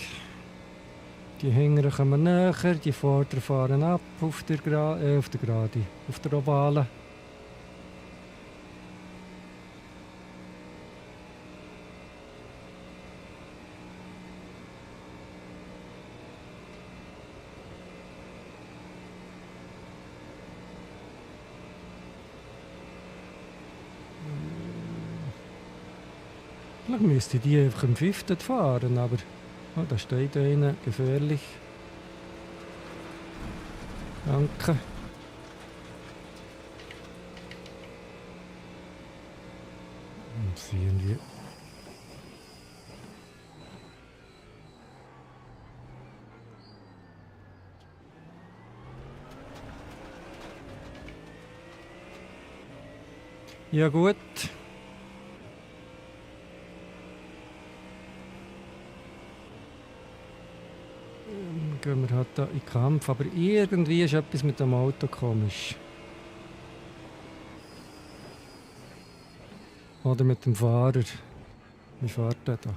Die Hinteren kommen näher, die Vorderen fahren ab auf der Gerade, auf der Ovale. Vielleicht müsste die einfach im 5. fahren, aber oh, da steht einer, gefährlich. Danke. Und sehen wir. Ja gut. Gehen wir halt da in den Kampf. Aber irgendwie ist etwas mit dem Auto komisch. Oder mit dem Fahrer. Wie fährt der da?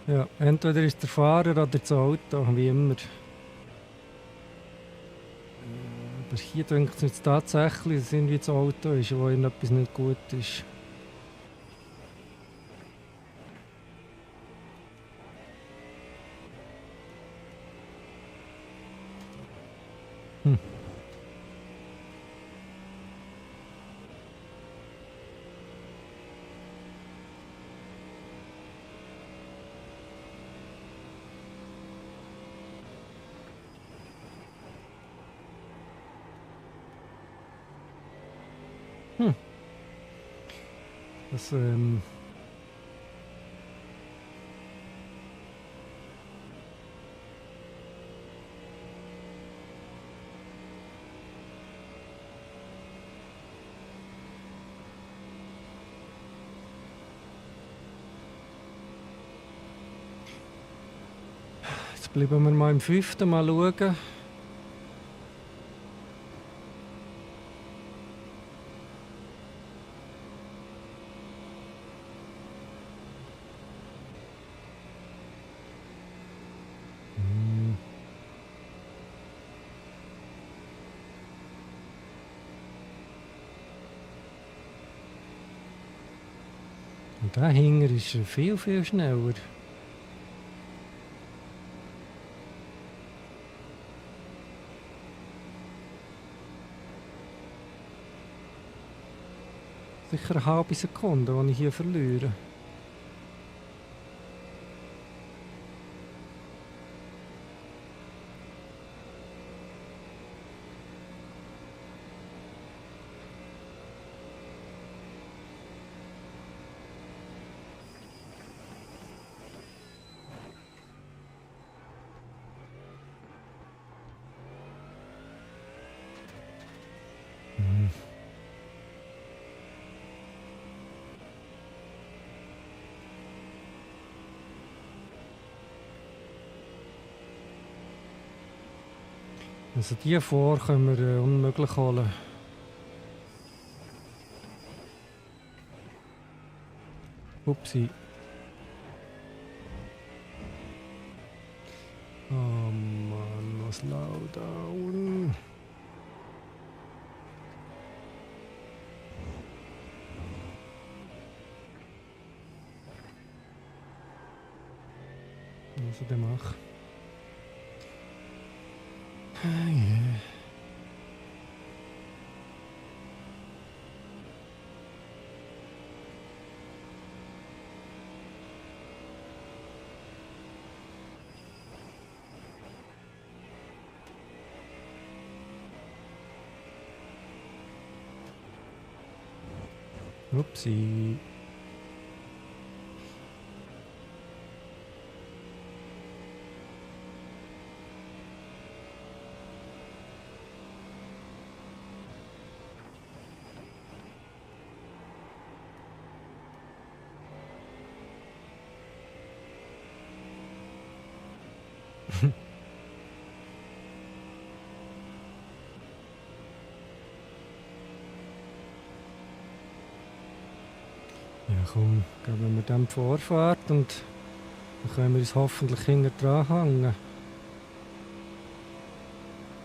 Ja, entweder ist der Fahrer oder das Auto, wie immer. Aber hier denke ich jetzt tatsächlich, dass es irgendwie das Auto ist, wo irgendetwas nicht gut ist. Hm. Hm. Das, jetzt bleiben wir mal im 5. Mal schauen. Und der Hinger ist viel, viel schneller. sicher eine halbe Sekunde, die ich hier verliere. Hm. Also die vor können wir unmöglich holen. Upsi. Oh Mann, was Slowdown. Was er denn macht. Yeah. Upsi. Ja komm, geben wir dem die Vorfahrt und dann können wir uns hoffentlich hinten dran hängen.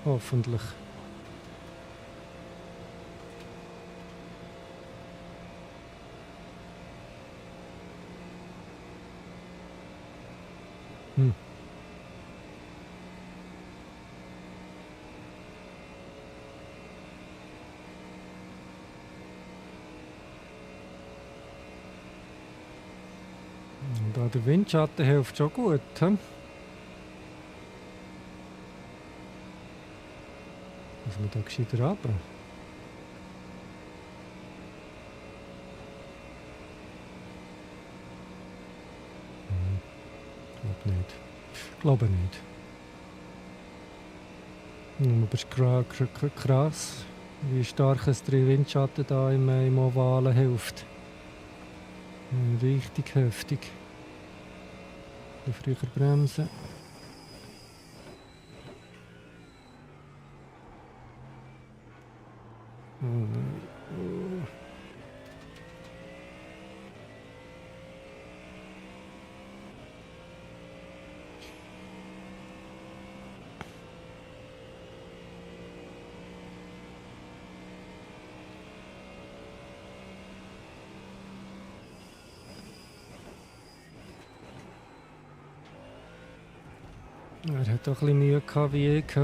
Hoffentlich. Hm. Und da der Windschatten hilft schon gut. Hm? Muss man da gescheiter runter? Glaub nicht. Glaube nicht. Aber es ist krass, wie stark es der Windschatten da im Ovalen hilft. Richtig heftig. Früher bremsen. Oh nein. Oh. Er hat auch ein bisschen Mühe gehabt wie ich,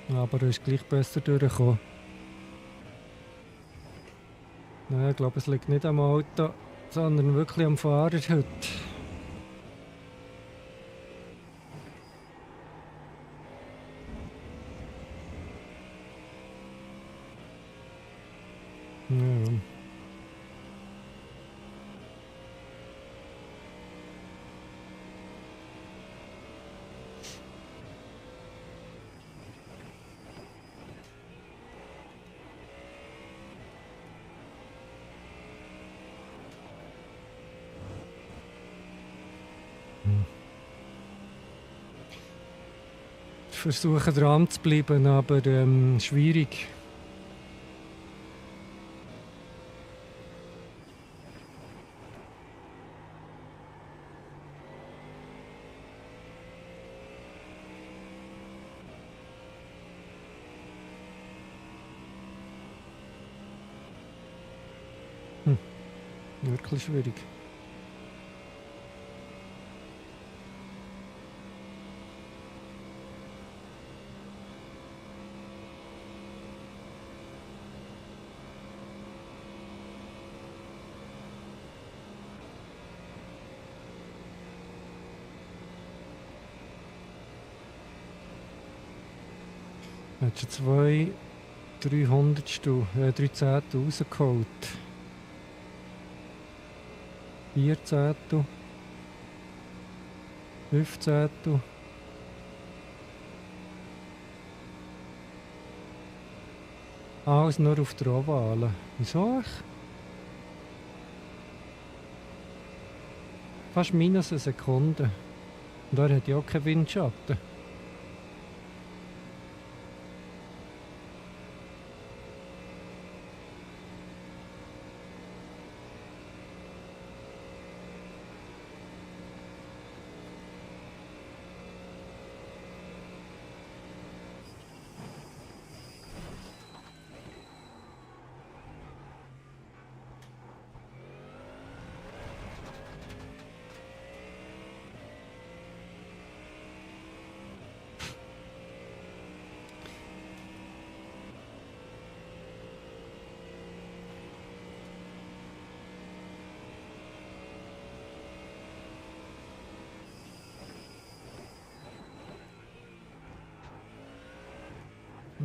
aber er ist gleich besser durchgekommen. Nein, ich glaube, es liegt nicht am Auto, sondern wirklich am Fahrer heute. Ja. Ich versuche dran zu bleiben, aber schwierig. Wirklich schwierig. Hättest du 2 300stel, 3 Zehntel rausgeholt. 4 Zehntel, 5 Zehntel. Alles nur auf der Ovale. Wieso? Fast minus eine Sekunde. Und da hat ja auch keinen Windschatten.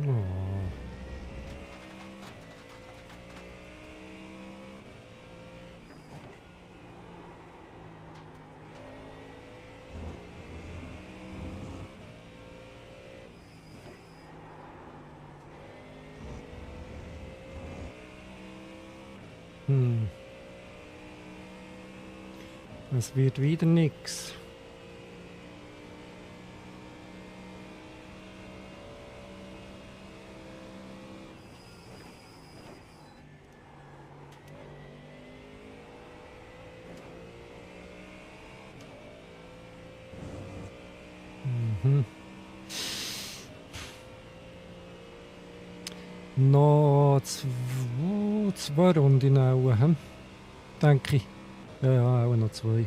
Oh. Es wird wieder nix. Noch zwei Runden auch, denke ich. Ja, auch noch 2.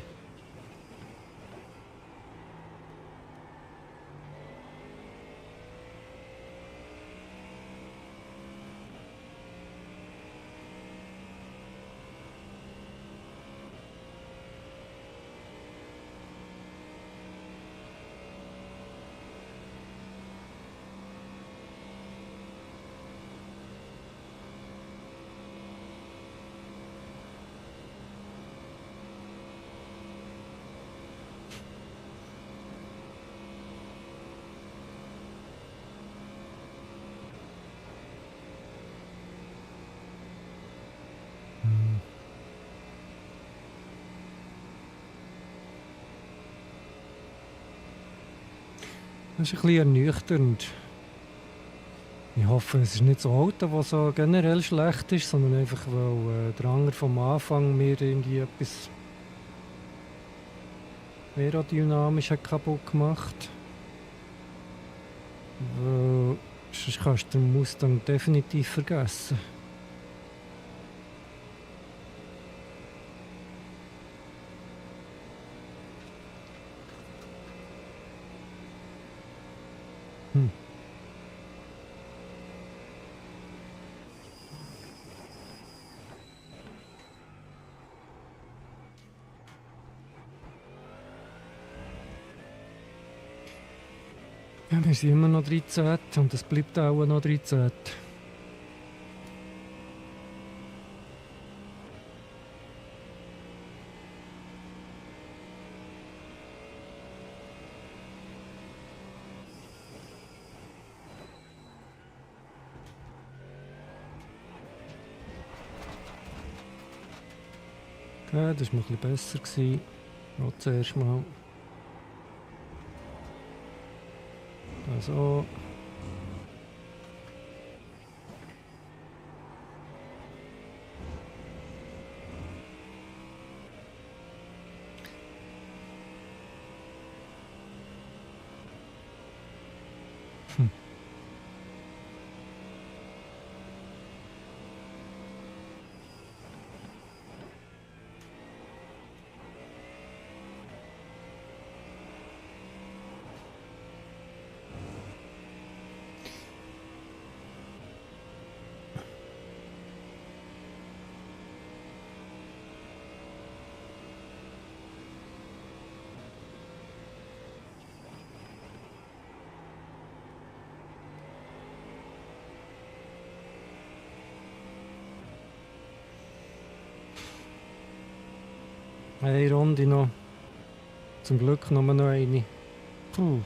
Das ist ein bisschen ernüchternd. Ich hoffe, es ist nicht das Auto, das so generell schlecht ist, sondern einfach, weil der Anger vom Anfang mir irgendwie etwas aerodynamisch hat kaputt gemacht. Weil sonst kannst du den Mustang definitiv vergessen. Ja, wir sind immer noch 13 und es bleibt auch noch 13. Ja, das war mal ein bisschen besser. Noch zuerst mal. Also. Eine Runde noch. Zum Glück nur noch eine. Puh.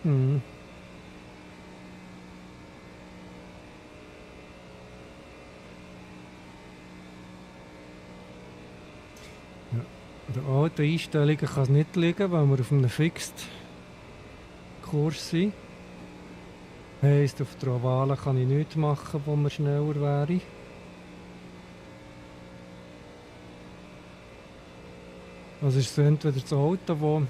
Mhm. Ja. An den alten Einstellungen kann es nicht liegen, weil wir auf einem Fixed-Kurs sind. Heisst, auf der Ovale kann ich nichts machen, wo man schneller wäre. Also ist es entweder das Auto, das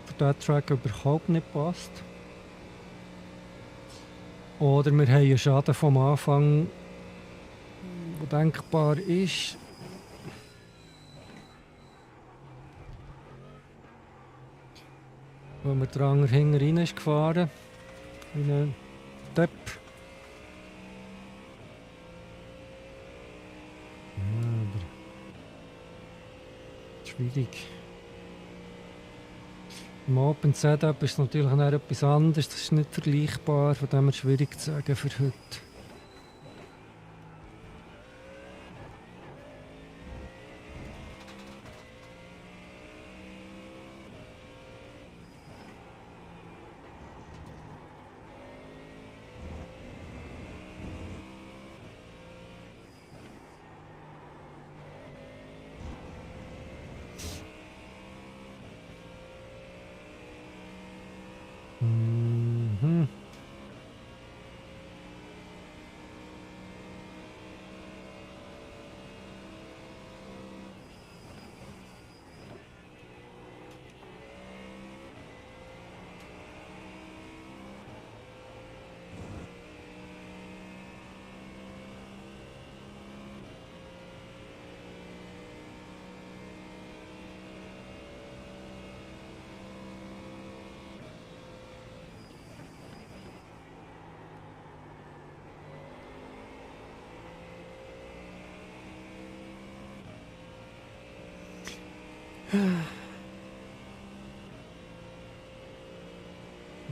für diesen Track überhaupt nicht passt. Oder wir haben einen Schaden vom Anfang, der denkbar ist. Weil mir der andere hinten rein ist gefahren. Wie ein Depp. Ja, aber schwierig. Im Open Setup ist es natürlich noch etwas anderes. Das ist nicht vergleichbar. Von dem her schwierig zu sagen für heute. Mhm.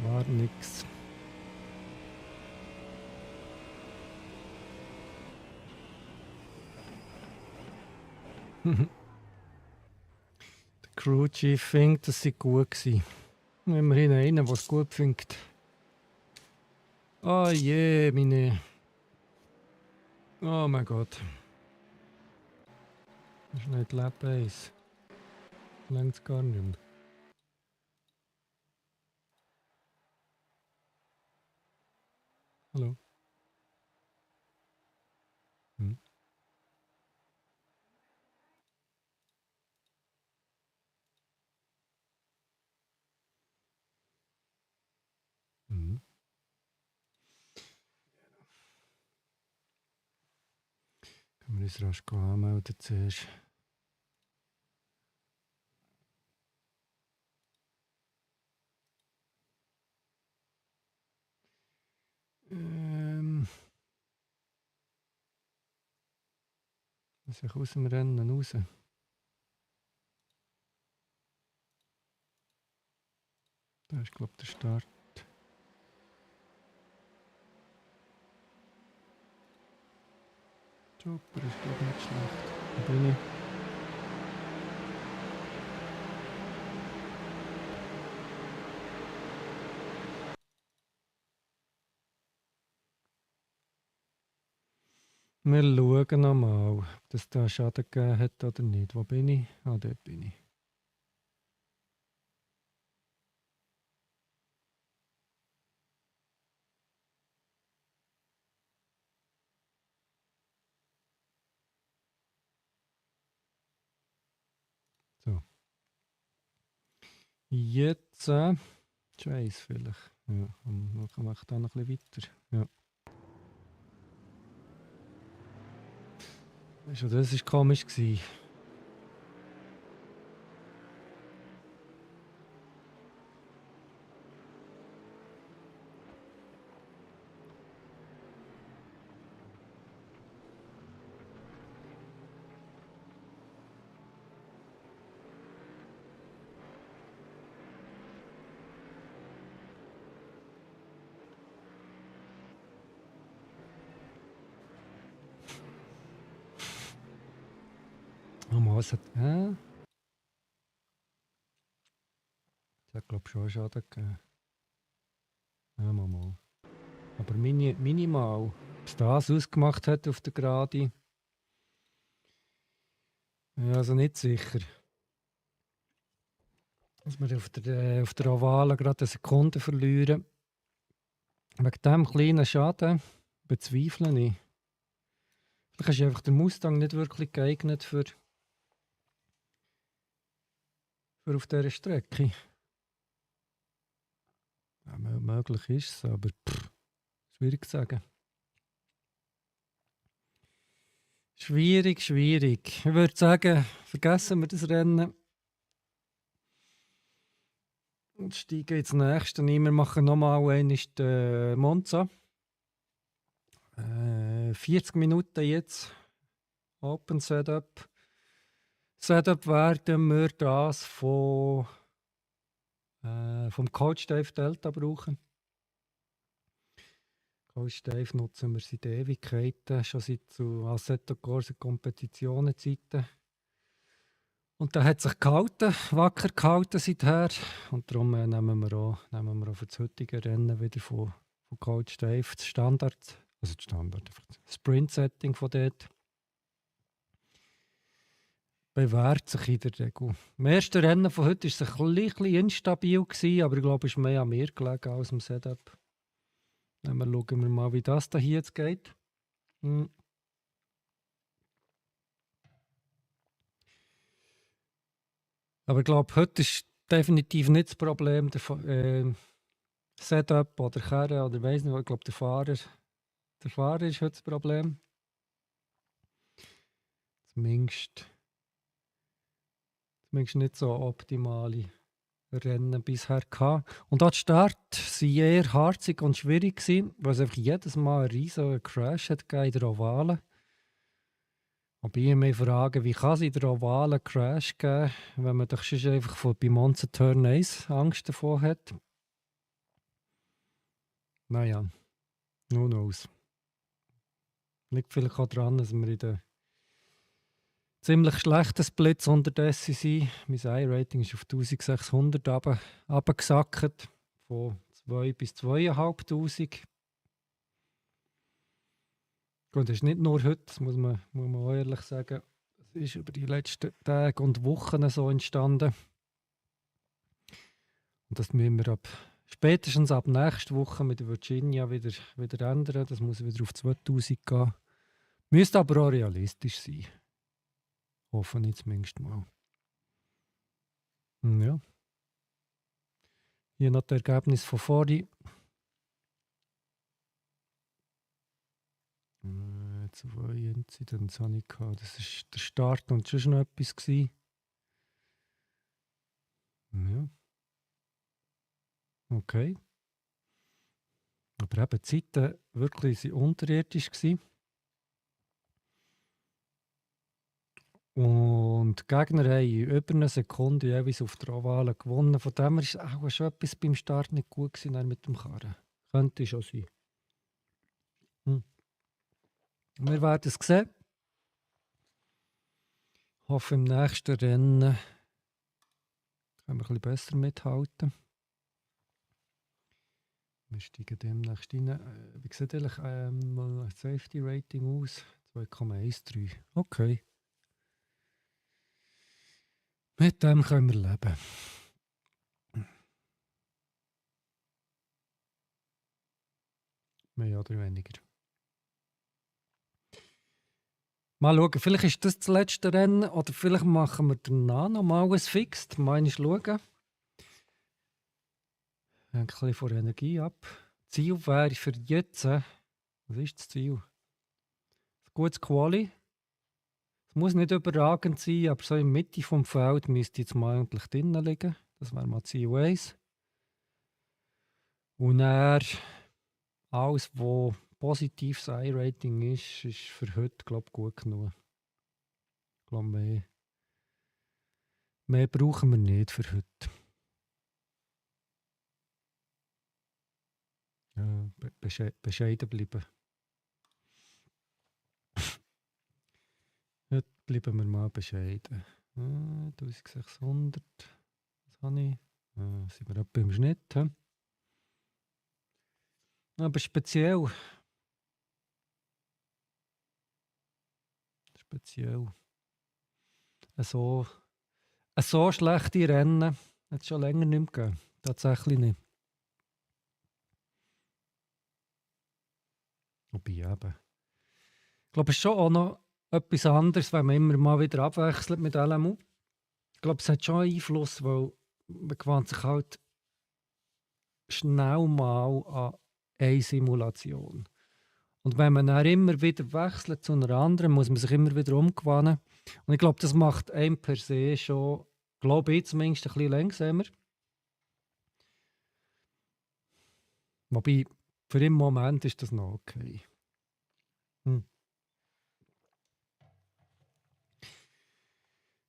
War nix. Der Crew Chief findet, das sei gut gewesen. Immerhin einer, der es gut findet. Oh je, meine. Oh mein Gott. Das ist nicht Lab 1. Längst gar nicht mehr. Hallo. Hm. Mhm. Können wir uns rasch anmelden zuerst. Muss ich aus dem Rennen raus? Da ist, glaube ich, der Start. Super, ist, glaube ich, nicht schlecht. Da bin ich. Wir schauen nochmal, ob das da Schaden gegeben hat oder nicht. Wo bin ich? Ah, dort bin ich. So. Jetzt, Scheiß vielleicht. Ja, dann mache ich da noch ein bisschen weiter. Ja. Also das war komisch gewesen. Mal, es hat glaube ich schon einen Schaden gegeben. Ja, mal. Aber minimal. Was das ausgemacht hat auf der Gerade, ja, also nicht sicher. Dass wir auf der Ovale gerade eine Sekunde verlieren. Wegen diesem kleinen Schaden bezweifle ich. Vielleicht ist einfach der Mustang nicht wirklich geeignet für auf dieser Strecke. Ja, möglich ist es, aber schwierig zu sagen. Schwierig. Ich würde sagen, vergessen wir das Rennen und steigen ins nächste ein. Wir machen nochmal einmal Monza. 40 Minuten jetzt. Open Setup. Setup werden wir das vom Coach Dave Delta brauchen. Coach Dave nutzen wir seit Ewigkeiten, schon seit zu Assetto Corsa Kompetitionenzeiten. Und der hat sich gehalten, wacker gehalten seither. Und darum nehmen wir auch für das heutige Rennen wieder von Coach Dave das Standard, einfach das Sprint-Setting von dort. Bewährt sich in der Regel. Im ersten Rennen von heute war es ein bisschen instabil, aber ich glaube, es ist mehr an mir gelegen als am Setup. Dann schauen wir mal, wie das hier jetzt geht. Aber ich glaube, heute ist definitiv nicht das Problem, der Setup oder Karre oder weiss nicht, ich glaube, der Fahrer ist heute das Problem. Zumindest nicht so optimale Rennen bisher gehabt. Und auch die Start waren eher harzig und schwierig gewesen, weil es einfach jedes Mal einen riesigen Crash hat in der Ovale. Wobei ich mich frage, wie kann es in der Ovale einen Crash geben, wenn man doch schon einfach bei Monza Turn 1 Angst davor hat. Naja, who knows. Liegt vielleicht auch daran, dass wir in den ziemlich schlechten Splits unterdessen sind. Mein I-Rating ist auf 1600 runtergesackt, von 2 bis 2500. Gut, das ist nicht nur heute, das muss man auch ehrlich sagen. Es ist über die letzten Tage und Wochen so entstanden. Und das müssen wir spätestens ab nächster Woche mit der Virginia wieder ändern. Das muss wieder auf 2000 gehen. Müsste aber auch realistisch sein. Hoffe ich zumindest mal. Ja. Hier noch das Ergebnis von vorhin. 2 Inzidenz habe ich gehabt. Das war der Start und schon noch etwas gewesen. Ja. Okay. Aber eben die Zeiten wirklich unterirdisch gewesen. Und die Gegner haben in über einer Sekunde jeweils auf der Ovale gewonnen. Von dem her ist auch schon etwas beim Start nicht gut gewesen mit dem Karren. Könnte schon sein. Wir werden es sehen. Ich hoffe, im nächsten Rennen können wir ein bisschen besser mithalten. Wir steigen demnächst rein. Wie sieht eigentlich das Safety Rating aus? 2,13. Okay. Mit dem können wir leben. Mehr oder weniger. Mal schauen, vielleicht ist das letzte Rennen oder vielleicht machen wir danach noch mal ein Fixed. Mal schauen. Ein bisschen von Energie ab. Ziel wäre für jetzt, was ist das Ziel? Ein gutes Quali. Es muss nicht überragend sein, aber so in der Mitte vom Feld müsste jetzt mal eigentlich drinnen liegen. Das wäre mal Ziel 1. Und dann alles, was positives I-Rating ist für heute, glaube ich, gut genug. Ich glaube, mehr brauchen wir nicht für heute. Ja, bescheiden bleiben. bleiben wir mal bescheiden. 1600, was habe ich? Sind wir etwa im Schnitt? He? Aber speziell. So, so schlechte Rennen hat es schon länger nicht mehr gegeben. Tatsächlich nicht. Wobei eben. Ich glaube, es ist schon auch noch etwas anderes, wenn man immer mal wieder abwechselt mit LMU. Ich glaube, es hat schon einen Einfluss, weil man gewöhnt sich halt schnell mal an eine Simulation. Und wenn man dann immer wieder wechselt zu einer anderen, muss man sich immer wieder umgewöhnen. Und ich glaube, das macht einem per se schon, glaube ich zumindest, ein bisschen langsamer. Wobei, für den Moment ist das noch okay.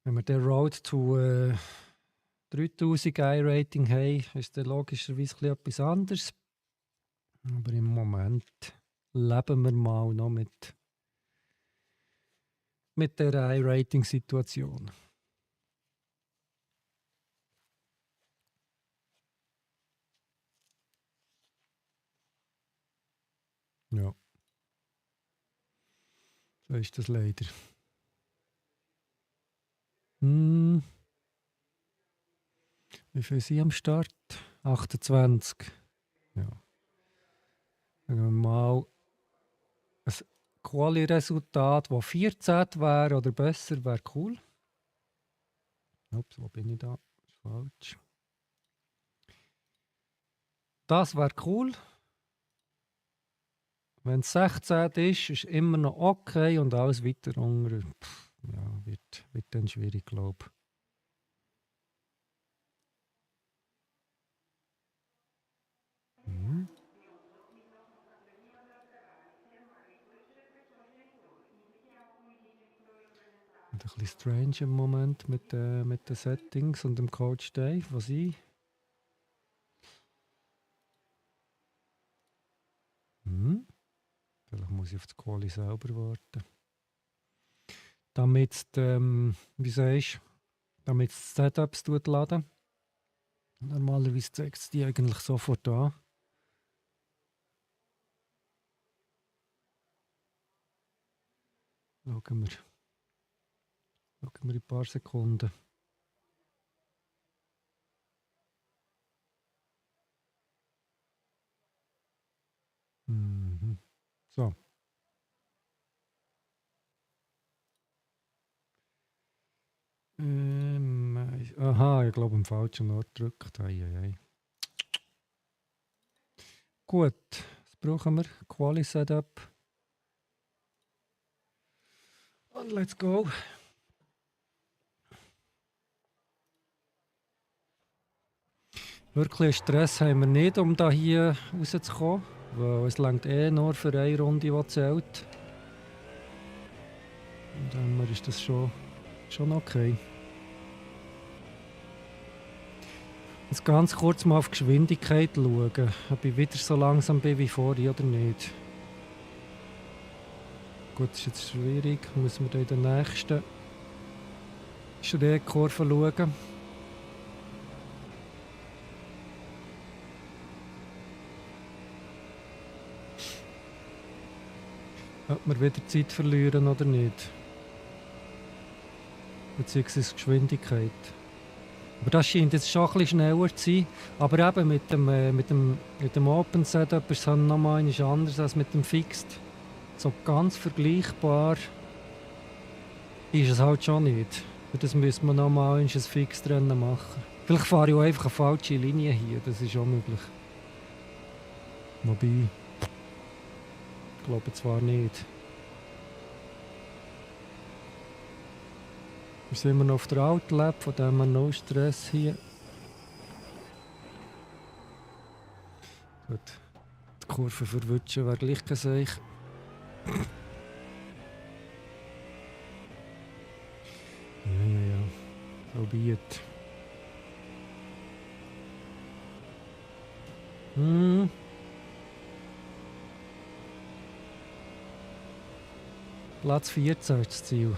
Wenn wir den Road to 3000 I-Rating haben, ist das logischerweise etwas anderes. Aber im Moment leben wir mal noch mit der I-Rating-Situation. Ja. So ist das leider. Wie viel sind am Start? 28. Ja. Sagen wir mal ein Quali-Resultat, das 14 wäre oder besser, wäre cool. Ups, wo bin ich da? Das ist falsch. Das wäre cool. Wenn es 16 ist, ist immer noch okay und alles weiter unter. Ja, wird dann schwierig, glaube ich. Ein bisschen strange im Moment mit den Settings und dem Coach Dave, was ich. Vielleicht muss ich auf das Quali selber warten. Damit wie sagst damit es Setups laden. Normalerweise zeigt es die eigentlich sofort an. Schauen wir in ein paar Sekunden. So. Aha, ich glaube, am falschen Ort gedrückt. Gut, das brauchen wir. Quali-Setup. Und let's go. Wirklich Stress haben wir nicht, um da hier rauszukommen. Weil es reicht nur für eine Runde, die zählt. Und dann ist das schon okay. Jetzt ganz kurz mal auf die Geschwindigkeit schauen, ob ich wieder so langsam bin wie vorher oder nicht. Gut, das ist jetzt schwierig. Müssen wir dann in der nächsten Schrägkurve schauen. Ob wir wieder Zeit verlieren oder nicht. Beziehungsweise Geschwindigkeit. Aber das scheint jetzt schon ein bisschen schneller zu sein. Aber eben mit dem Open Setup ist es halt nochmal anders als mit dem Fixed. So ganz vergleichbar ist es halt schon nicht. Für das müssen wir nochmal ein Fixed-Rennen machen. Vielleicht fahre ich auch einfach eine falsche Linie hier, das ist auch möglich. Wobei, ich glaube zwar nicht. Wir sind immer noch auf der Outlap, von dem haben wir no Stress hier. Gut, die Kurve verwutschen wäre gleich gesagt. Ja. So be it. Platz 14 ist das Ziel.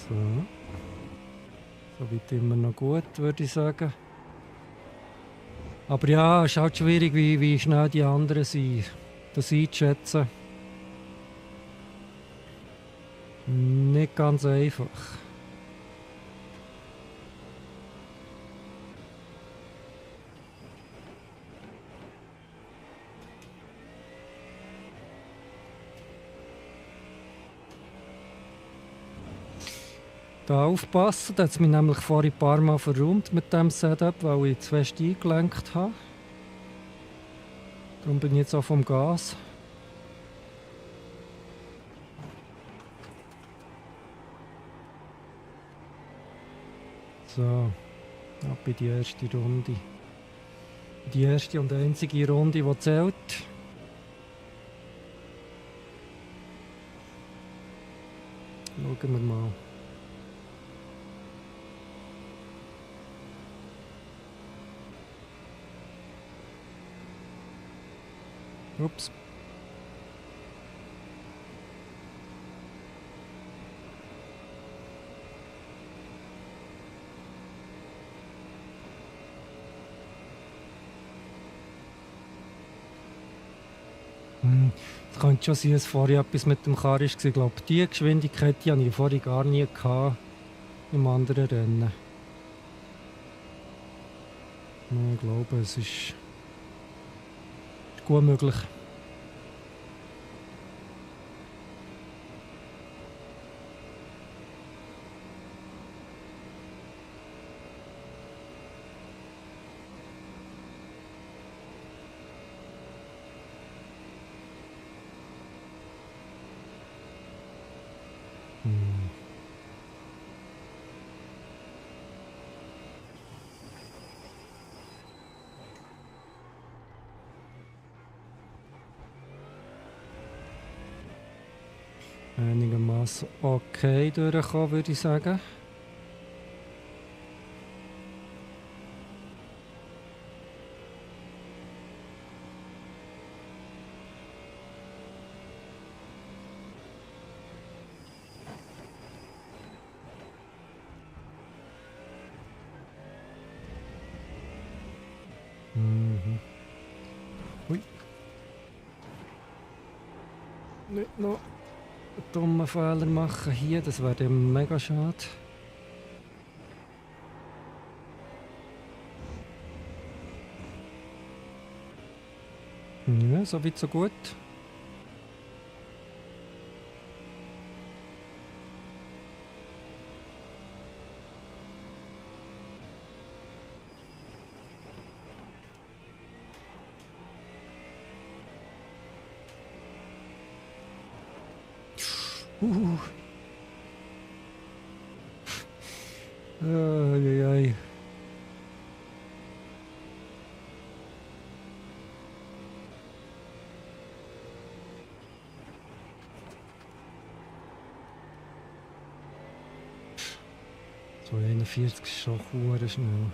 So, soweit immer noch gut, würde ich sagen. Aber ja, es ist halt schwierig, wie schnell die anderen sind. Das einzuschätzen. Nicht ganz einfach. Da aufpassen, da hat es mich nämlich vorhin ein paar Mal verräumt mit dem Setup, weil ich zu fest eingelenkt habe. Darum bin ich jetzt auch vom Gas. So, ab in die erste Runde. Die erste und einzige Runde, die zählt. Schauen wir mal. Ups. Es könnte schon sein, dass vorher etwas mit dem Karren war. Ich glaube, diese Geschwindigkeit die hatte ich vorher gar nie gehabt im anderen Rennen. Ich glaube, es ist gut möglich. Einigermaßen okay durchgekommen, würde ich sagen. Ui. Nicht noch einen dummen Fehler machen hier, das wäre dann mega schade. Ja, so weit so gut. Ai. So 41 ist schon verdammt schnell.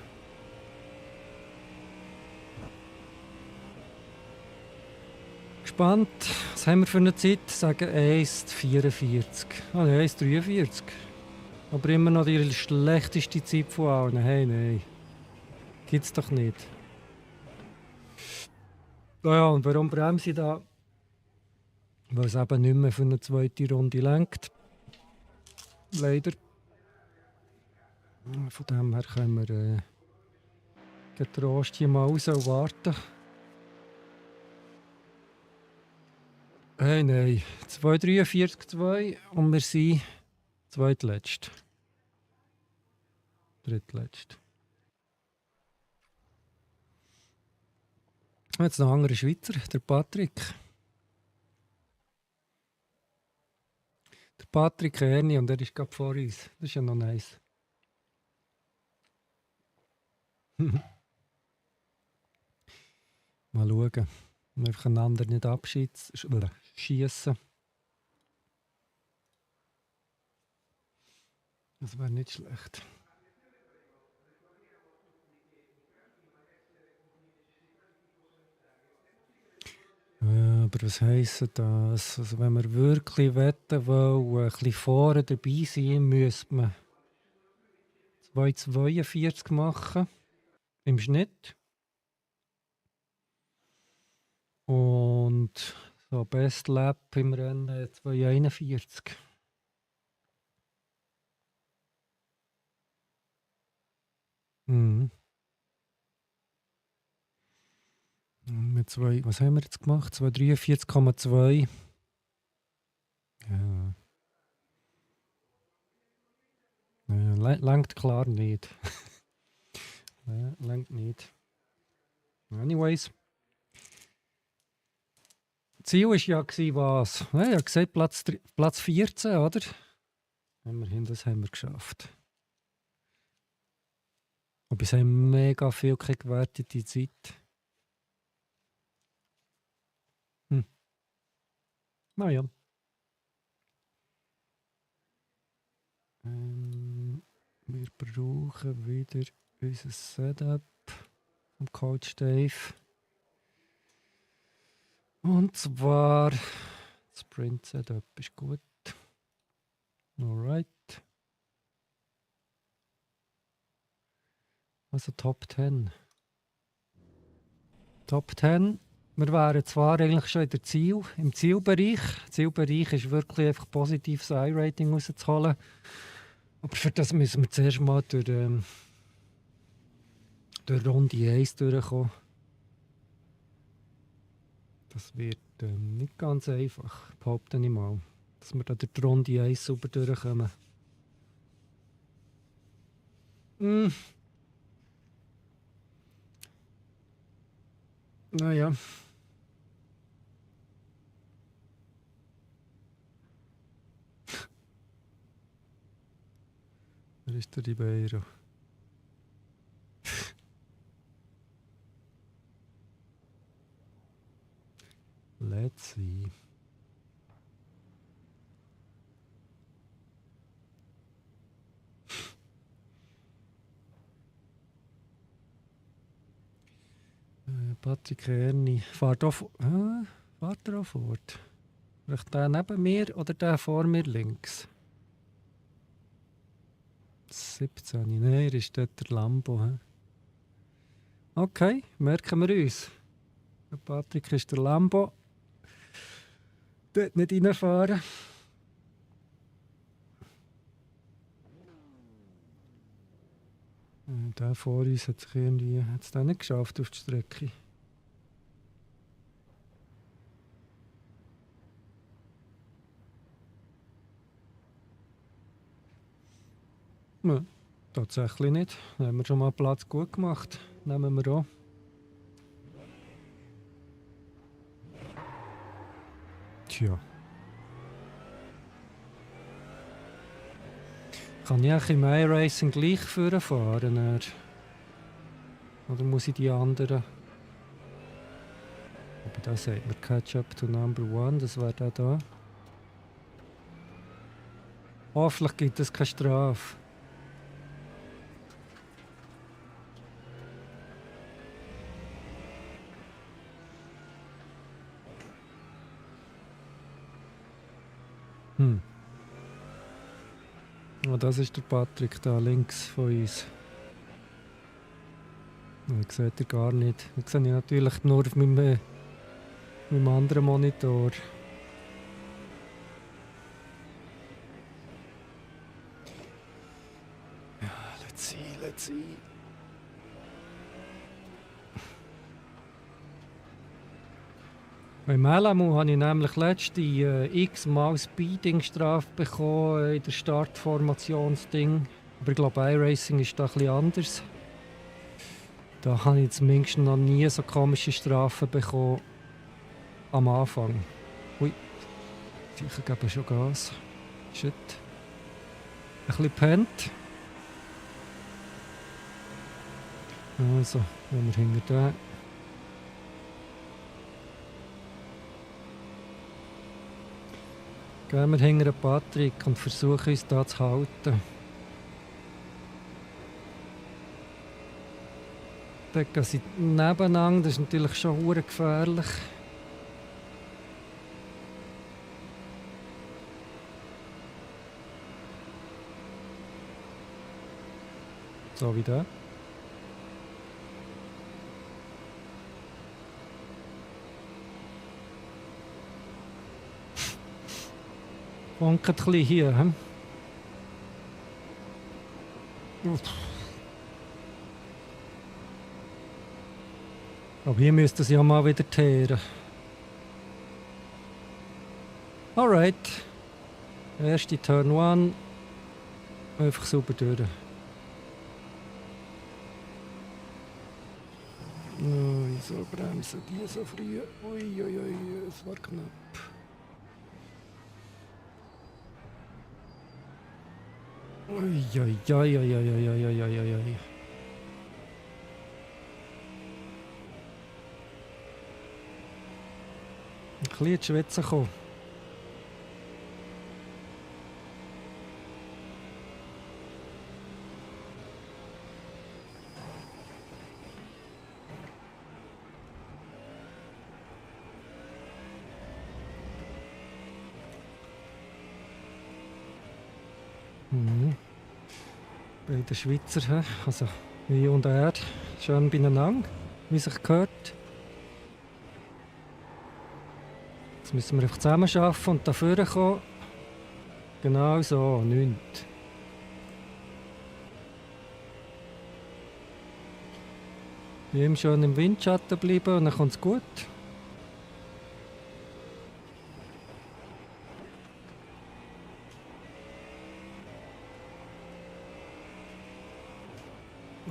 Gespannt. Was haben wir für eine Zeit? Sagen 1,44. Ah, nein, 1,43. Aber immer noch die schlechteste Zeit von allen. Hey, nein. Gibt's doch nicht. Naja, und warum bremse ich da? Weil es eben nicht mehr für eine zweite Runde lenkt. Leider. Von dem her können wir getrost hier mal raus und warten. Hey, nein. 2,43,2 und wir sind zweitletzt. Drittletzt. Jetzt noch ein anderer Schweizer, der Patrick. Der Patrick Erni und er ist gerade vor uns. Das ist ja noch nice. Mal schauen. Wir einfach einander nicht schießen. Das wäre nicht schlecht. Aber was heisst das? Also wenn wir wirklich wetten wollen, ein bisschen vorne dabei sein, müsste man 2,42 machen im Schnitt. Und so Best Lap im Rennen 2,41. Mhm. Mit was haben wir jetzt gemacht? 2,43,2. Ja, langt klar nicht. Langt nicht. Anyways. Ziel war ja was? Ja, ich habe gesagt, Platz 14, oder? Immerhin, das haben wir geschafft. Aber es haben mega viel keine gewertete Zeit. Naja. Wir brauchen wieder unser Setup vom Coach Dave. Und zwar Sprint Setup ist gut. Alright. Also Top 10. Top 10. Wir wären zwar eigentlich schon in der im Zielbereich. Zielbereich ist wirklich einfach positives I-Rating rauszuholen. Aber für das müssen wir zuerst mal durch Runde 1 durchkommen. Das wird nicht ganz einfach, behaupte ich mal. Dass wir da durch die Runde 1 sauber durchkommen. Naja. Wer ist der Ribeiro? Let's see. Patrick Erni. Fahrt er auch fort? Vielleicht der neben mir oder der vor mir links? 17. Nein, er ist dort der Lambo. He? Okay, merken wir uns. Der Patrick ist der Lambo. Dort nicht reinfahren. Der vor uns hat es irgendwie nicht geschafft auf die Strecke. Ja, tatsächlich nicht. Da haben wir schon mal Platz gut gemacht. Nehmen wir auch. Tja. Kann ich eigentlich im iRacing gleich fahren? Oder muss ich die anderen? Aber da sagt man Catch up to number 1, das wäre der da. Hoffentlich gibt es keine Strafe. Oh, das ist der Patrick da links von uns. Den seht ihr gar nicht. Den sehe ich natürlich nur auf meinem anderen Monitor. Ja, let's see. Bei Melamu habe ich nämlich letzte x-mal Speeding-Strafe bekommen in der Startformationsding. Aber ich glaube, iRacing ist da etwas anders. Da habe ich zumindest noch nie so komische Strafen bekommen am Anfang. Ui, sicher geben schon Gas. Shit. Ein bisschen pennt. Also, wenn wir hinter den. Gehen wir hinter Patrick und versuchen uns da zu halten. Dort gehen sie nebeneinander, das ist natürlich schon verdammt gefährlich. So wie der. Wankert ein bisschen hier. Hm? Aber hier müsste sie ja mal wieder teeren. Alright. Erste Turn 1. Einfach sauber durch. Wieso bremsen die so früh? Uiuiui, es war knapp. Uiuiuiuiuiuiuiui. Ein bisschen ins Schwitzen kommen. Mhm. Beide Schweizer, hä? Also wie und er, schön beieinander, wie sich gehört. Jetzt müssen wir einfach zusammen arbeiten und da vorne kommen. Genau so, nichts. Bei ihm schön im Windschatten bleiben und dann kommt es gut.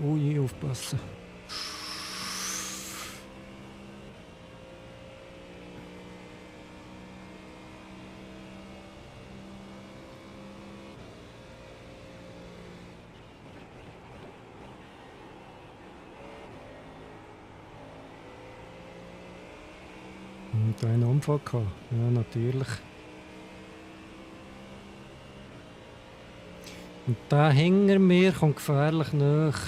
Ui, aufpassen. Da einen Unfall gehabt. Ja, natürlich. Und der hinter mir kommt gefährlich nach.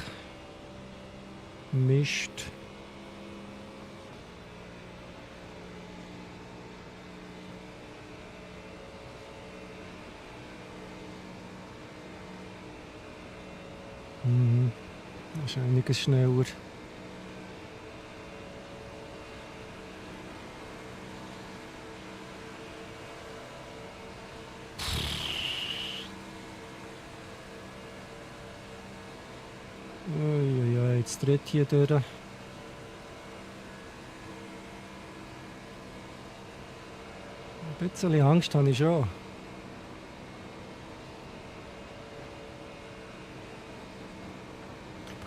Mist. Mhm. Das ist einiges schneller. Uiuiui, jetzt dreht hier durch. Ein bisschen Angst habe ich schon.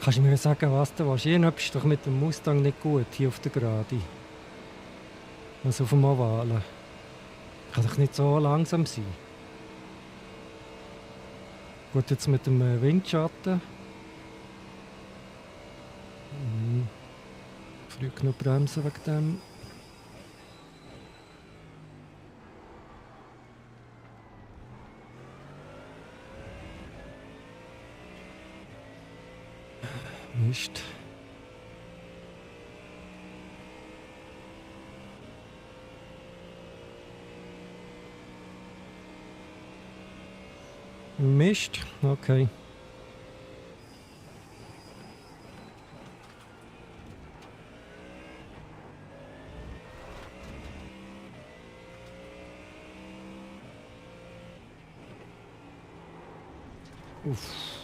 Kannst du mir sagen, was du willst? Irgendetwas ist doch mit dem Mustang nicht gut, hier auf der Gerade. Also auf dem Ovalen. Kann doch nicht so langsam sein. Gut, jetzt mit dem Windschatten. Früh genug bremsen wegen dem. Mist. Mist, okay. Uff.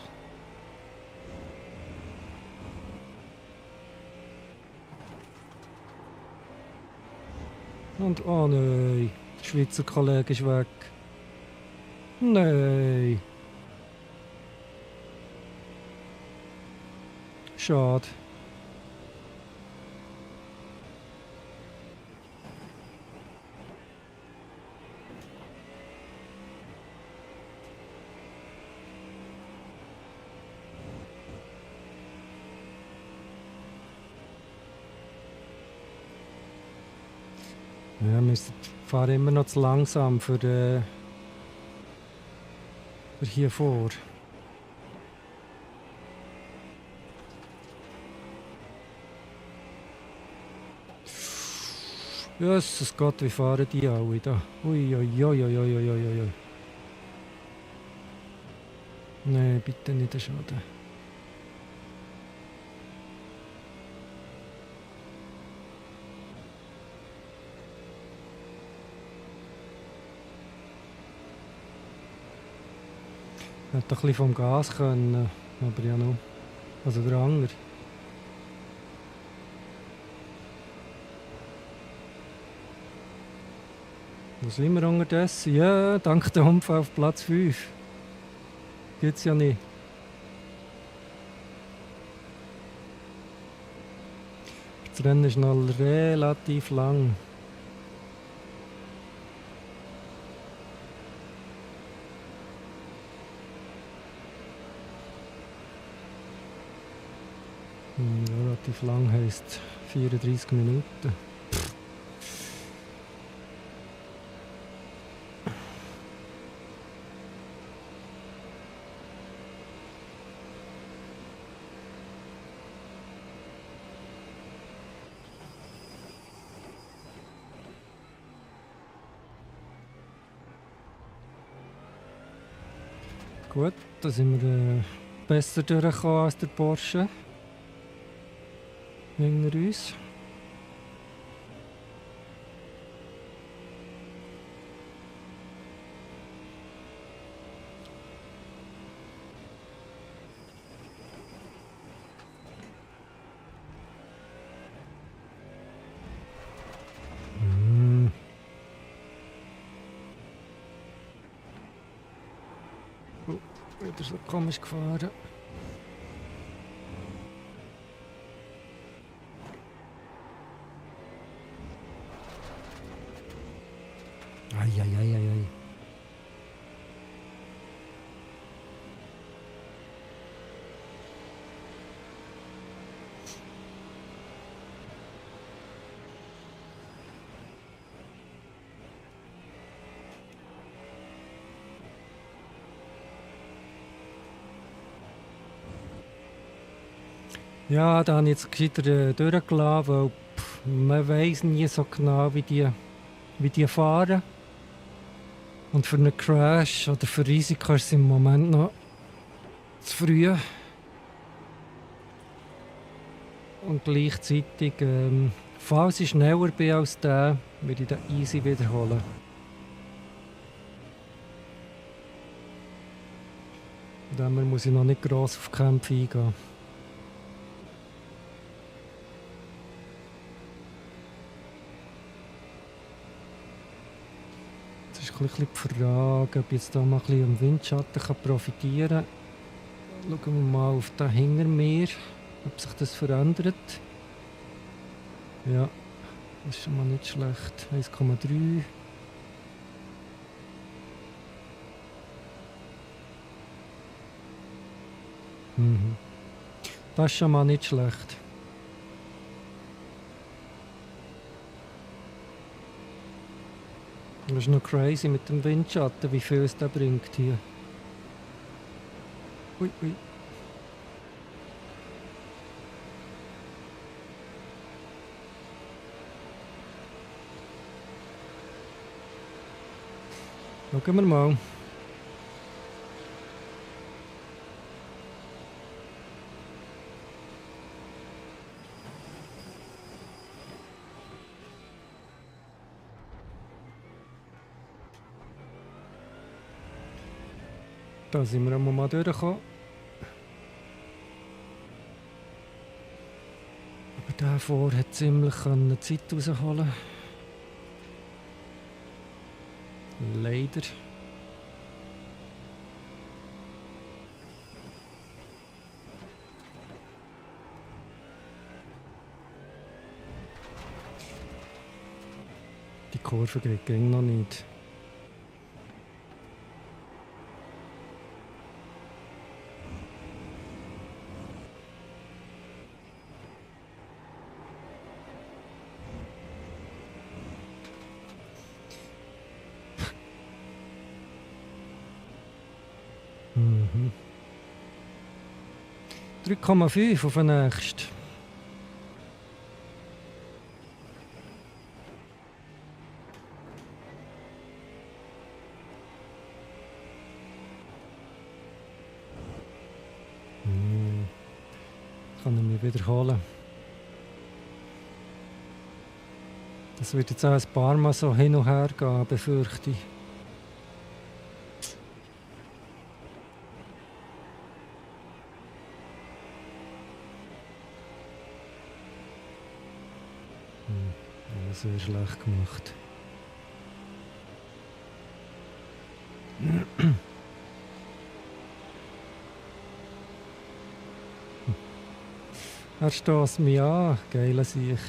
Und oh nein, der Schweizer Kollege ist weg. Nein. Schade. Ja, wir fahren immer noch zu langsam für hier vor. Jesus Gott, wie fahren die alle da? Nein, bitte nicht den Schaden. Hätte ein bisschen vom Gas können, aber ja noch. Also der andere. Wo sind wir unterdessen? Ja, dank der Unfall auf Platz 5. Gibt's ja nicht. Das Rennen ist noch relativ lang. Relativ lang heisst 34 Minuten. Gut, da sind wir besser durchgekommen als der Porsche. Hinter uns. Wieder so komisch gefahren. Eieieiei. Ja, da habe ich jetzt gescheiter durchgelassen, weil man weiss nie so genau, wie die fahren. Und für einen Crash oder für Risiko ist es im Moment noch zu früh. Und gleichzeitig, falls ich schneller bin als der, würde ich den easy wiederholen. Von dem her muss ich noch nicht gross auf Kämpfe eingehen. Jetzt ist ein bisschen die Frage, ob ich jetzt hier mal ein bisschen am Windschatten profitieren kann. Schauen wir mal auf den hinter mir, ob sich das verändert. Ja, das ist schon mal nicht schlecht. 1,3. Das ist schon mal nicht schlecht. Das ist noch crazy mit dem Windschatten, wie viel es da bringt hier. Ui, ui. Schauen wir mal. Da sind wir einmal mal durchgekommen. Aber der vor hat ziemlich Zeit rausholen. Leider. Die Kurve geht noch nicht. Mhm. 3,5 auf den nächsten. Kann ich mich wiederholen. Das wird jetzt auch ein paar Mal so hin und her gehen, befürchte ich. sehr schlecht gemacht. Er stößt mich an, geile Sicht.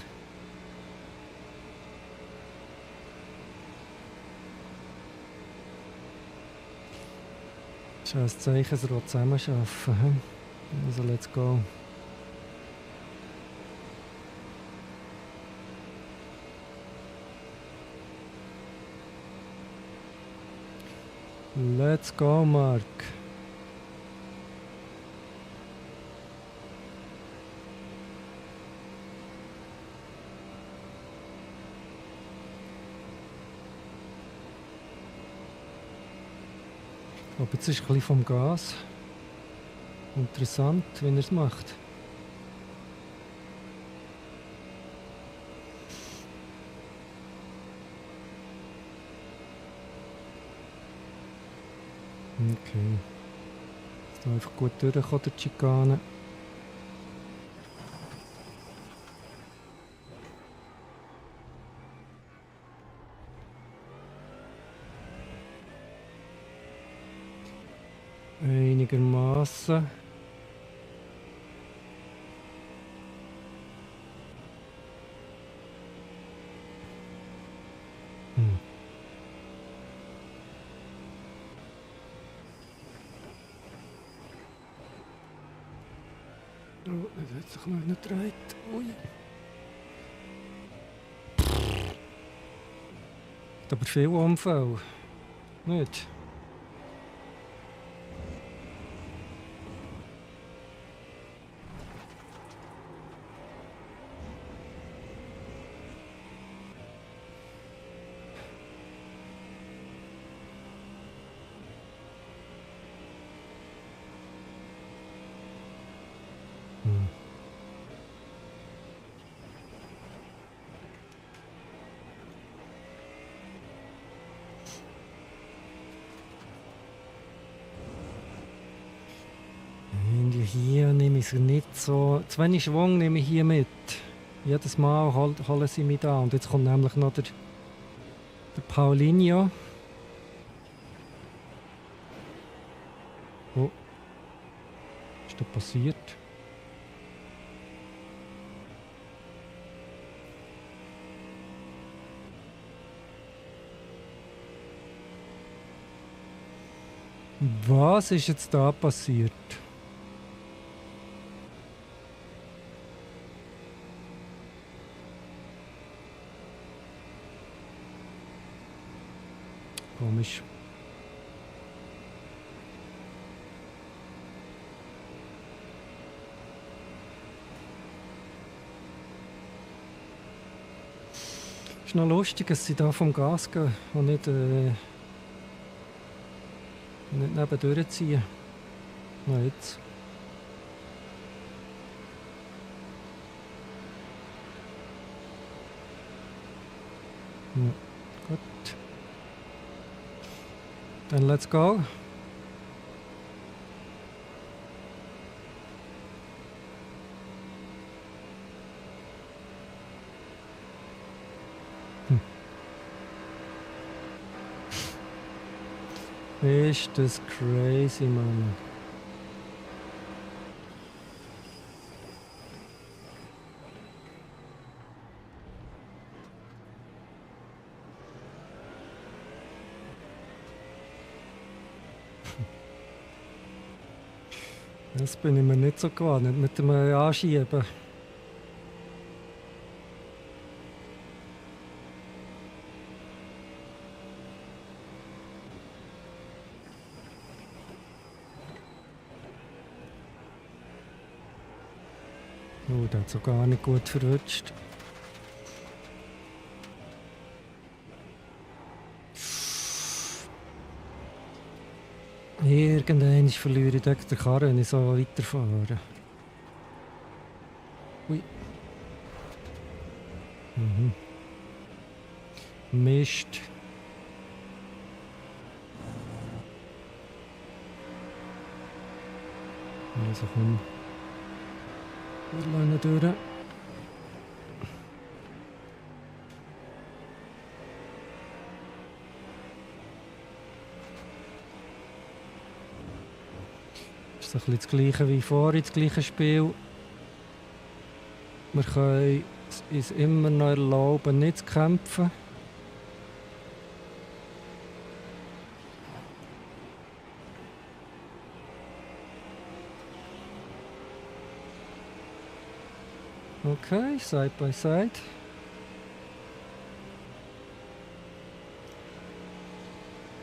Das ist ein Zeichen, dass wir zusammenarbeiten. Also, let's go. Let's go, Mark. Aber jetzt ist ein bisschen vom Gas. Interessant, wenn er es macht. Okay. Ist da einfach gut durchgekommen, der Schikane. Einigermaßen. Oh, das hat sich noch nicht gedreht. Ui. Hat aber viel Unfall. Nicht? Hier nehme ich sie nicht so. Zu wenig Schwung nehme ich hier mit. Jedes Mal holen sie mich da. Und jetzt kommt nämlich noch der Paulinho. Oh. Was ist da passiert? Was ist jetzt da passiert? Komisch. Ist noch lustig, dass sie da vom Gas gehen und nicht nebendurch ziehen. Na jetzt. Ja, gut. Dann let's go. Ist das crazy, Mann. Das bin ich mir nicht so gewohnt, mit dem Anschieben. Oh, der hat so gar nicht gut verrutscht. Irgendwann verliere ich den Karren, wenn ich so weiterfahre. Ui. Mhm. Mist. Also komm. Wir lassen durch. ist ein bisschen das gleiche wie vorhin, das gleiche Spiel. Wir können es uns immer noch erlauben, nicht zu kämpfen. Okay, Side by Side.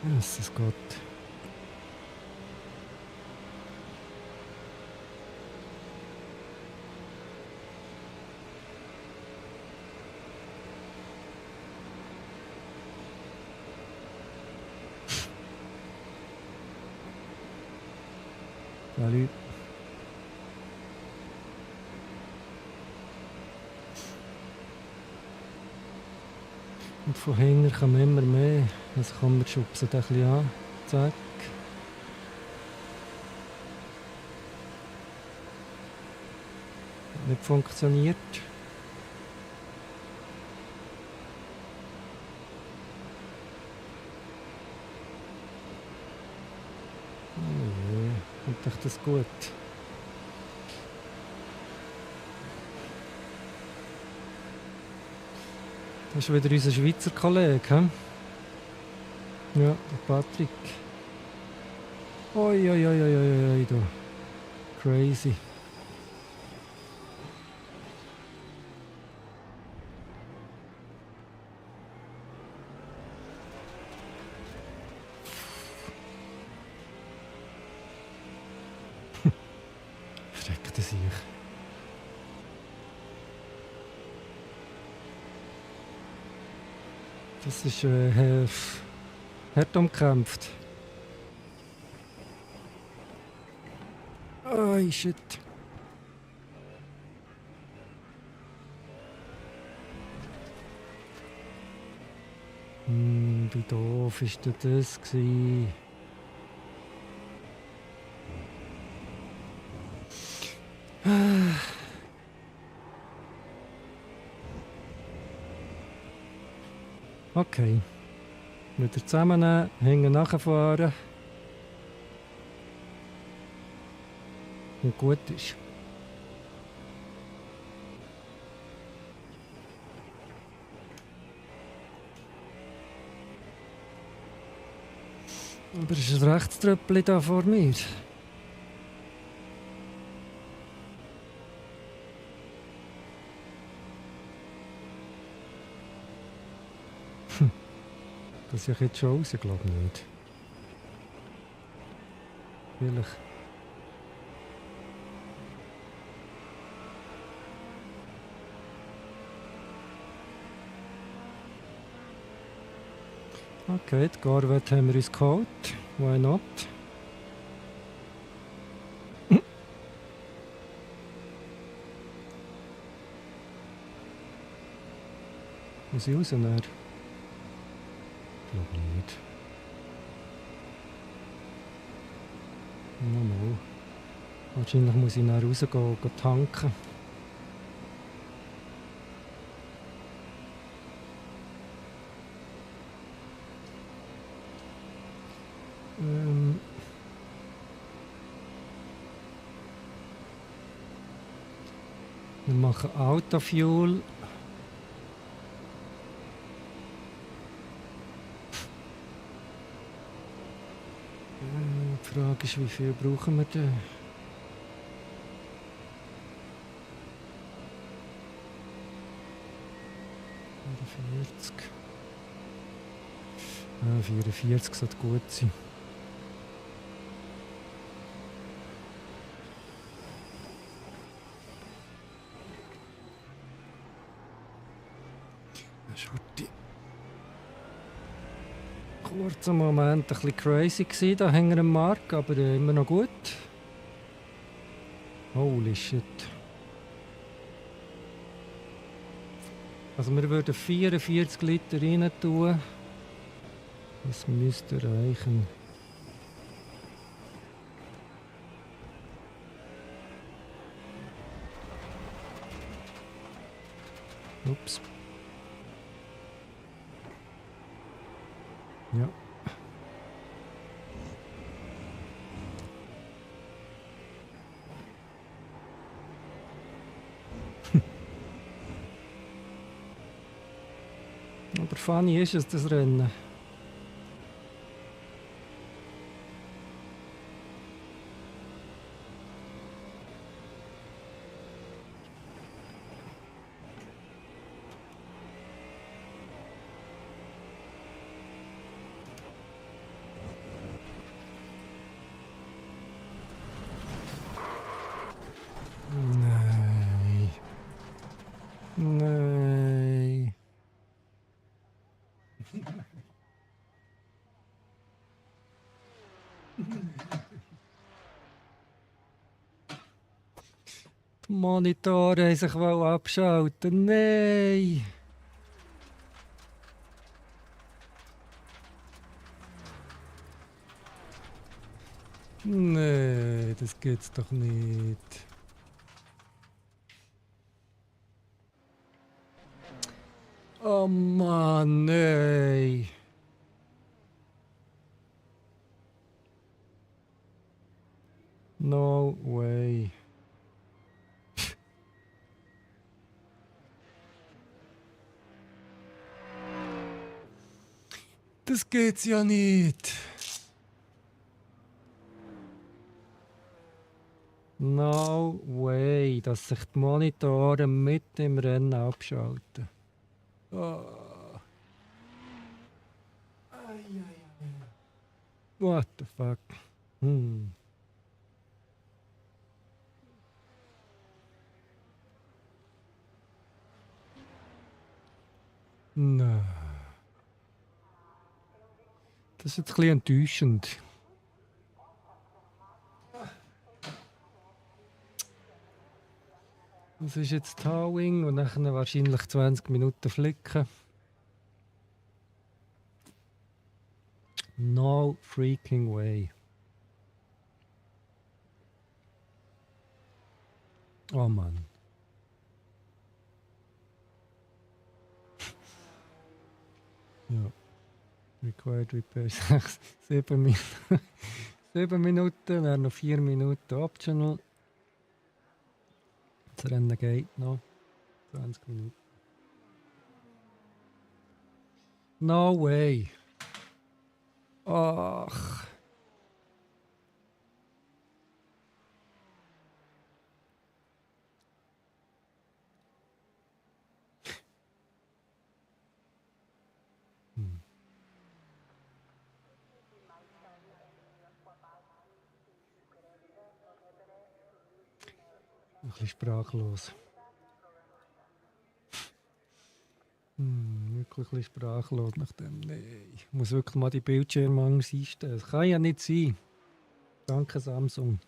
Jesus Gott. Salut. Und von hinten kommen immer mehr. Also kommen wir schubsen den ein bisschen an. Zack. Nicht funktioniert. Oh je, kommt euch das gut? Das ist wieder unser Schweizer Kollege, he? Ja, der Patrick. Oi, oi, oi, oi, oi, oi, da. Crazy. Verreckte sich. Das ist hart umkämpft. Oh shit. Wie doof ist denn das gewesen? Okay. Wieder zusammennehmen, hinten nachfahren. Und gut ist. Aber es ist ein Rechtströppchen da vor mir. Das sehe ich jetzt schon raus, glaube ich nicht. Vielleicht. Okay, die Garwette haben wir uns geholt. Why not? Muss ich raus? Ich glaube nicht. Nochmal. Wahrscheinlich muss ich dann rausgehen und tanken. Wir machen Autofuel. Die Frage ist, wie viel brauchen wir denn? Ja, 44 sollte gut sein. Kurzer Moment ein bisschen crazy gewesen, da hinter dem Markt, aber immer noch gut. Holy shit. Also wir würden 44 Liter rein tun. Das müsste reichen. Ups. Ja. funny ist es, das Rennen. Nein. Nein. Die Monitore haben sich abschalten. Nein. Nein, das geht's doch nicht. Oh Mann, nein. No way. Das geht's ja nicht. No way, dass sich die Monitore mit dem Rennen abschalten. Oh. What the fuck? Nein. Das ist jetzt ein bisschen enttäuschend. Das ist jetzt Towing und dann wahrscheinlich 20 Minuten flicken. No freaking way. Oh Mann. Ja. Required Repair 7 Minuten. 7 Minuten, wäre noch 4 Minuten optional. Das Rennen geht noch. 20 Minuten. No way. Ach. Ein bisschen sprachlos. Wirklich ein bisschen sprachlos nach dem. Nee, ich muss wirklich mal die Bildschirme anders einstellen. Das kann ja nicht sein. Danke, Samsung.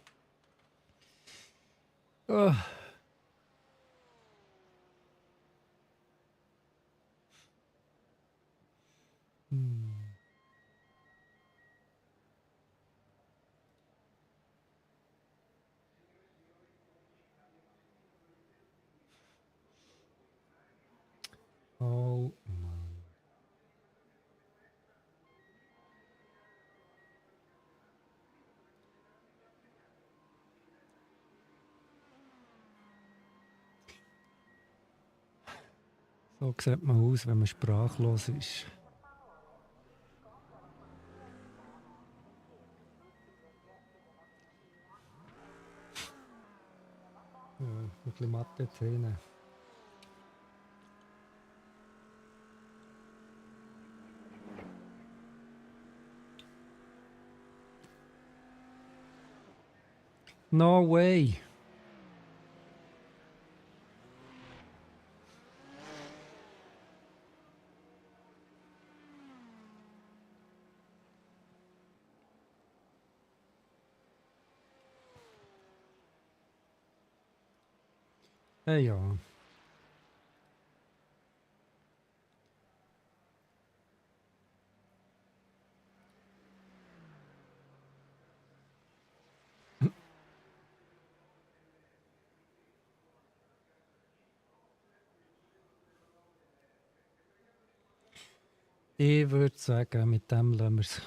Oh. Oh Mann. So sieht man aus, wenn man sprachlos ist. Ja, ein bisschen matte Zähne. No way. Ja. Ich würde sagen, mit dem lassen wir es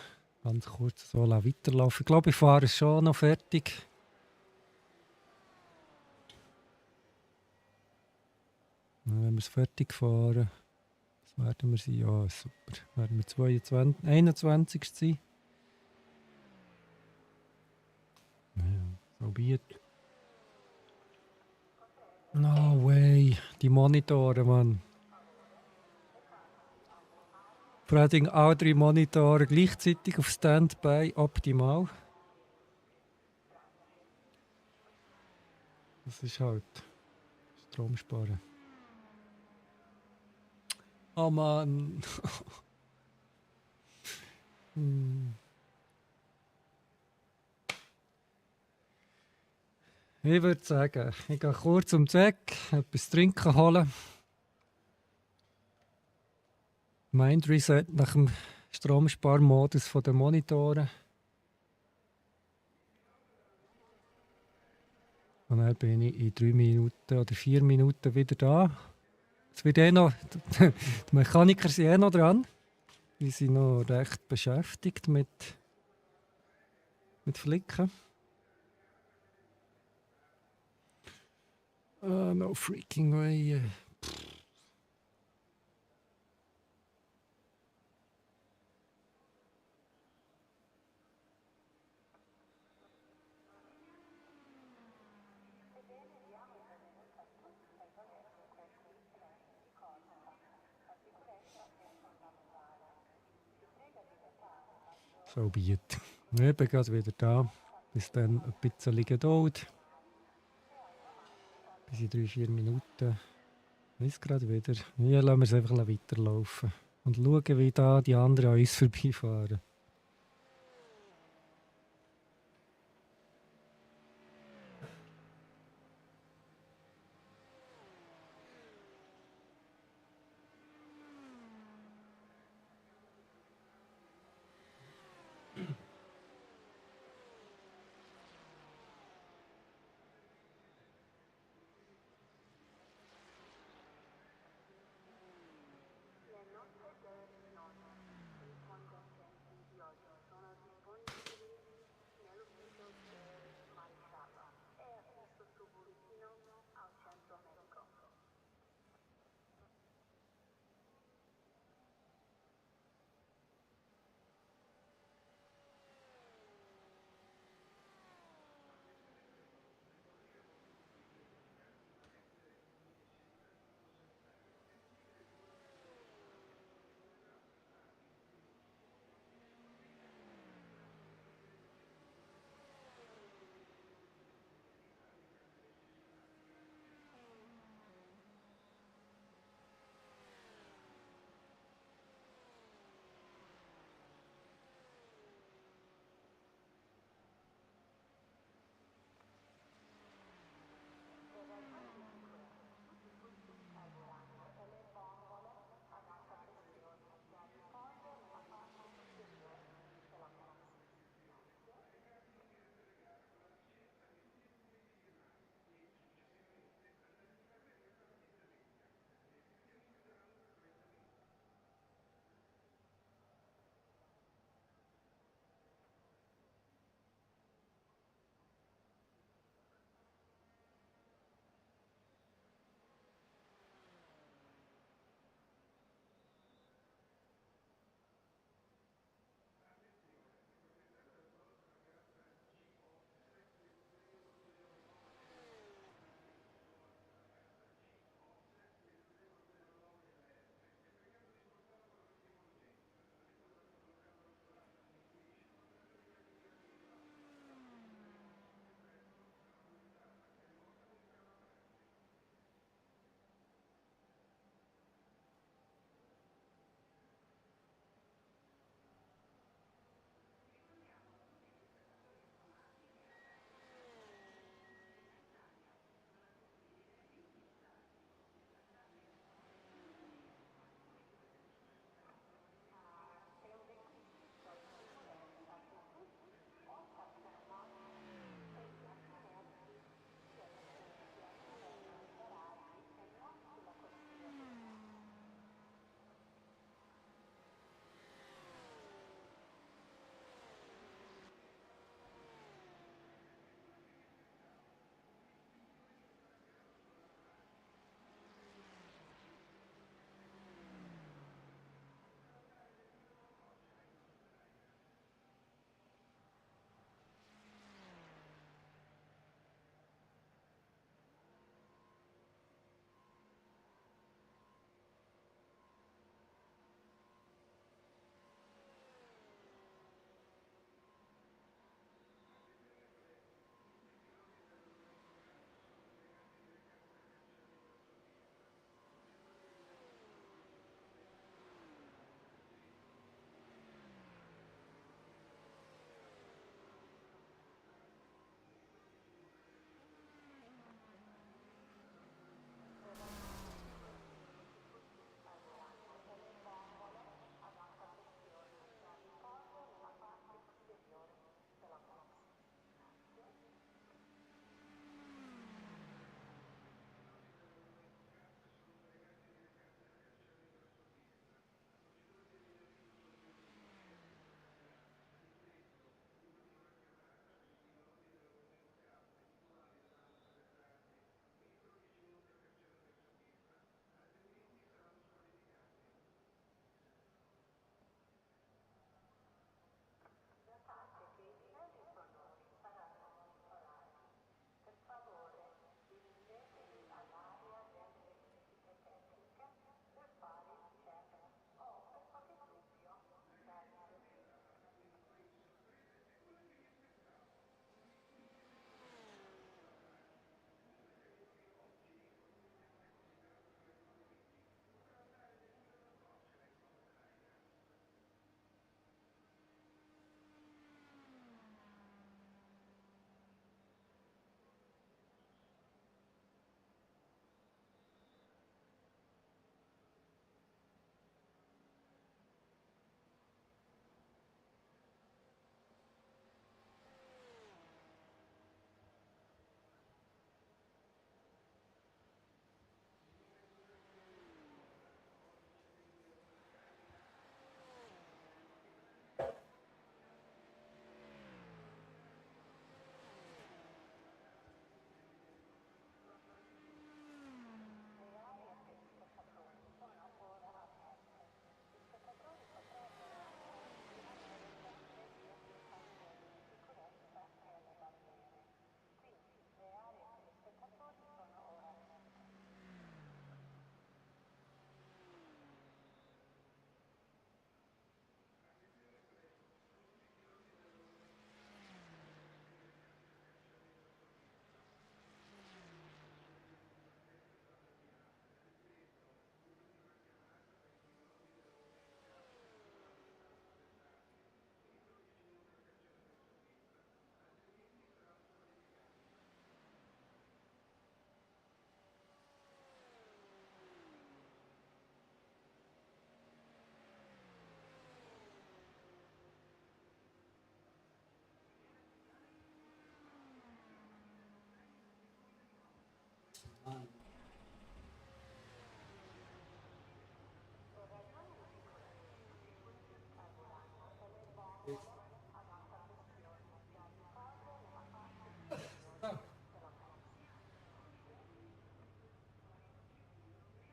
ganz kurz so weiterlaufen. Ich glaube, ich fahre es schon noch fertig. Wenn wir es fertig fahren, Werden wir sein? Ja, super. Werden wir 22, 21 sein? Ja, so be it. No way. Die Monitore, Mann. Vor allem alle 3 Monitore gleichzeitig auf Standby, optimal. Das ist halt Strom sparen. Oh Mann. Hm. Ich würde sagen, ich gehe kurz um die Ecke, etwas zu trinken holen. Mind Reset nach dem Stromsparmodus der Monitore. Und dann bin ich in 3 Minuten oder 4 Minuten wieder da. Jetzt wird noch, die Mechaniker sind noch dran. Die sind noch recht beschäftigt mit Flicken. No freaking way. So be it. Ich bin gerade wieder da. Bis dann ein bisschen Geduld. Bis in 3, 4 Minuten. Ist gerade wieder. Hier lassen wir es einfach weiterlaufen. Und schauen, wie da die anderen an uns vorbeifahren.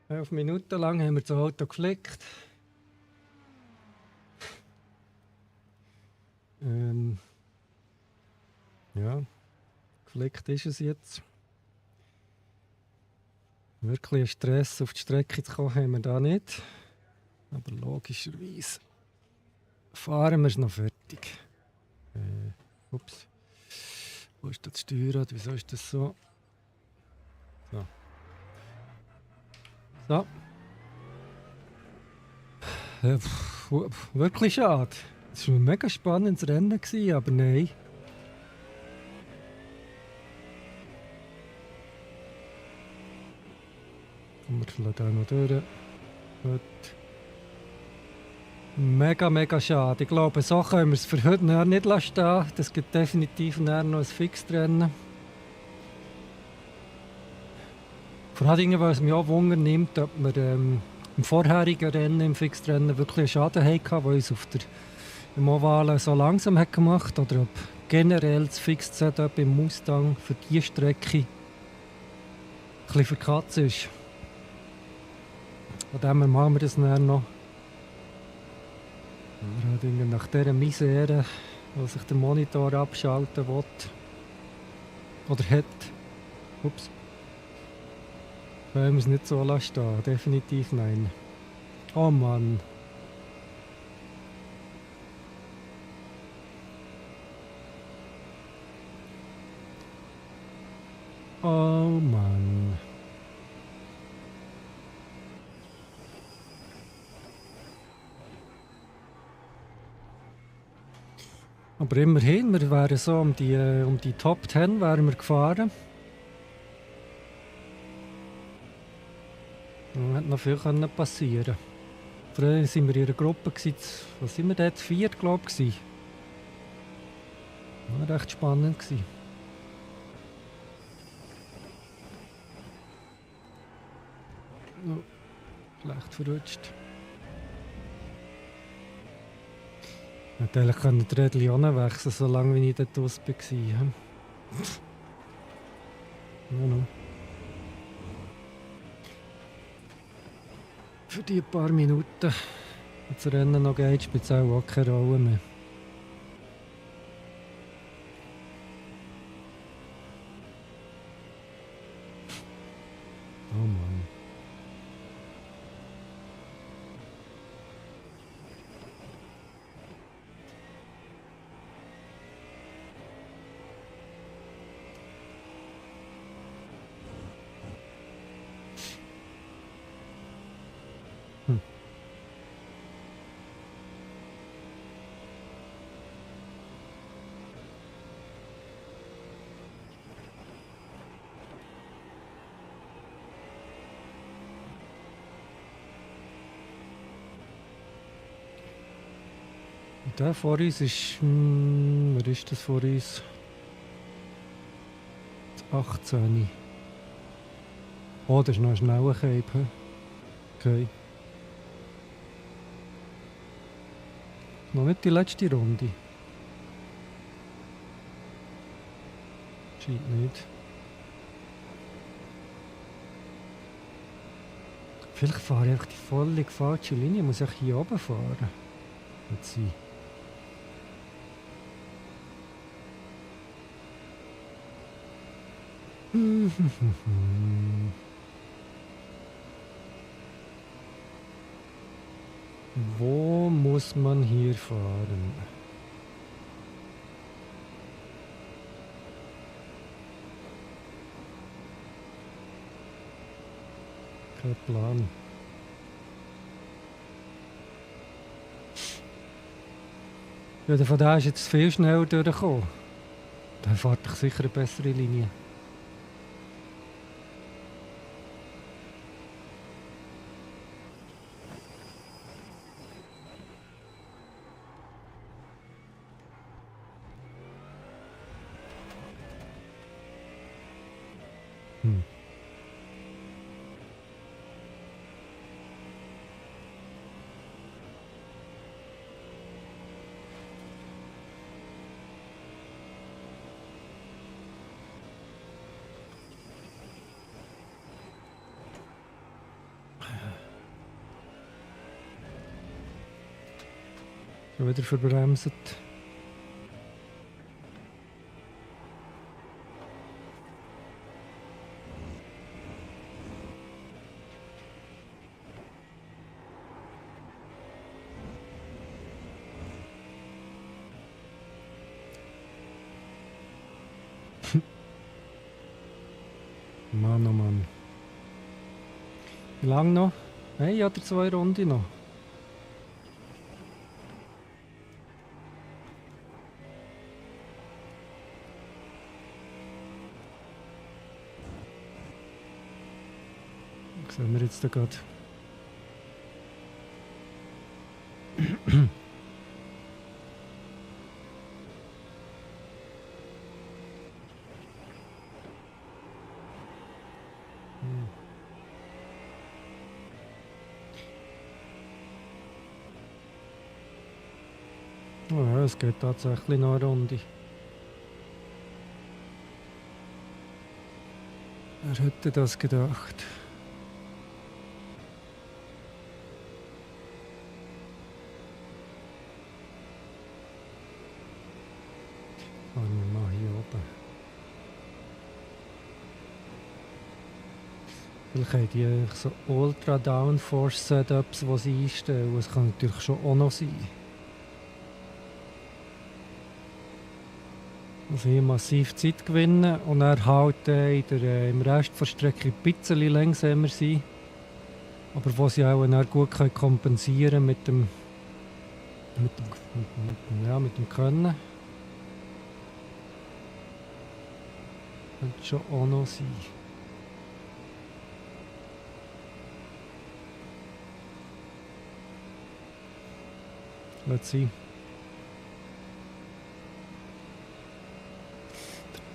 11 Minuten lang haben wir das Auto geflickt. Ja, geflickt ist es jetzt. Wirklich Stress auf die Strecke zu kommen haben wir da nicht. Aber logischerweise fahren wir es noch fertig. Ups. Wo ist das Steuerrad? Wieso ist das so? So. So. Wirklich schade. Es war ein mega spannendes Rennen, aber nein. Wir lassen da noch durch. Gut. Mega schade. Ich glaube, so können wir es für heute noch nicht stehen. Das gibt definitiv noch ein Fixrennen. Vor allem, weil es mich auch Wunder nimmt, ob wir im vorherigen Rennen, im Fixrennen, wirklich einen Schaden hatten, der uns im Ovalen so langsam hat gemacht hat. Oder ob generell das Fix-Setup im Mustang für diese Strecke ein bisschen für die Katze ist. Von dem her machen wir das dann noch. Nach dieser Misere, wo sich der Monitor abschalten will. Oder hat. Ups. Können wir es nicht so stehen? Definitiv nein. Oh Mann. Oh Mann. Aber immerhin, wir wären so um die Top 10 wären wir gefahren. Das hätte noch viel passieren können. Früher waren wir in einer Gruppe, was sind wir dort? 4, glaube ich. Das war recht spannend. Oh, schlecht verrutscht. Natürlich können die Rädchen auch nicht wechseln, solange ich dort raus war. No. Für die paar Minuten, wenn das Rennen noch geht, spielt es auch keine Rolle mehr. Oh Mann. Der vor uns ist. Wer ist das vor uns? Das 18. Oh, das ist noch ein schneller Cape. Okay. Noch nicht die letzte Runde. Scheint nicht. Vielleicht fahre ich einfach die völlig falsche Linie. Muss ich hier oben fahren? Jetzt sein. Wo muss man hier fahren? Kein Plan. Ja, von da ist jetzt viel schneller durchgekommen. Da fährt doch sicher eine bessere Linie. Schon wieder verbremset. Mann, oh Mann. Wie lange noch? 1 oder 2 Runden noch? Was sehen wir jetzt da gerade? Oh ja, es geht tatsächlich noch eine Runde. Wer hätte das gedacht? Fahren wir mal hier oben. Vielleicht haben die eigentlich so Ultra Downforce Setups, die sie einstellen. Das kann natürlich schon auch noch sein. Also hier massiv Zeit gewinnen und dann halt im Rest der Strecke ein bisschen langsamer sein. Aber was sie auch dann gut können kompensieren mit dem Können. Könnte schon auch noch sein. Let's see.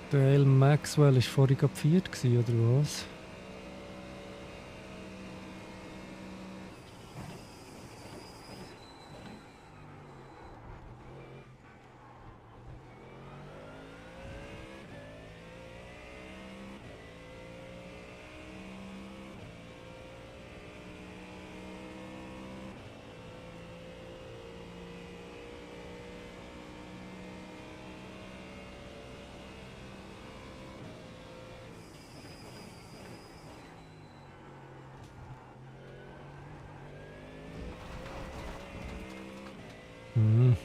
Der Dale Maxwell war vorhin gerade 4. oder was? Mhm.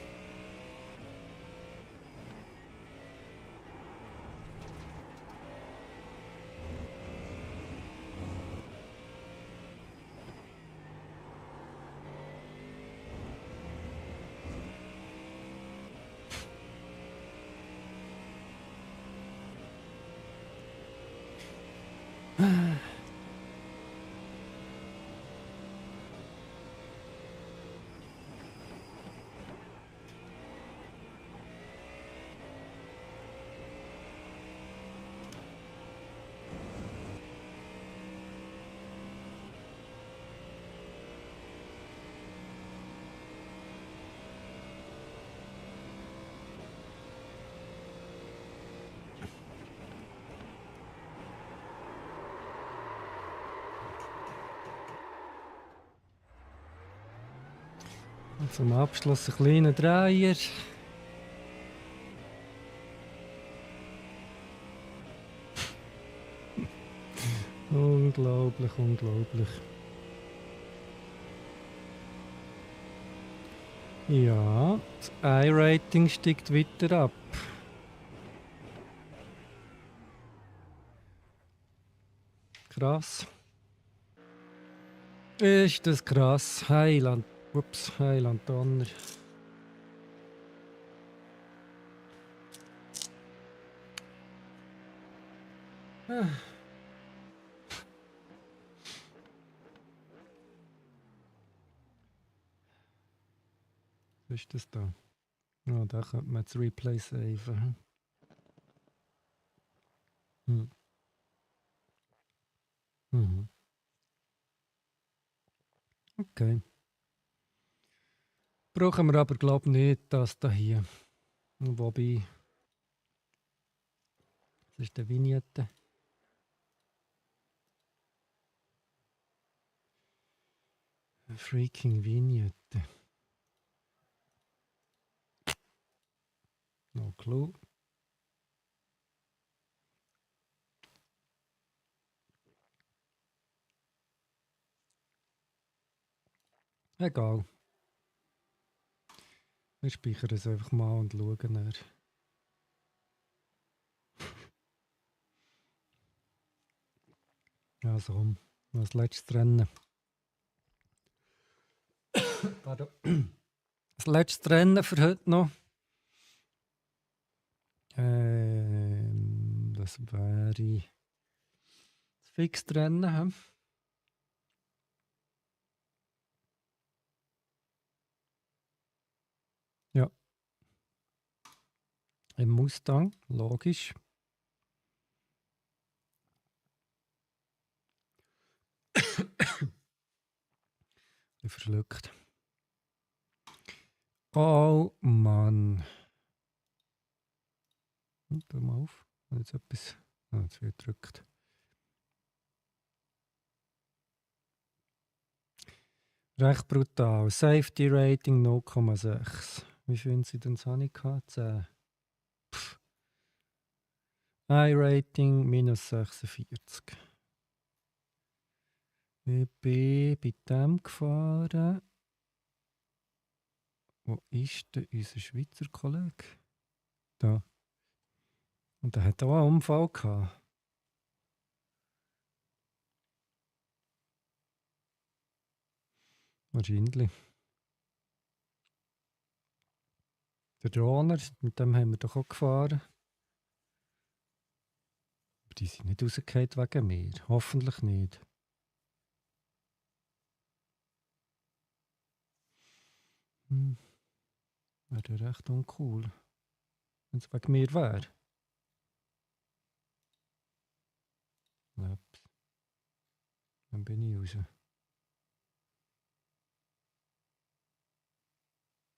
Und zum Abschluss ein kleiner Dreier. Unglaublich, unglaublich. Ja, das I-Rating steigt weiter ab. Krass. Ist das krass. Heiland. Ups, Heiland Donner. Ah. Was ist das da? Oh, da könnte man das Replay saven. Hm. Mhm. Okay. Brauchen wir aber, glaube ich, nicht das da hier. Wobei, das ist die Vignette. Eine freaking Vignette. Clou. Egal. Wir speichern es einfach mal und schauen dann. Also, das letzte Rennen. Pardon. Das letzte Rennen für heute noch. Das wäre das Fixed-Rennen. Hm? Ja. Im Mustang, logisch. Ich verschluckt. Oh Mann. Tu mal auf. Jetzt etwas. Jetzt wird gedrückt. Recht brutal. Safety Rating 0,6. Wie viel Sie denn das gehabt? 10. I-Rating minus 46. Ich bin bei dem gefahren. Wo ist denn unser Schweizer Kollege? Da. Und der hat auch einen Unfall gehabt. Wahrscheinlich. Der Drohner, mit dem haben wir doch auch gefahren. Aber die sind nicht rausgefallen wegen mir. Hoffentlich nicht. Wäre recht uncool. Wenn es wegen mir wäre. Ups. Dann bin ich raus.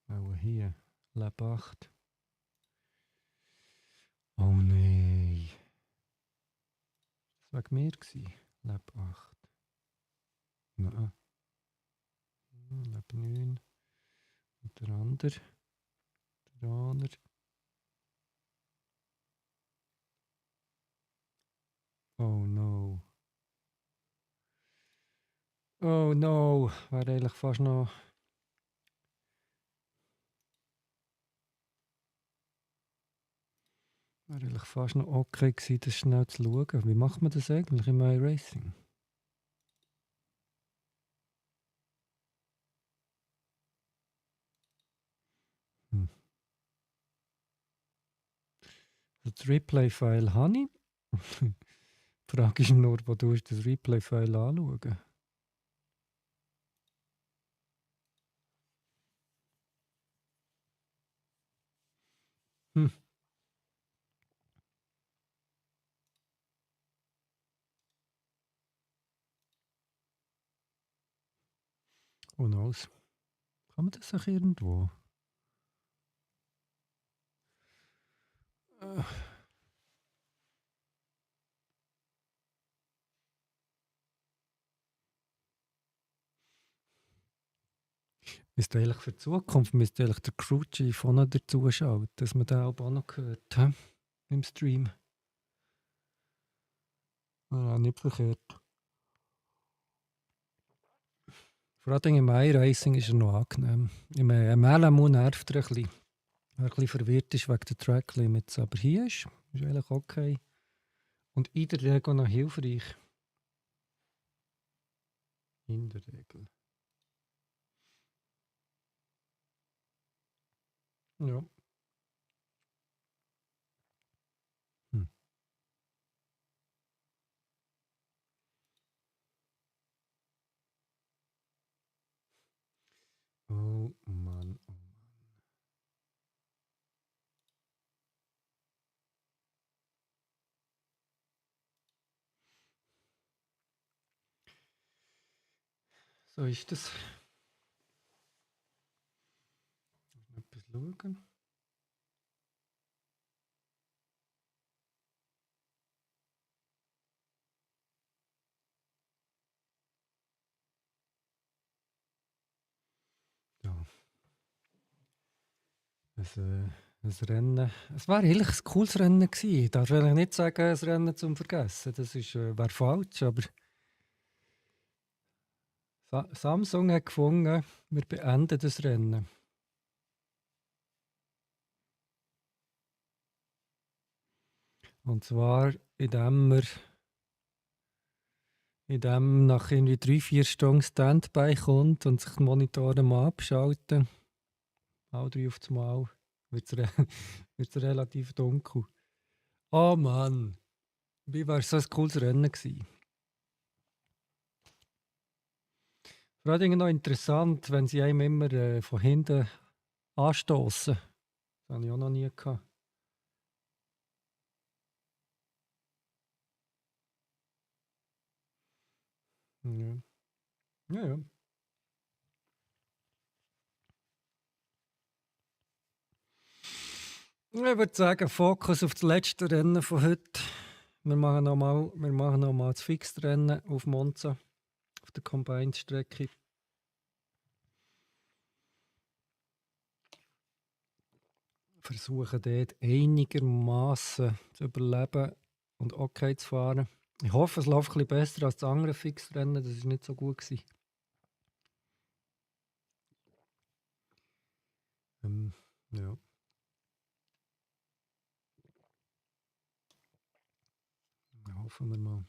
Auch hier. Lab 8. Oh nein. Das war wegen mir gewesen. Lab 8. Nein. Lab 9. Und der andere. Der andere. Oh no. Oh no. Wäre eigentlich fast noch. Wäre eigentlich fast noch okay gewesen, das schnell zu schauen. Wie macht man das eigentlich im iRacing? Das Replay-File habe ich. Die Frage ist nur, wo du das Replay-File anschauen. Who knows? Kann man das auch irgendwo? Müsste eigentlich für die Zukunft müsste eigentlich der Crew-Chief auch noch dazu schauen, dass man den auch noch hört. Im Stream. Ja, nicht verkehrt. Vor allem im iRacing ist er noch angenehm. Im LMU nervt er ein bisschen. Wer ein bisschen verwirrt ist wegen der Track-Limits. Aber hier ist eigentlich okay. Und in der Regel noch hilfreich. In der Regel. Ja. Oh Mann, oh Mann. So ist das. Etwas schauen. Ja. ein Rennen. Es war eigentlich ein cooles Rennen gewesen. Ich darf eigentlich nicht sagen, ein Rennen zum Vergessen. Das ist, wäre falsch, aber Samsung hat gefunden, wir beenden das Rennen. Und zwar, indem nach irgendwie 3-4 Stunden Standby kommt und sich die Monitore mal abschalten, all 3 auf einmal, wird es wird's relativ dunkel. Oh Mann, wie war so ein cooles Rennen gewesen. Vor allem noch interessant, wenn sie einem immer von hinten anstoßen. Das habe ich auch noch nie gehabt. Ja, ja. Ja. Ich würde sagen, Fokus auf das letzte Rennen von heute. Wir machen noch mal das Fixed-Rennen auf Monza, auf der Combined-Strecke. Versuchen dort einigermaßen zu überleben und okay zu fahren. Ich hoffe, es läuft ein bisschen besser als das andere Fixed-Rennen. Das war nicht so gut gewesen. Ja. Hoffen wir mal.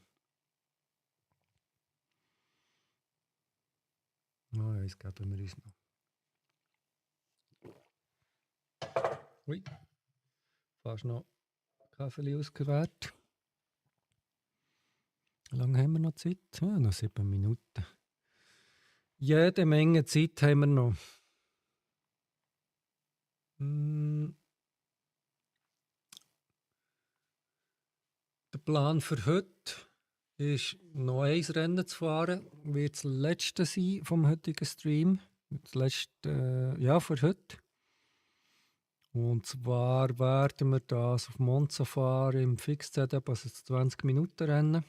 Oh, ja, jetzt geben wir uns noch. Ui, fast noch Kaffee ausgewählt. Wie lange haben wir noch Zeit? Ja, noch 7 Minuten. Jede Menge Zeit haben wir noch. Der Plan für heute ist, noch ein Rennen zu fahren. Wird das letzte sein vom heutigen Stream. Das letzte, ja, für heute. Und zwar werden wir das auf Monza fahren im Fixed-Setup, also das 20-Minuten-Rennen.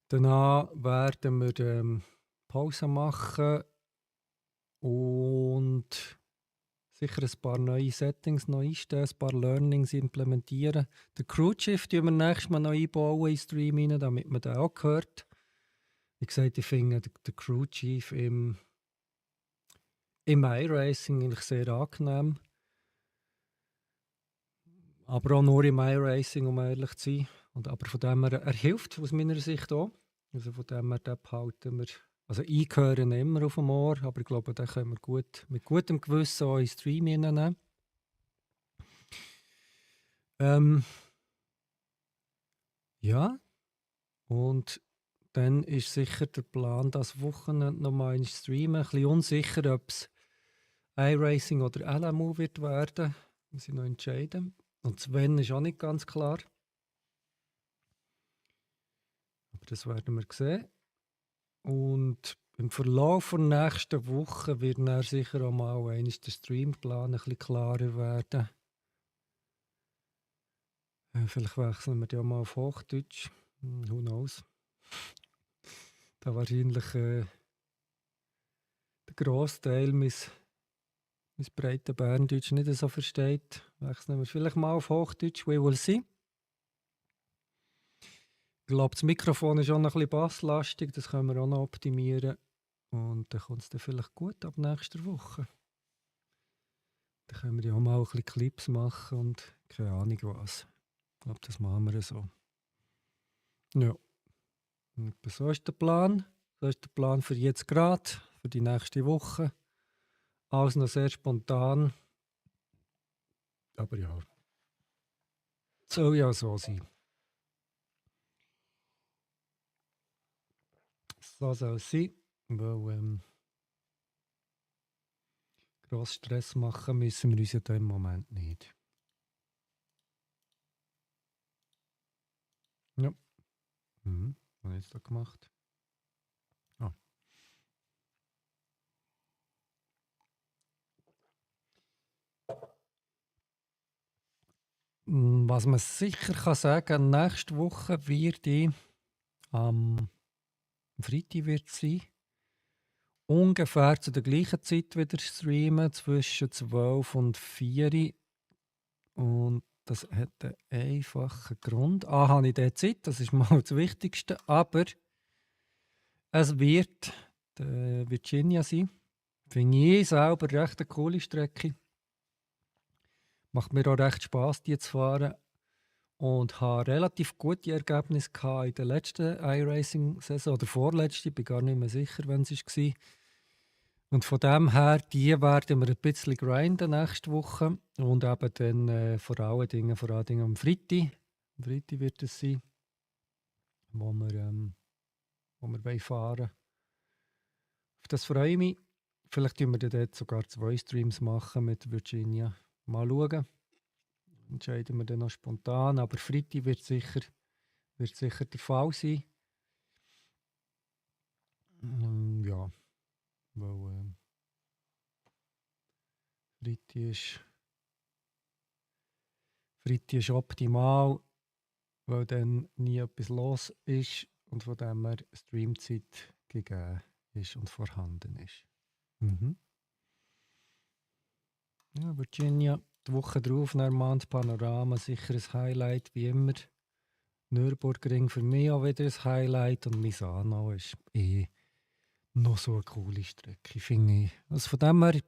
Danach werden wir Pause machen und sicher ein paar neue Settings noch einstellen, ein paar Learnings implementieren. Den Crew-Chief tun wir nächstes Mal noch einbauen in den Stream rein, damit man den auch hört. Wie gesagt, ich finde den Crew-Chief im iRacing eigentlich sehr angenehm. Aber auch nur im iRacing, um ehrlich zu sein. Aber von dem her, er hilft aus meiner Sicht auch. Also von dem her, den behalten wir. Also eingehören immer auf dem Ohr, aber ich glaube, den können wir mit gutem Gewissen auch in den Stream hineinnehmen. Ja, und dann ist sicher der Plan, das Wochenende nochmal in streamen. Ein bisschen unsicher, ob es iRacing oder LMU wird werden. Muss ich noch entscheiden. Und Sven ist auch nicht ganz klar. Aber das werden wir sehen. Und im Verlauf der nächsten Woche wird dann sicher auch mal der Streamplan ein bisschen klarer werden. Vielleicht wechseln wir ja mal auf Hochdeutsch. Who knows? Da wahrscheinlich der Grossteil mein breite Berndeutsch nicht so versteht. Wechseln wir vielleicht mal auf Hochdeutsch. We will see. Ich glaube, das Mikrofon ist auch noch ein bisschen basslastig. Das können wir auch noch optimieren. Und dann kommt es dann vielleicht gut ab nächster Woche. Dann können wir ja auch mal ein bisschen Clips machen und keine Ahnung was. Ich glaube, das machen wir so. Ja. Und so ist der Plan. So ist der Plan für jetzt gerade, für die nächste Woche. Alles noch sehr spontan. Aber ja. Soll ja so sein. So soll es sein. Weil gross Stress machen müssen wir uns ja da im Moment nicht. Ja. Was habe ich jetzt da gemacht? Ah. Was man sicher kann sagen, nächste Woche wird am Freitag wird es sein. ungefähr zu der gleichen Zeit wieder streamen, zwischen 12 und 4. Und das hat einen einfachen Grund. A, habe ich dort Zeit, das ist mal das Wichtigste. Aber es wird die Virginia sein. Finde ich selber recht eine coole Strecke. Macht mir auch recht Spass, die zu fahren. Und habe relativ gute Ergebnisse gehabt in der letzten iRacing-Saison oder vorletzte. Ich bin gar nicht mehr sicher, wann es war. Und von dem her, die werden wir ein bisschen grinden nächste Woche. Und eben dann vor allen Dingen am Freitag. Am Freitag wird es sein, wo wir fahren wollen. Auf das freue ich mich. Vielleicht tun wir dann dort sogar 2 Streams machen mit Virginia. Mal schauen. Entscheiden wir dann noch spontan. Aber Freitag wird sicher der Fall sein. Ja, weil Freitag ist optimal, weil dann nie etwas los ist und von dem her Streamzeit gegeben ist und vorhanden ist. Mhm. Ja, Virginia, die Woche drauf, Normand Panorama, sicher ein Highlight, wie immer. Nürburgring für mich auch wieder ein Highlight und Misano ist noch so eine coole Strecke, finde ich. Also von dem her,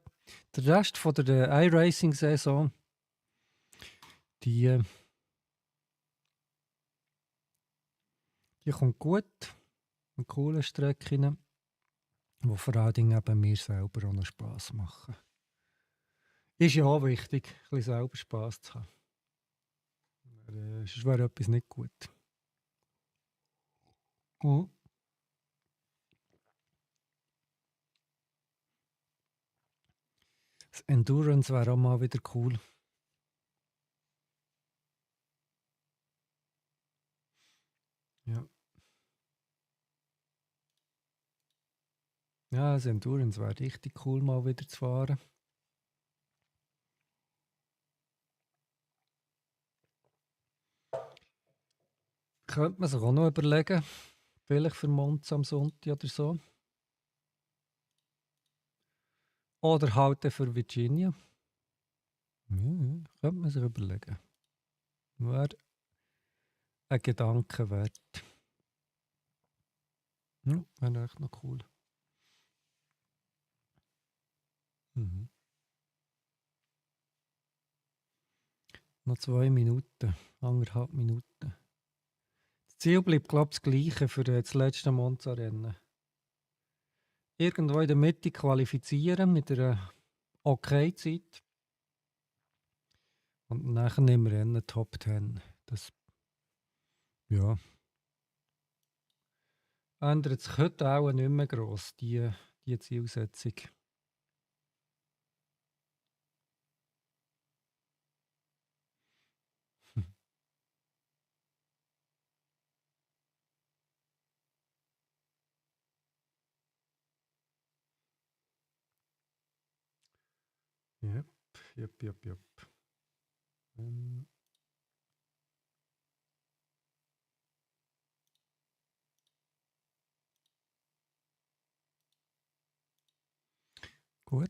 der Rest von der iRacing-Saison, die kommt gut, mit coolen Strecken, die vor allen Dingen eben mir selber auch noch Spass machen. Ist ja auch wichtig, ein bisschen selber Spass zu haben. Sonst wäre etwas nicht gut. Mhm. Das Endurance wäre auch mal wieder cool. Ja. Ja, das Endurance wäre richtig cool, mal wieder zu fahren. Könnte man sich auch noch überlegen, vielleicht für Monza am Sonntag oder so. Oder halt für Virginia. Ja, könnte man sich überlegen. Wäre ein Gedanke wert. Ja, wäre echt noch cool. Mhm. Noch 2 Minuten, 1,5 Minuten. Das Ziel bleibt, glaube ich, das gleiche für das letzte Monza-Rennen. Irgendwo in der Mitte qualifizieren mit einer Okay-Zeit. Und nachher im Rennen Top 10. Das, ja, ändert sich heute auch nicht mehr gross, die Zielsetzung. Jep, jep, jep, jep. Gut,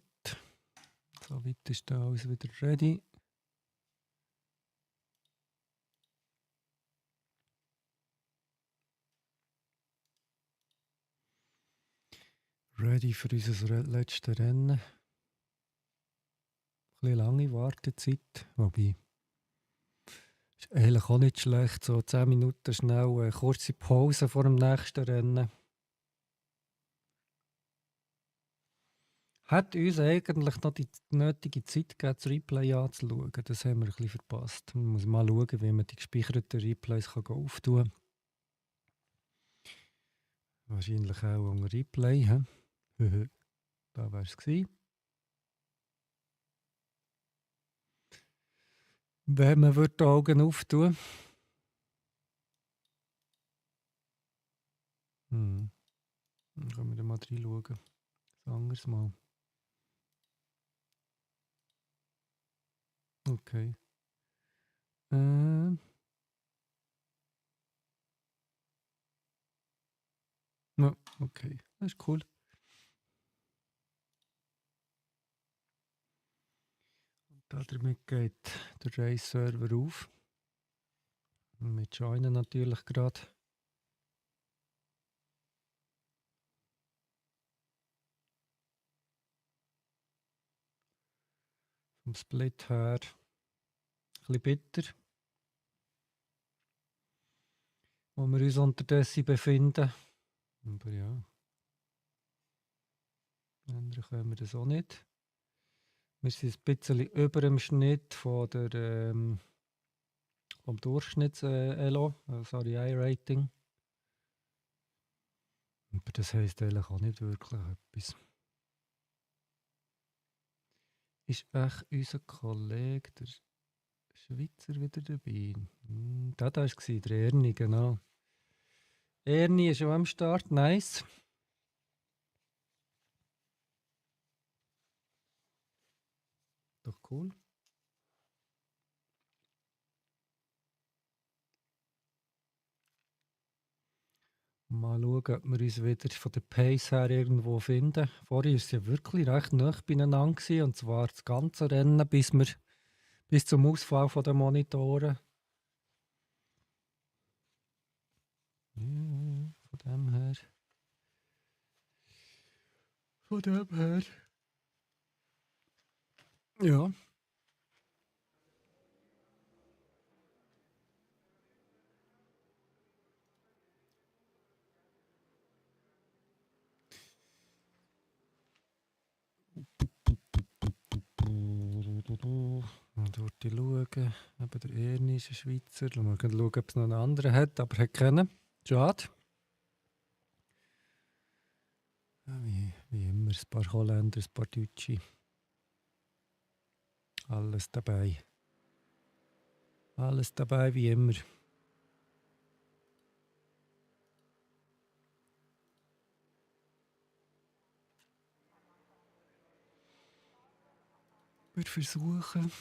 soweit ist da alles wieder ready. Ready für unser letztes Rennen. Ein bisschen lange Wartezeit, wobei ist eigentlich auch nicht schlecht. So 10 Minuten schnell eine kurze Pause vor dem nächsten Rennen. Hat uns eigentlich noch die nötige Zeit gegeben, das Replay anzuschauen. Das haben wir ein bisschen verpasst. Man muss mal schauen, wie man die gespeicherten Replays auftun kann. Wahrscheinlich auch unter Replay. Da wäre es gewesen. Wenn man die Augen auftun. Dann können wir da mal reinschauen. Ein anderes Mal. Okay. Ja, okay. Das ist cool. Damit geht der Race-Server auf. Wir joinen natürlich gerade. Vom Split her. Ein bisschen bitter. Wo wir uns unterdessen befinden. Aber ja. Ändern können wir das auch nicht. Wir sind ein bisschen über dem Schnitt vom Durchschnitts-Elo, sorry, I-Rating. Aber das heisst eigentlich auch nicht wirklich etwas. Ist echt unser Kollege, der Schweizer, wieder dabei? Da war der Ernie, genau. Ernie ist schon am Start, nice. Doch cool. Mal schauen, ob wir uns wieder von der Pace her irgendwo finden. Vorher war es ja wirklich recht nah beieinander gewesen, und zwar das ganze Rennen bis zum Ausfall der Monitoren. Ja, von dem her. Ja. Dort schauen. Eben der Ernie ist ein Schweizer. Mal schauen, ob es noch einen anderen hat, aber hat keinen. Schade. Ja, wie immer, ein paar Holländer, ein paar Deutsche. Alles dabei. Alles dabei, wie immer. Wir versuchen.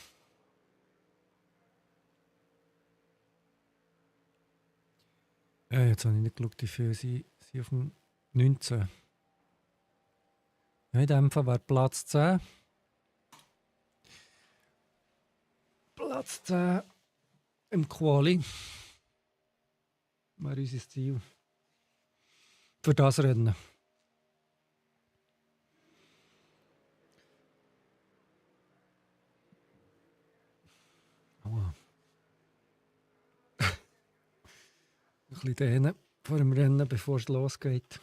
Jetzt habe ich nicht geschaut, wie viel sie auf dem 19. Ja, in dem Fall wäre Platz 10. Platz 10 im Quali. Wäre unser Ziel. Für das Rennen. Ein bisschen dehnen vor dem Rennen, bevor es losgeht.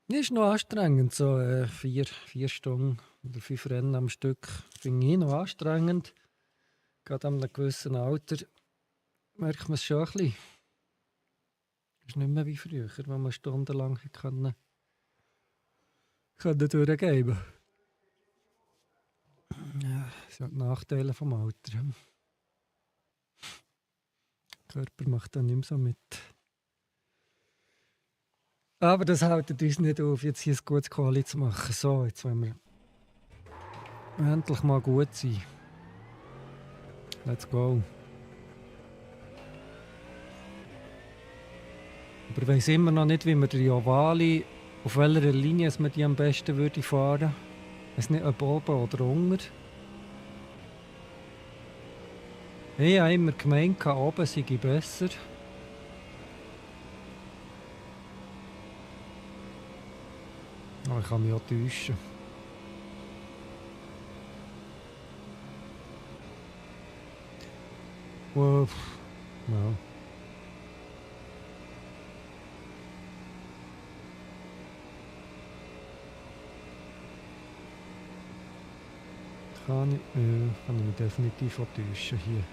Ist noch anstrengend, so 4 Stunden oder 5 Rennen am Stück. Finde ich noch anstrengend. Gerade an einem gewissen Alter merkt man es schon ein bisschen. Es ist nicht mehr wie früher, wenn man stundenlang können durchgeben. Ja, das sind die Nachteile vom Alter. Der Körper macht dann nicht mehr so mit. Aber das hält uns nicht auf, jetzt hier ein gutes Quali zu machen. So, jetzt wollen wir endlich mal gut sein. Let's go. Aber ich weiss immer noch nicht, wie man die Ovali, auf welcher Linie man die am besten würde fahren. Ich weiß nicht, ob oben oder unten. Ich habe immer gemeint, oben sei besser. Aber ich kann mich auch täuschen. Wow. Ja. Kann ich mich definitiv auch täuschen hier.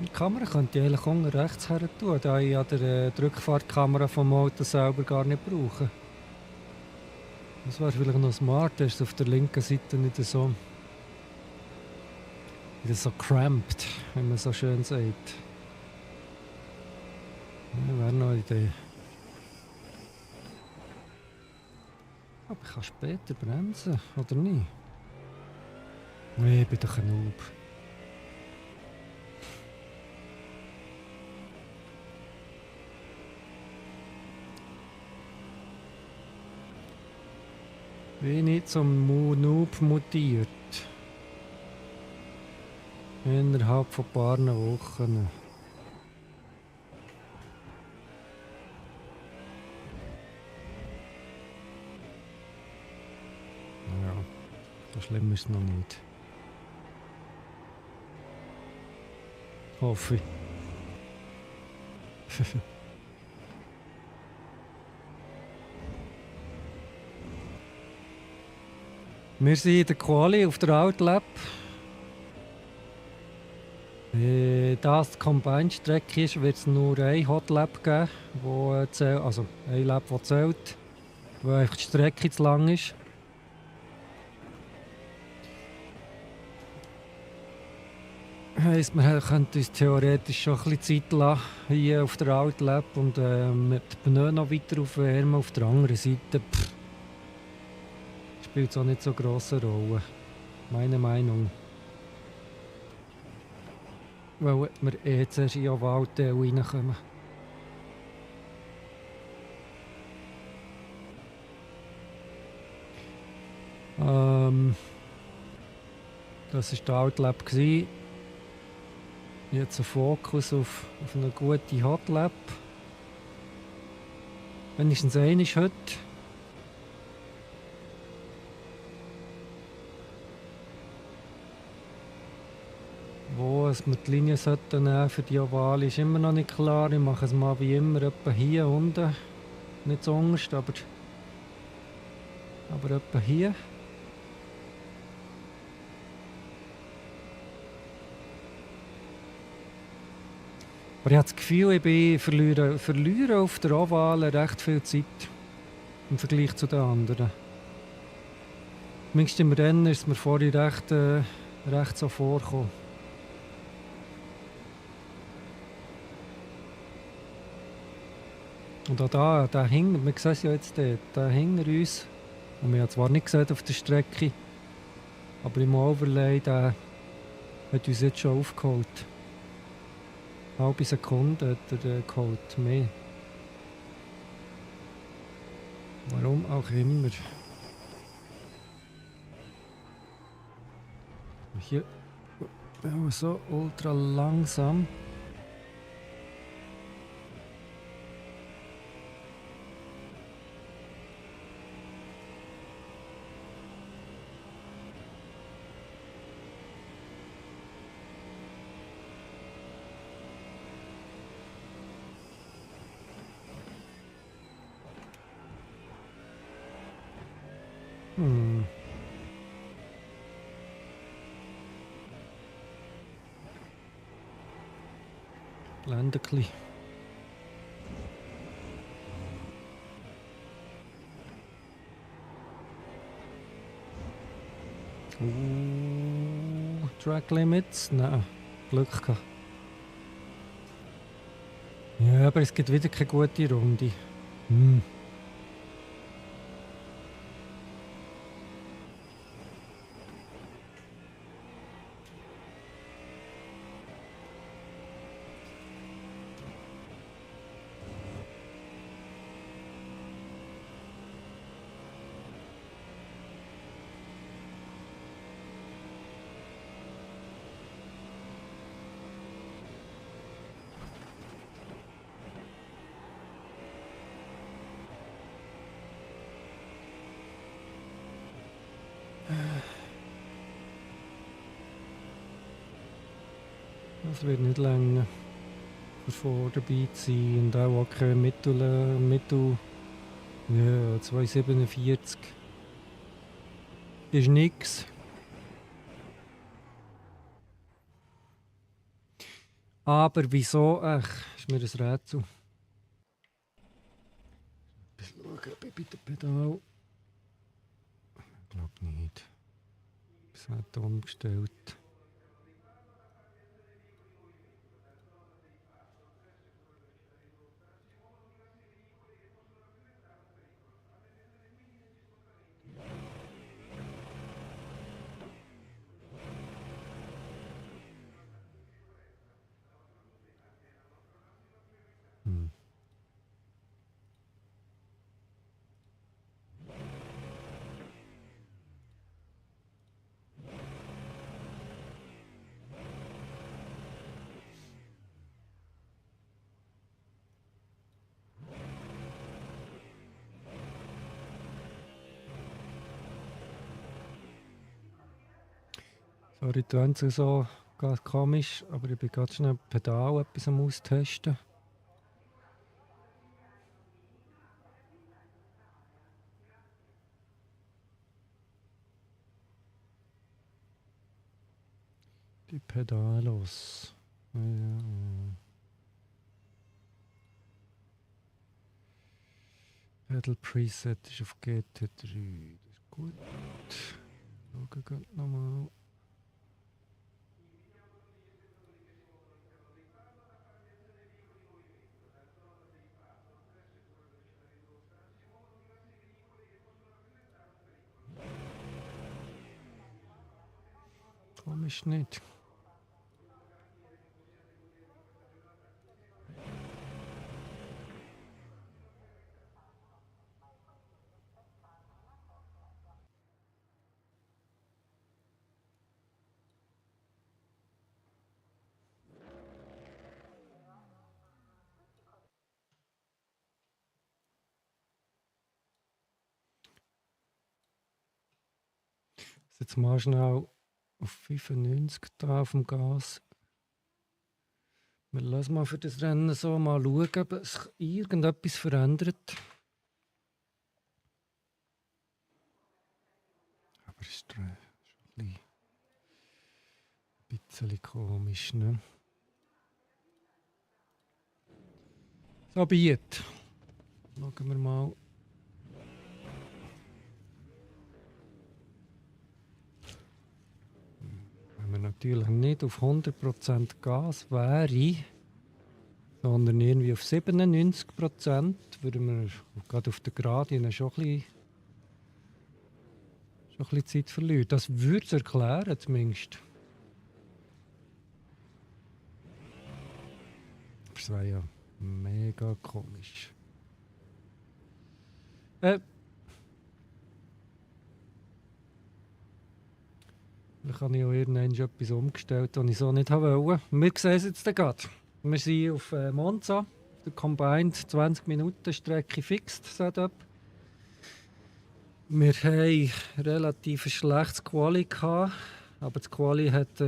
Die Kamera könnte ich eigentlich unten rechts her tun, da ich ja die Rückfahrtkamera vom Auto selber gar nicht brauche. Das wäre vielleicht noch smart, da ist es auf der linken Seite nicht so cramped, wie man so schön sagt. Ja, wäre noch eine Idee. Aber ich kann später bremsen, oder nicht? Nee, ich bin doch ein Noob. Bin ich zum Noob mutiert. Innerhalb von ein paar Wochen. Ja, so schlimm ist es noch nicht. Hoffe ich. Wir sind in der Quali auf der Outlap. Da es die Combine-Strecke ist, wird es nur ein Hotlap geben, also ein Lap, das zählt, weil einfach die Strecke zu lang ist. Heisst, wir könnten uns theoretisch schon ein bisschen Zeit lassen hier auf der Outlap und mit den Pneu noch weiter aufwärmen. Auf der anderen Seite spielt es auch nicht so eine grosse Rolle. Meine Meinung. Weil wir zuerst in den Waldteil reinkommen. Das war der Outlap. Jetzt ein Fokus auf eine gute Hotlap. Wenigstens eine ist heute. Wo wir die Linie nehmen für die Oval ist immer noch nicht klar. Ich mache es mal wie immer, etwa hier unten. Nicht so unterst, aber etwa hier. Aber ich habe das Gefühl, ich verliere auf der Ovale recht viel Zeit im Vergleich zu den anderen. Zumindest im Rennen ist es mir vorhin recht so vorgekommen. Und auch da hinten, wir sehen es ja jetzt dort, da hinter uns, und wir haben zwar nicht gesehen auf der Strecke, aber im Overlay, der hat uns jetzt schon aufgeholt. Eine halbe Sekunde hat er geholt, mehr. Warum auch immer. Hier so ultra langsam. Blende ein bisschen. Track Limits? Nein, Glück gehabt. Ja, aber es gibt wieder keine gute Runde. Das wird nicht länger für vor dabei zu sein und auch kein Mittel ja, 2,47 ist nix. Aber wieso? Ist mir ein Rätsel. Schauen, bei der Pedal. Ich glaube nicht. Das hat umgestellt. Sorry, die Wände sind so ganz komisch, aber ich bin ganz schnell Pedal etwas am Austesten. Die Pedalos. Ja. Pedal Preset ist auf GT3. Das ist gut. Schauen wir nochmal. Komisch nicht. Jetzt mal schnell auf 95 da auf dem Gas. Wir lassen mal für das Rennen so mal schauen, ob sich irgendetwas verändert. Aber es ist schon ein bisschen komisch, ne? So, Biet. Schauen wir mal. Wenn man natürlich nicht auf 100% Gas wäre, sondern irgendwie auf 97%, würden wir gerade auf der Gradien schon ein bisschen Zeit verlieren. Das würde es erklären, zumindest. Aber es wäre ja mega komisch. Vielleicht habe ich auch irgendwann etwas umgestellt, das ich so nicht wollte. Wir sehen es jetzt gerade. Wir sind auf Monza, der Combined 20 Minuten Strecke fixed Setup. Wir hatten relativ ein schlechtes Quali gehabt, aber das Quali hat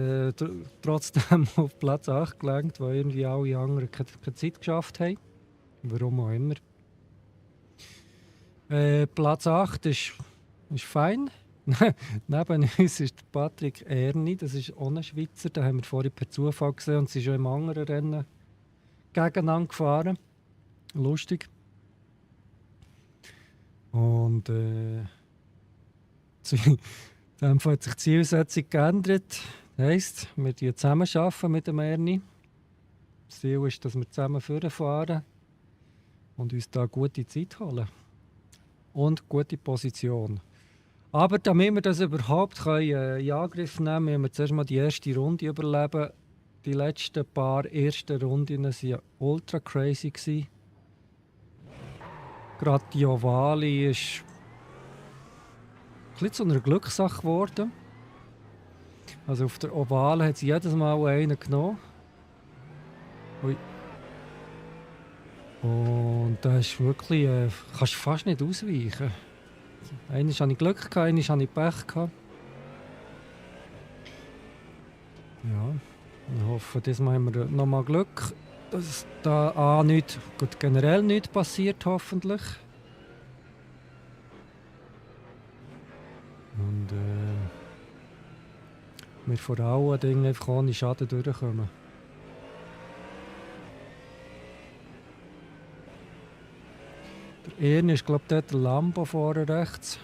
trotzdem auf Platz 8 gelangt, weil irgendwie alle anderen keine Zeit geschafft haben. Warum auch immer. Platz 8 ist fein. Neben uns ist der Patrick Erni, das ist auch ein Schweizer, den haben wir vorhin per Zufall gesehen und sie ist schon im anderen Rennen gegeneinander gefahren. Lustig. Und in dem Fall hat sich die Zielsetzung geändert. Das heisst, wir arbeiten zusammen mit dem Erni. Das Ziel ist, dass wir zusammen vorfahren und uns da gute Zeit holen. Und gute Position. Aber damit wir das überhaupt in Angriff nehmen können, müssen wir zuerst mal die erste Runde überleben. Die letzten paar ersten Runden waren ultra crazy. Gerade die Ovali ist ein bisschen zu einer Glückssache geworden. Also auf der Ovale hat sie jedes Mal einen genommen. Ui. Und da ist wirklich, kannst du fast nicht ausweichen. Einmal hatte ich Glück, einmal hatte ich Pech. Ja, ich hoffe, diesmal haben wir nochmal Glück, dass da nicht, gut, generell nichts passiert, hoffentlich. Und wir vor allen Dingen einfach ohne Schaden durchkommen. Der Ern ist, glaube ich, der Lambo vorne rechts.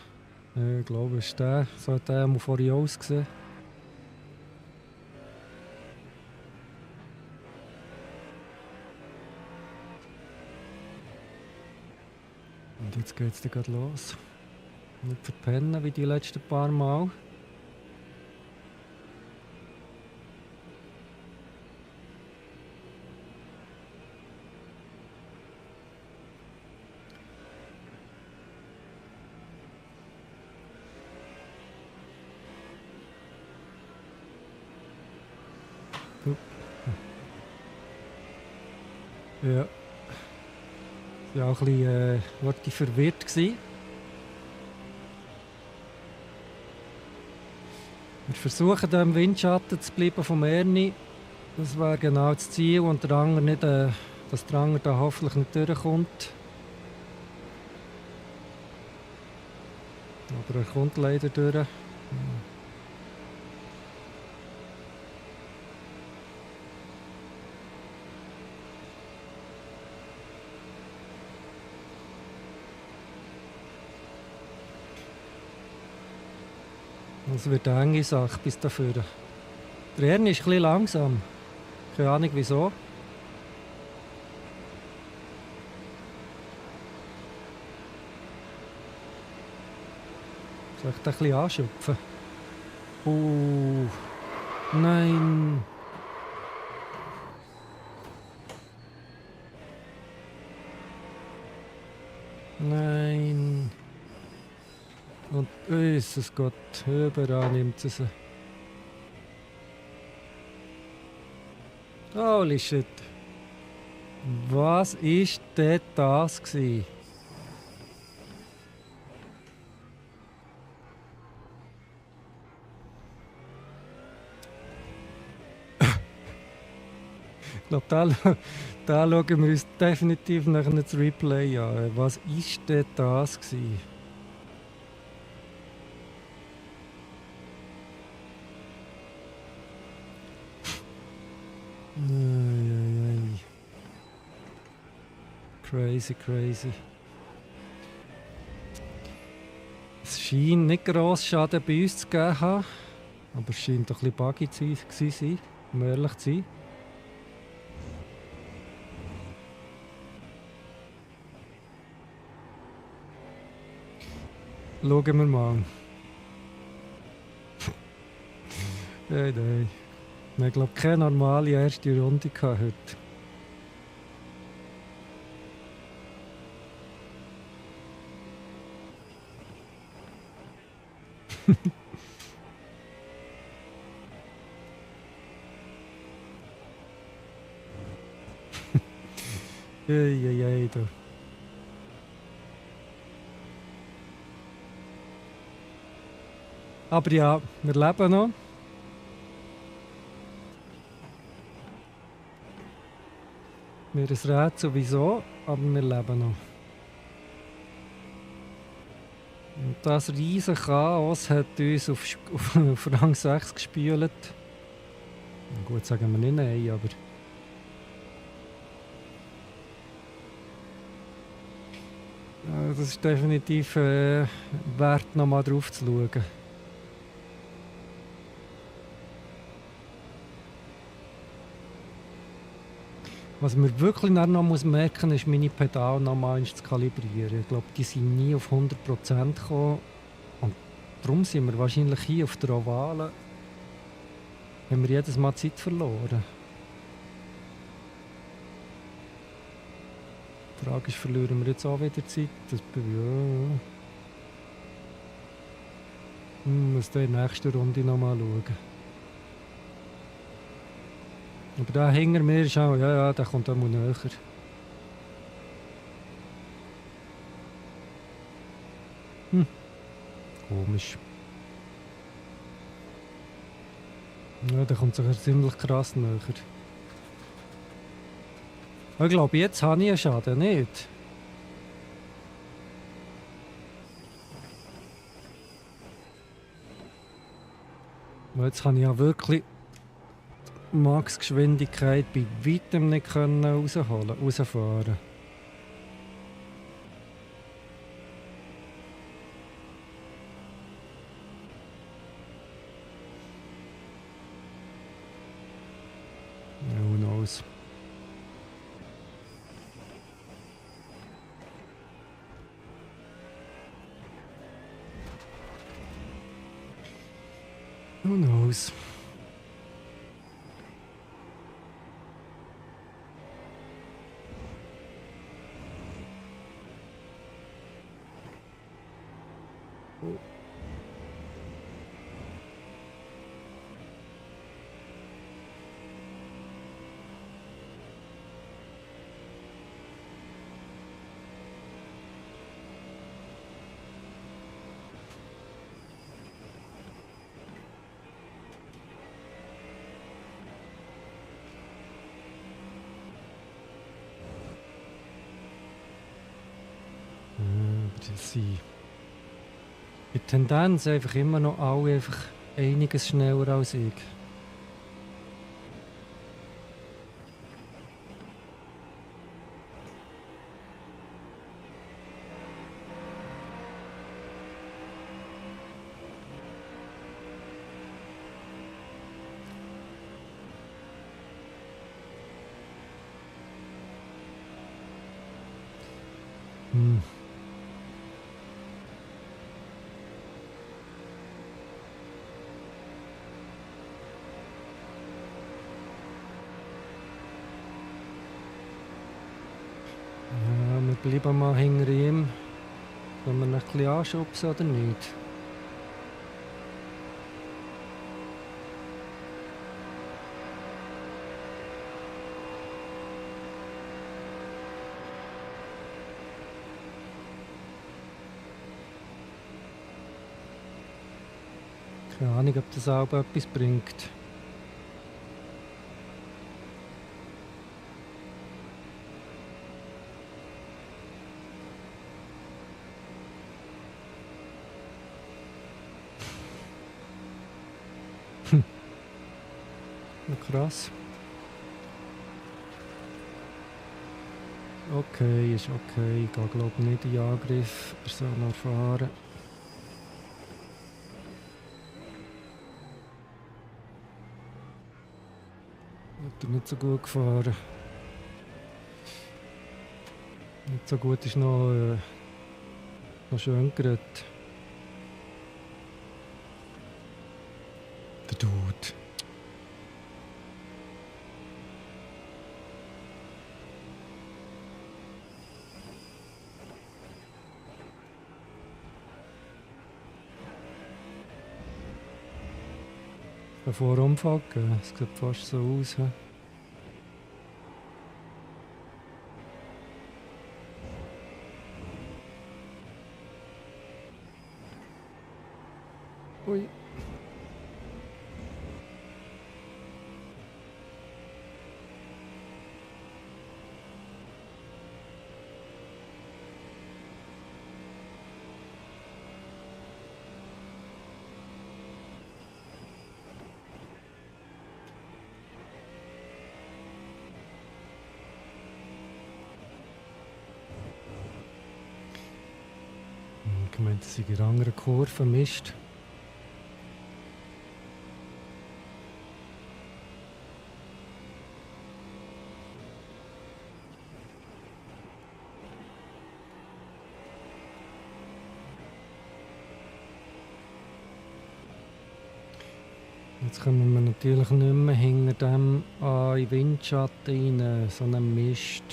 Ich glaube, es ist der. So hat der vorhin ausgesehen. Und jetzt geht es gerade los. Nicht verpennen wie die letzten paar Mal. Ja. Ich war auch ein bisschen verwirrt. Wir versuchen hier im Windschatten zu bleiben vom Ernie. Das wäre genau das Ziel und der andere nicht, dass der andere da hoffentlich nicht durchkommt. Aber er kommt leider durch. Das wird eine enge Sache bis dafür. Der Ernie ist ein bisschen langsam. Keine Ahnung wieso. Soll ich den ein bisschen anschupfen? Nein. Nein. Und Jesus Gott, überall nimmt es. Holy shit. Was ist denn das gewesen? Ich glaube, da schauen wir uns definitiv nachher das Replay an. Was ist denn das gewesen? Crazy, crazy. Es scheint nicht gross Schaden bei uns zu geben haben, aber es scheint doch ein bisschen buggy zu sein, um ehrlich zu sein. Schauen wir mal. Nein. Wir haben, glaube ich, keine normale erste Runde gehabt heute. Eieiei, da. Aber ja, wir leben noch. Mir ist Rätsel sowieso, aber wir leben noch. Und das riesige Chaos hat uns auf Rang 6 gespült. Gut, sagen wir nicht nein, aber... Das ist definitiv wert, nochmal drauf zu schauen. Was man wirklich noch merken muss, ist, meine Pedale nochmal zu kalibrieren. Ich glaube, die sind nie auf 100% gekommen. Und darum sind wir wahrscheinlich hier auf der Ovale. Haben wir jedes Mal Zeit verloren. Die Frage ist, verlieren wir jetzt auch wieder Zeit? Das muss dann in der nächsten Runde nochmal schauen. Aber da hinter mir ist auch, ja, der kommt auch mal näher. Komisch. Ja, der kommt sogar ziemlich krass näher. Ich glaube, jetzt habe ich einen Schaden, nicht? Jetzt kann ich ja wirklich Max-Geschwindigkeit bei weitem nicht rausfahren. Who knows? Who knows? Das sind in Tendenz einfach immer noch alle einfach einiges schneller als ich. Hm. Ja, wir bleiben mal hinter ihm. Können wir ihn ein bisschen anschubsen oder nicht? Keine Ahnung, ob das auch etwas bringt. Krass. Okay, ist okay. Ich gehe glaube nicht in Angriff. Er soll noch fahren. Hat er nicht so gut gefahren. Nicht so gut ist noch schön geredet. Der Dude. Bevor er umfällt, es sieht fast so aus. He? Ui. Ich meine, das sind in anderen Kurven Mist. Jetzt kommen wir natürlich nicht mehr hinter dem in den Windschatten rein, so einem Mist.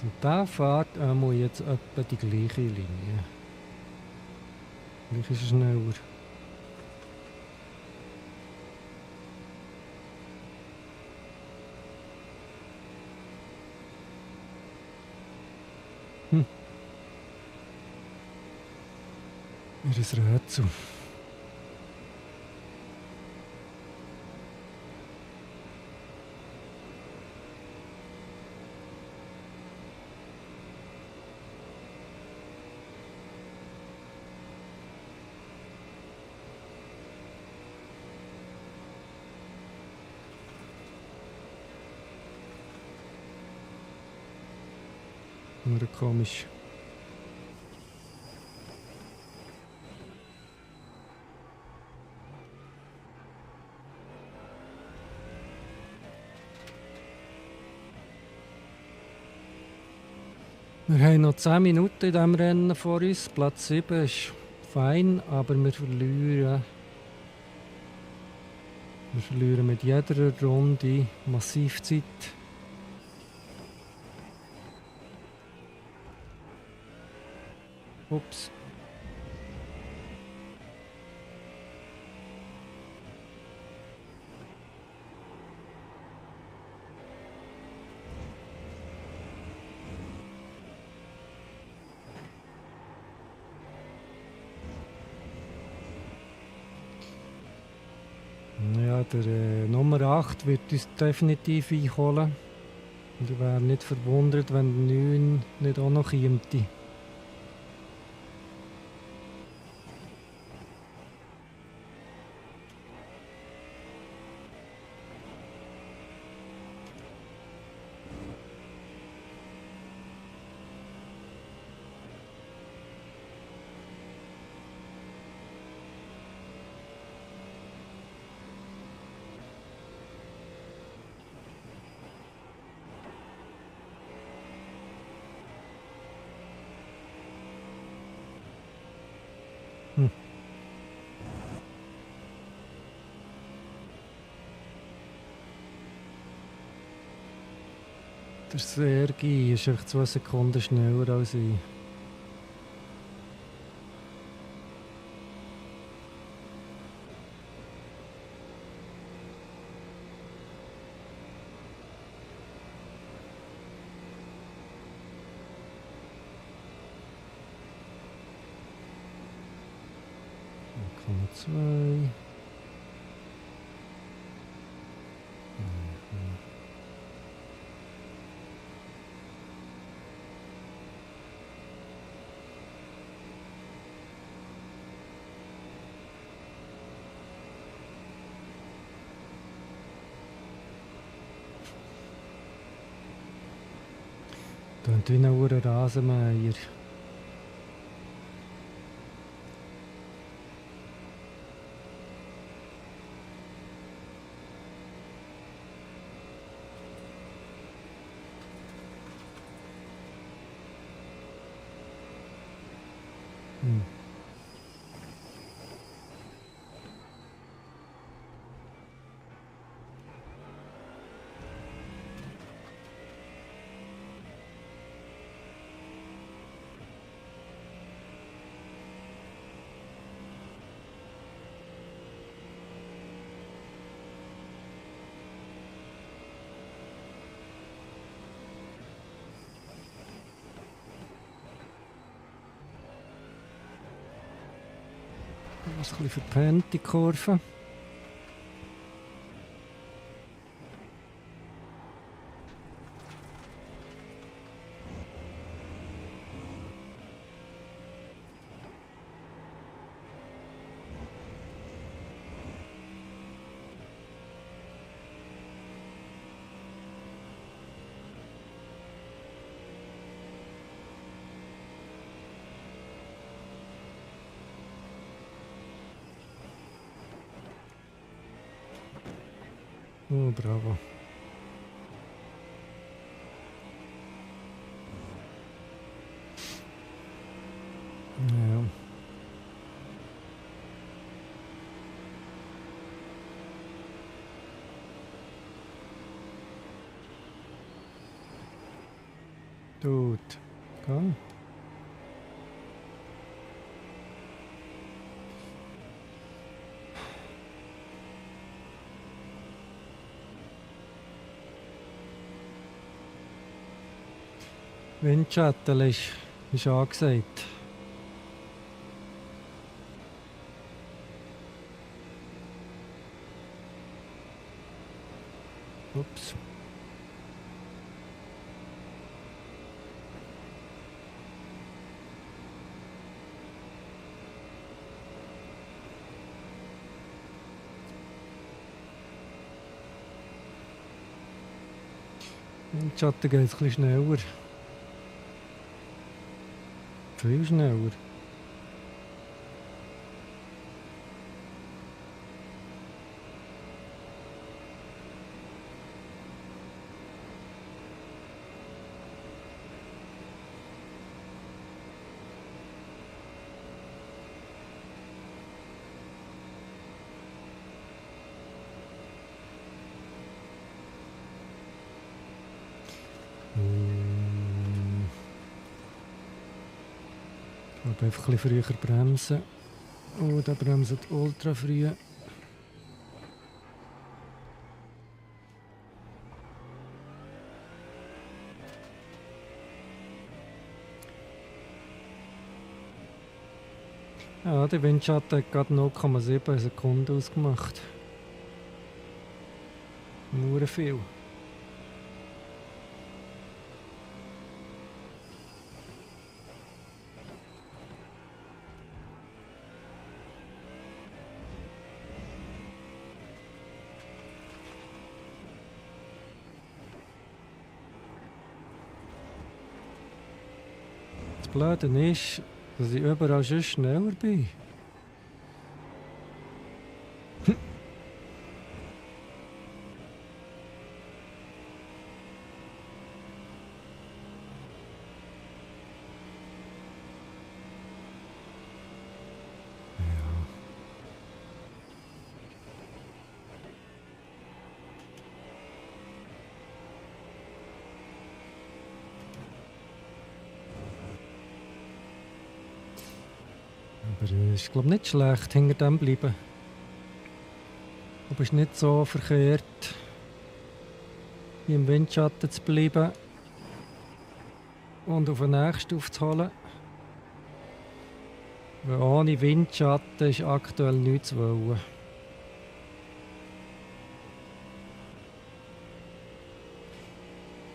Und der fährt jetzt etwa die gleiche Linie. Vielleicht ist er schneller. Mir ist ein Rätsel. Nur komisch. Wir haben noch 10 Minuten in diesem Rennen vor uns. Platz 7 ist fein, aber wir verlieren mit jeder Runde massiv Zeit. Ups. Ja, der Nummer 8 wird uns definitiv einholen. Und ich wäre nicht verwundert, wenn der 9 nicht auch noch käme. Hm. Der Sergi ist einfach 2 Sekunden schneller als ich. Komma 2. Tönt wie ein verdammter Rasenmäher. Hm. Was ein bisschen verpennt, die Kurve. Oh, bravo. Ja. Gut. Komm. Windschatten ist angesagt. Ups. Windschatten geht es ein bisschen schneller. Viel schneller. Ich glaube einfach ein bisschen früher bremsen. Oh, der bremst ultra früh. Ja, der Windschatten hat gerade 0,7 Sekunden ausgemacht. Nur viel. Das Blöde ist, dass ich überall schon schneller bin. Aber es ist, glaube ich, nicht schlecht, hinter dem bleiben. Aber es ist nicht so verkehrt, hier im Windschatten zu bleiben und auf den nächsten aufzuholen. Weil ohne Windschatten ist aktuell nichts zu wollen.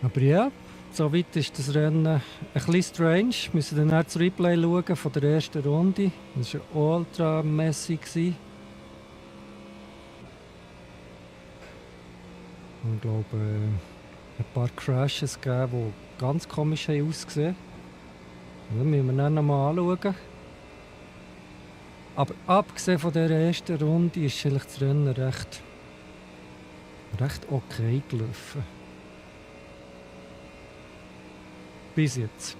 Aber ja, soweit ist das Rennen ein bisschen strange. Wir müssen dann auch das Replay schauen von der ersten Runde. Das war ultra messy. Ich glaube, ein paar Crashes gegeben, die ganz komisch haben ausgesehen. Das müssen wir dann nochmal anschauen. Aber abgesehen von dieser ersten Runde ist eigentlich das Rennen recht okay gelaufen. Bis jetzt.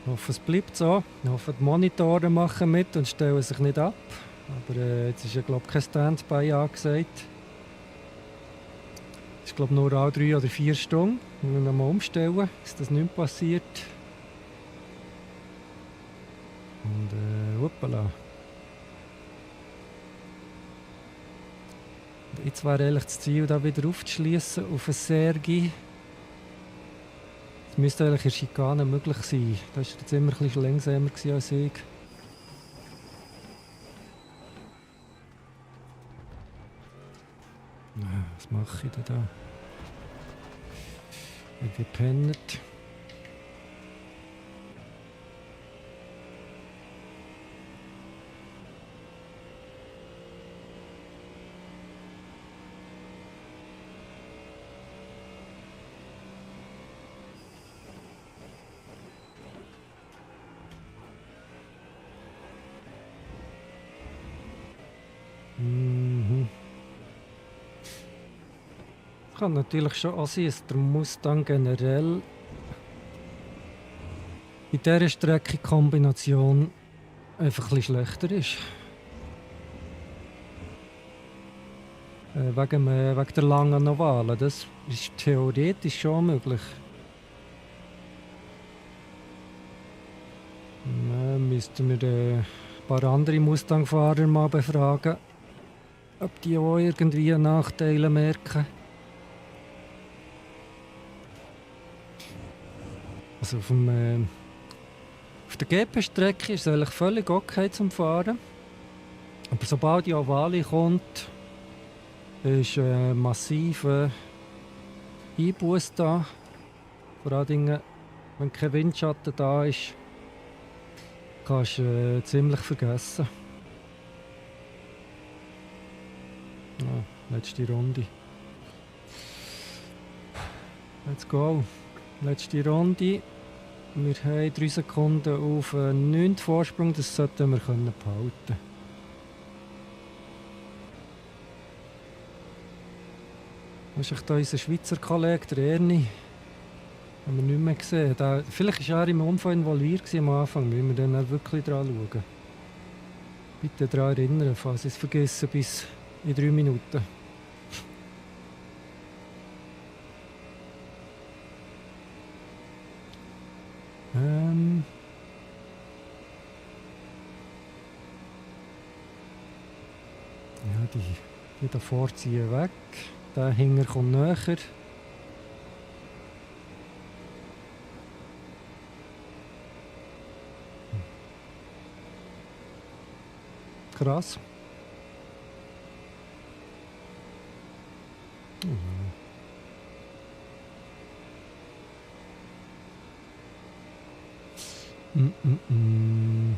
Ich hoffe, es bleibt so. Ich hoffe, die Monitore machen mit und stellen sich nicht ab. Aber jetzt ist ja, glaube ich, kein Standby angesagt. Es ist, glaube ich, nur alle 3 oder 4 Stunden. Wir müssen nochmal umstellen, dass das nicht passiert. Und hoppala. Jetzt wäre eigentlich das Ziel, da wieder aufzuschließen auf ein Sergi. Das müsste eigentlich in der Schikane möglich sein. Da war jetzt immer ein bisschen langsamer als ich. Was mache ich denn da? Ich bin gepennt. Kann natürlich schon auch sein, dass der Mustang generell in dieser Streckenkombination einfach ein bisschen schlechter ist. Wegen der langen Ovalen. Das ist theoretisch schon möglich. Müssten wir ein paar andere Mustang-Fahrer mal befragen, ob die auch irgendwie Nachteile merken. Also auf der GP-Strecke ist es eigentlich völlig okay zum Fahren. Aber sobald die Ovale kommt, ist ein massiver Einbuß da. Vor allem, wenn kein Windschatten da ist, kannst du ziemlich vergessen. Ja, letzte Runde. Let's go. Letzte Runde. Wir haben 3 Sekunden auf 9 Vorsprung, das sollten wir behalten können. Das ist da unser Schweizer Kollege, der Ernie. Haben wir nicht mehr gesehen. Vielleicht war er im Unfall involviert am Anfang, müssen wir dann auch wirklich dran schauen. Bitte daran erinnern, falls ich es vergesse, bis in 3 Minuten. Ja, die davor ziehen weg. Der Hinger kommt näher. Krass. Mhm.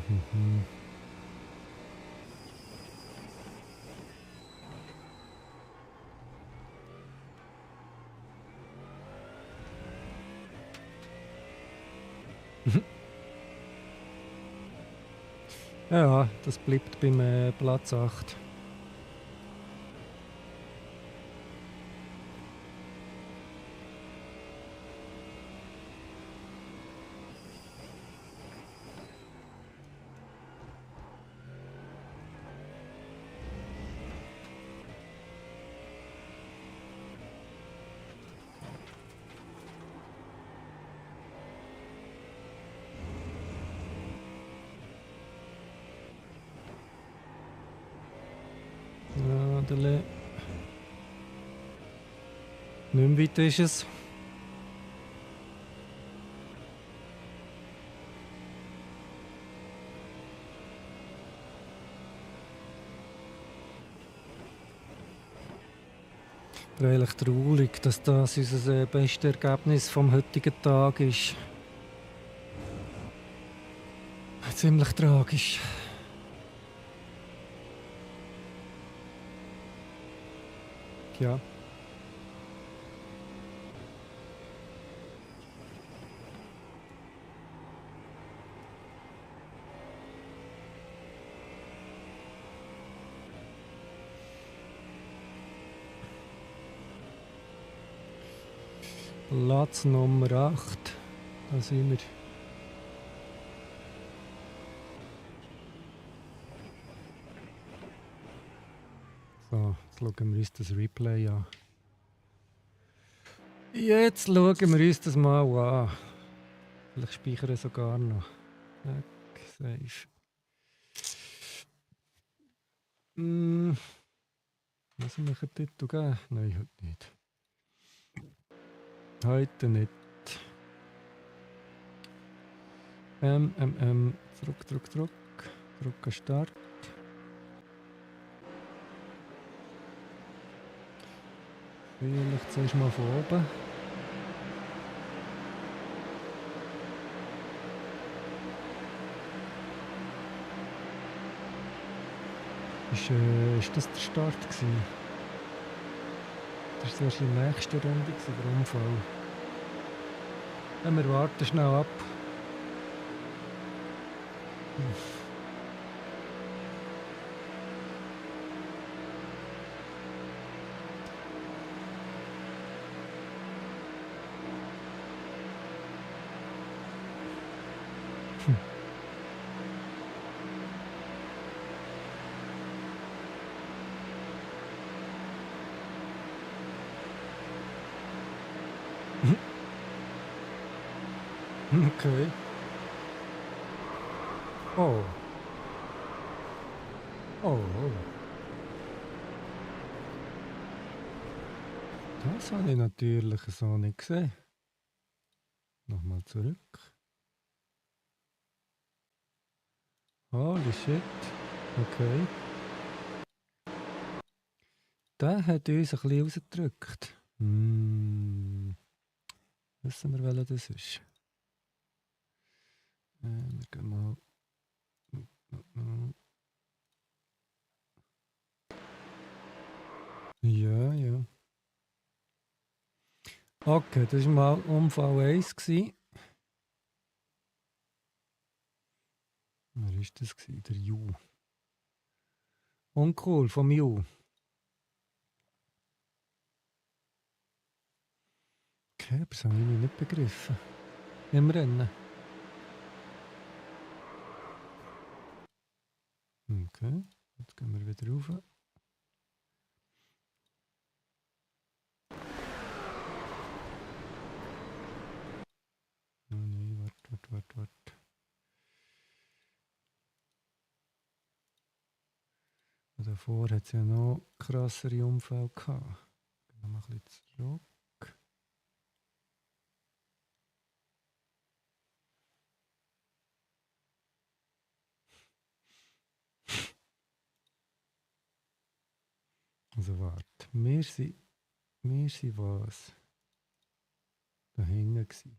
Ja, das bleibt beim Platz 8. Adele. Nicht mehr weit ist es. Aber eigentlich traurig, dass das unser bestes Ergebnis vom heutigen Tag ist. Ziemlich tragisch. Ja. Platz Nummer 8. Da sind wir. So, jetzt schauen wir uns das Replay an. Jetzt schauen wir uns das mal an. Vielleicht speichere ich sogar noch. Save. Was wir einen Titel geben? Nein, heute nicht. Heute nicht. Zurück. Zurück an Start. Vielleicht zuerst mal von oben. Ist das der Start gewesen? Das war die nächste Runde, der Unfall. Ja, wir warten schnell ab. Okay. Oh. Oh. Das habe ich natürlich so nicht gesehen. Nochmal zurück. Holy shit. Okay. Der hat uns ein bisschen rausgedrückt. Wissen wir, welcher das ist? Wir gehen mal. Ja. Okay, das war mal Unfall 1. Wer war das? Der Ju. Uncool, vom Ju. Okay, aber das habe ich nicht begriffen. Im Rennen. Okay, jetzt gehen wir wieder rauf. Oh nein, warte. Davor hat es ja noch krassere Unfälle gehabt. Gehen wir mal ein bisschen zurück. Also warte, wir sind was? Da hinten gsi.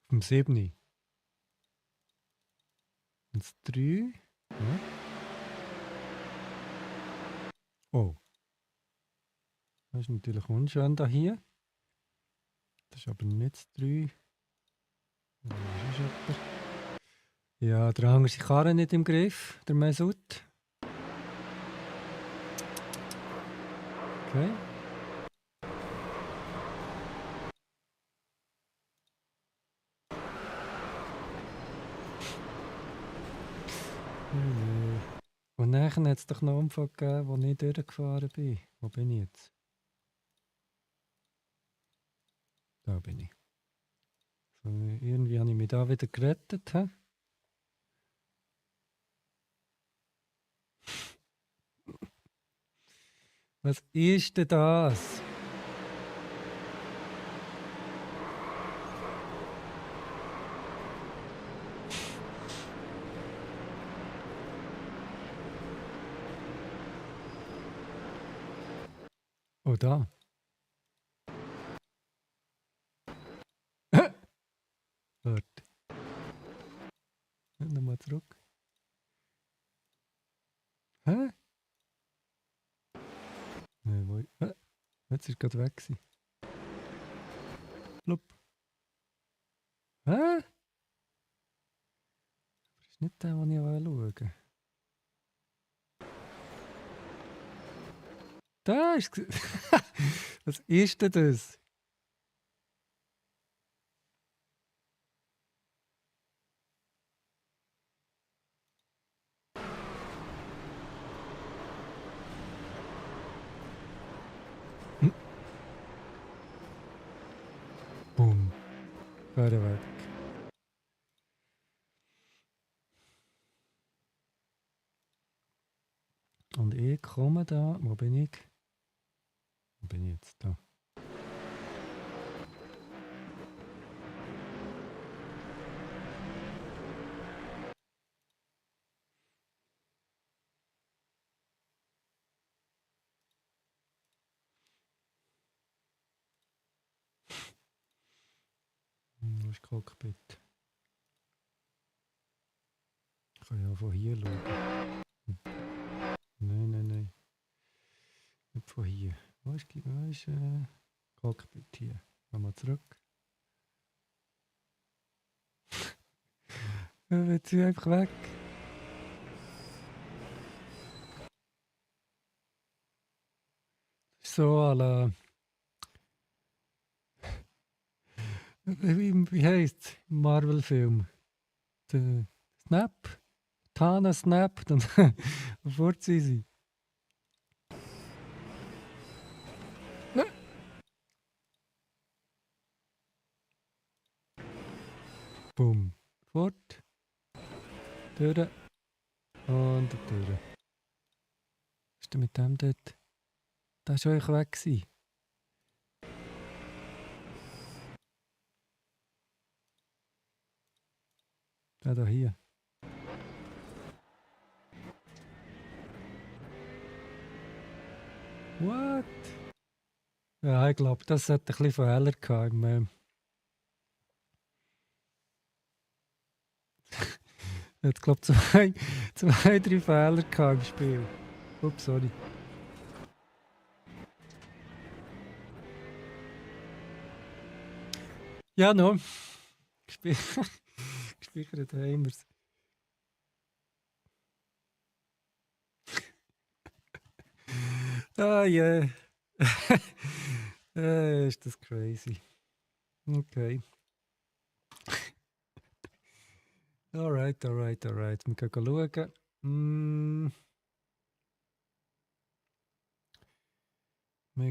Vom 7. Und das 3. Ja. Oh, das ist natürlich unschön da hier. Das ist aber nicht das 3. Das ist jemand. Ja, der Hanger ist die Karre nicht im Griff, der Mesut. Okay. Und nachher hat es doch noch einen Unfall gegeben, wo ich durchgefahren bin. Wo bin ich jetzt? Da bin ich. So, irgendwie habe ich mich da wieder gerettet. He? Was ist denn das? Oh, da. Warte. Nochmal zurück. Hä? Nein, wo? Jetzt ist gerade weg gewesen. Blub. Hä? Das ist nicht der, den ich schauen wollte. Da ist es. Was ist denn das? Hm. Boom. Fahre weg. Und ich komme da. Wo bin ich? Wo bin ich jetzt da? Wo ist das Cockpit? Ich kann ja von hier schauen. Hm. Nein, nein, nein. Nicht von hier. Wo ist Cockpit hier? Nochmal zurück. Jetzt sind einfach weg. So, à wie heisst es im Marvel-Film? Der Snap? Tana Snap? Dann fort sind sie. Bumm. Fort. Durch. Und durch. Was ist denn mit dem dort? Da war euch weg gewesen. Der da hier. What? Ja, ich glaube, das hat ein bisschen Fehler gehabt hat, glaube zwei, drei Fehler gehabt im Spiel. Ups, sorry. Ja, no. Gespeichert haben wir es. Ah, yeah. Ist das crazy. Okay. Alright. Wir gehen schauen. Wir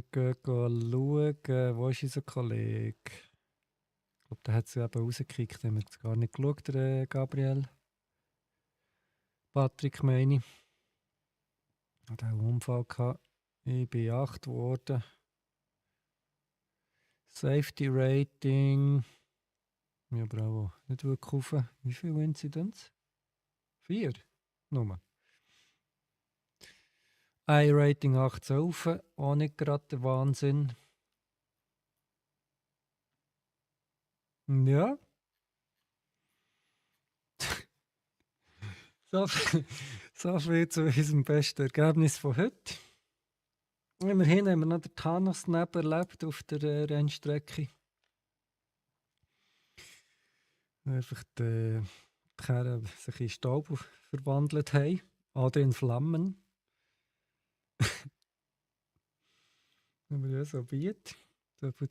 gehen schauen. Wo ist unser Kollege? Ich glaube, der hat es eben rausgekickt. Haben wir jetzt gar nicht geschaut, der Gabriel. Patrick meine ich. Hat auch einen Unfall gehabt. Ich bin 8 geworden. Safety Rating. Ja, bravo. Nicht wirklich rauf. Wie viele Incidents? 4. Nummer. I-Rating 18 rauf. Auch nicht gerade der Wahnsinn. Ja. So viel, so viel zu unserem besten Ergebnis von heute. Immerhin haben wir noch den Thanos-Neb erlebt auf der Rennstrecke. Einfach die Kerren sich in Staub verwandelt haben. Oder in Flammen. Wenn man ja so bietet. So viel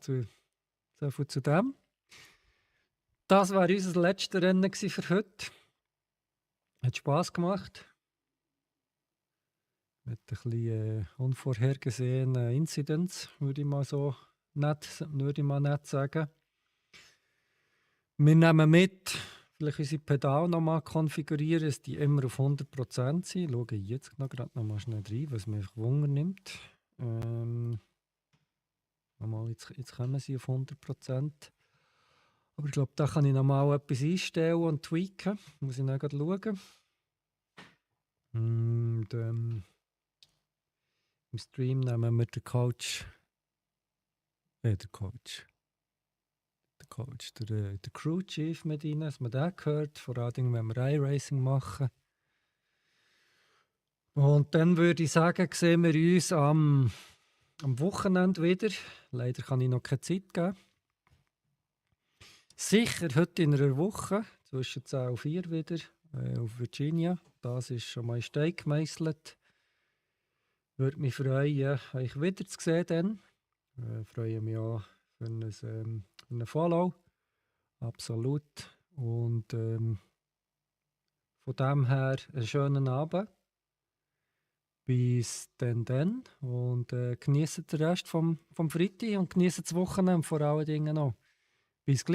zu dem. Das war unser letztes Rennen für heute. Hat Spass gemacht. Mit ein bisschen unvorhergesehenen Incidents, würde ich mal nett sagen. Wir nehmen mit, vielleicht unsere Pedale nochmal konfigurieren, dass die immer auf 100% sind. Ich schaue jetzt gerade noch mal schnell rein, was mich Wunder nimmt. Jetzt kommen sie auf 100%. Aber ich glaube, da kann ich nochmal etwas einstellen und tweaken. Muss ich dann gerade schauen. Und, im Stream nehmen wir den Coach, der Crew Chief mit rein, dass man den hört, vor allem wenn wir iRacing machen. Und dann würde ich sagen, sehen wir uns am Wochenende wieder. Leider kann ich noch keine Zeit geben. Sicher heute in einer Woche, zwischen 10 und 4 wieder, auf Virginia. Das ist schon mal in Stein gemeißelt. Würde mich freuen, euch wieder zu sehen dann. Freue mich auch für einen Follow. Absolut. Und von dem her einen schönen Abend. Bis dann. Und genießt den Rest vom Freitag und genießt das Wochenende vor allen Dingen noch. Bis gleich.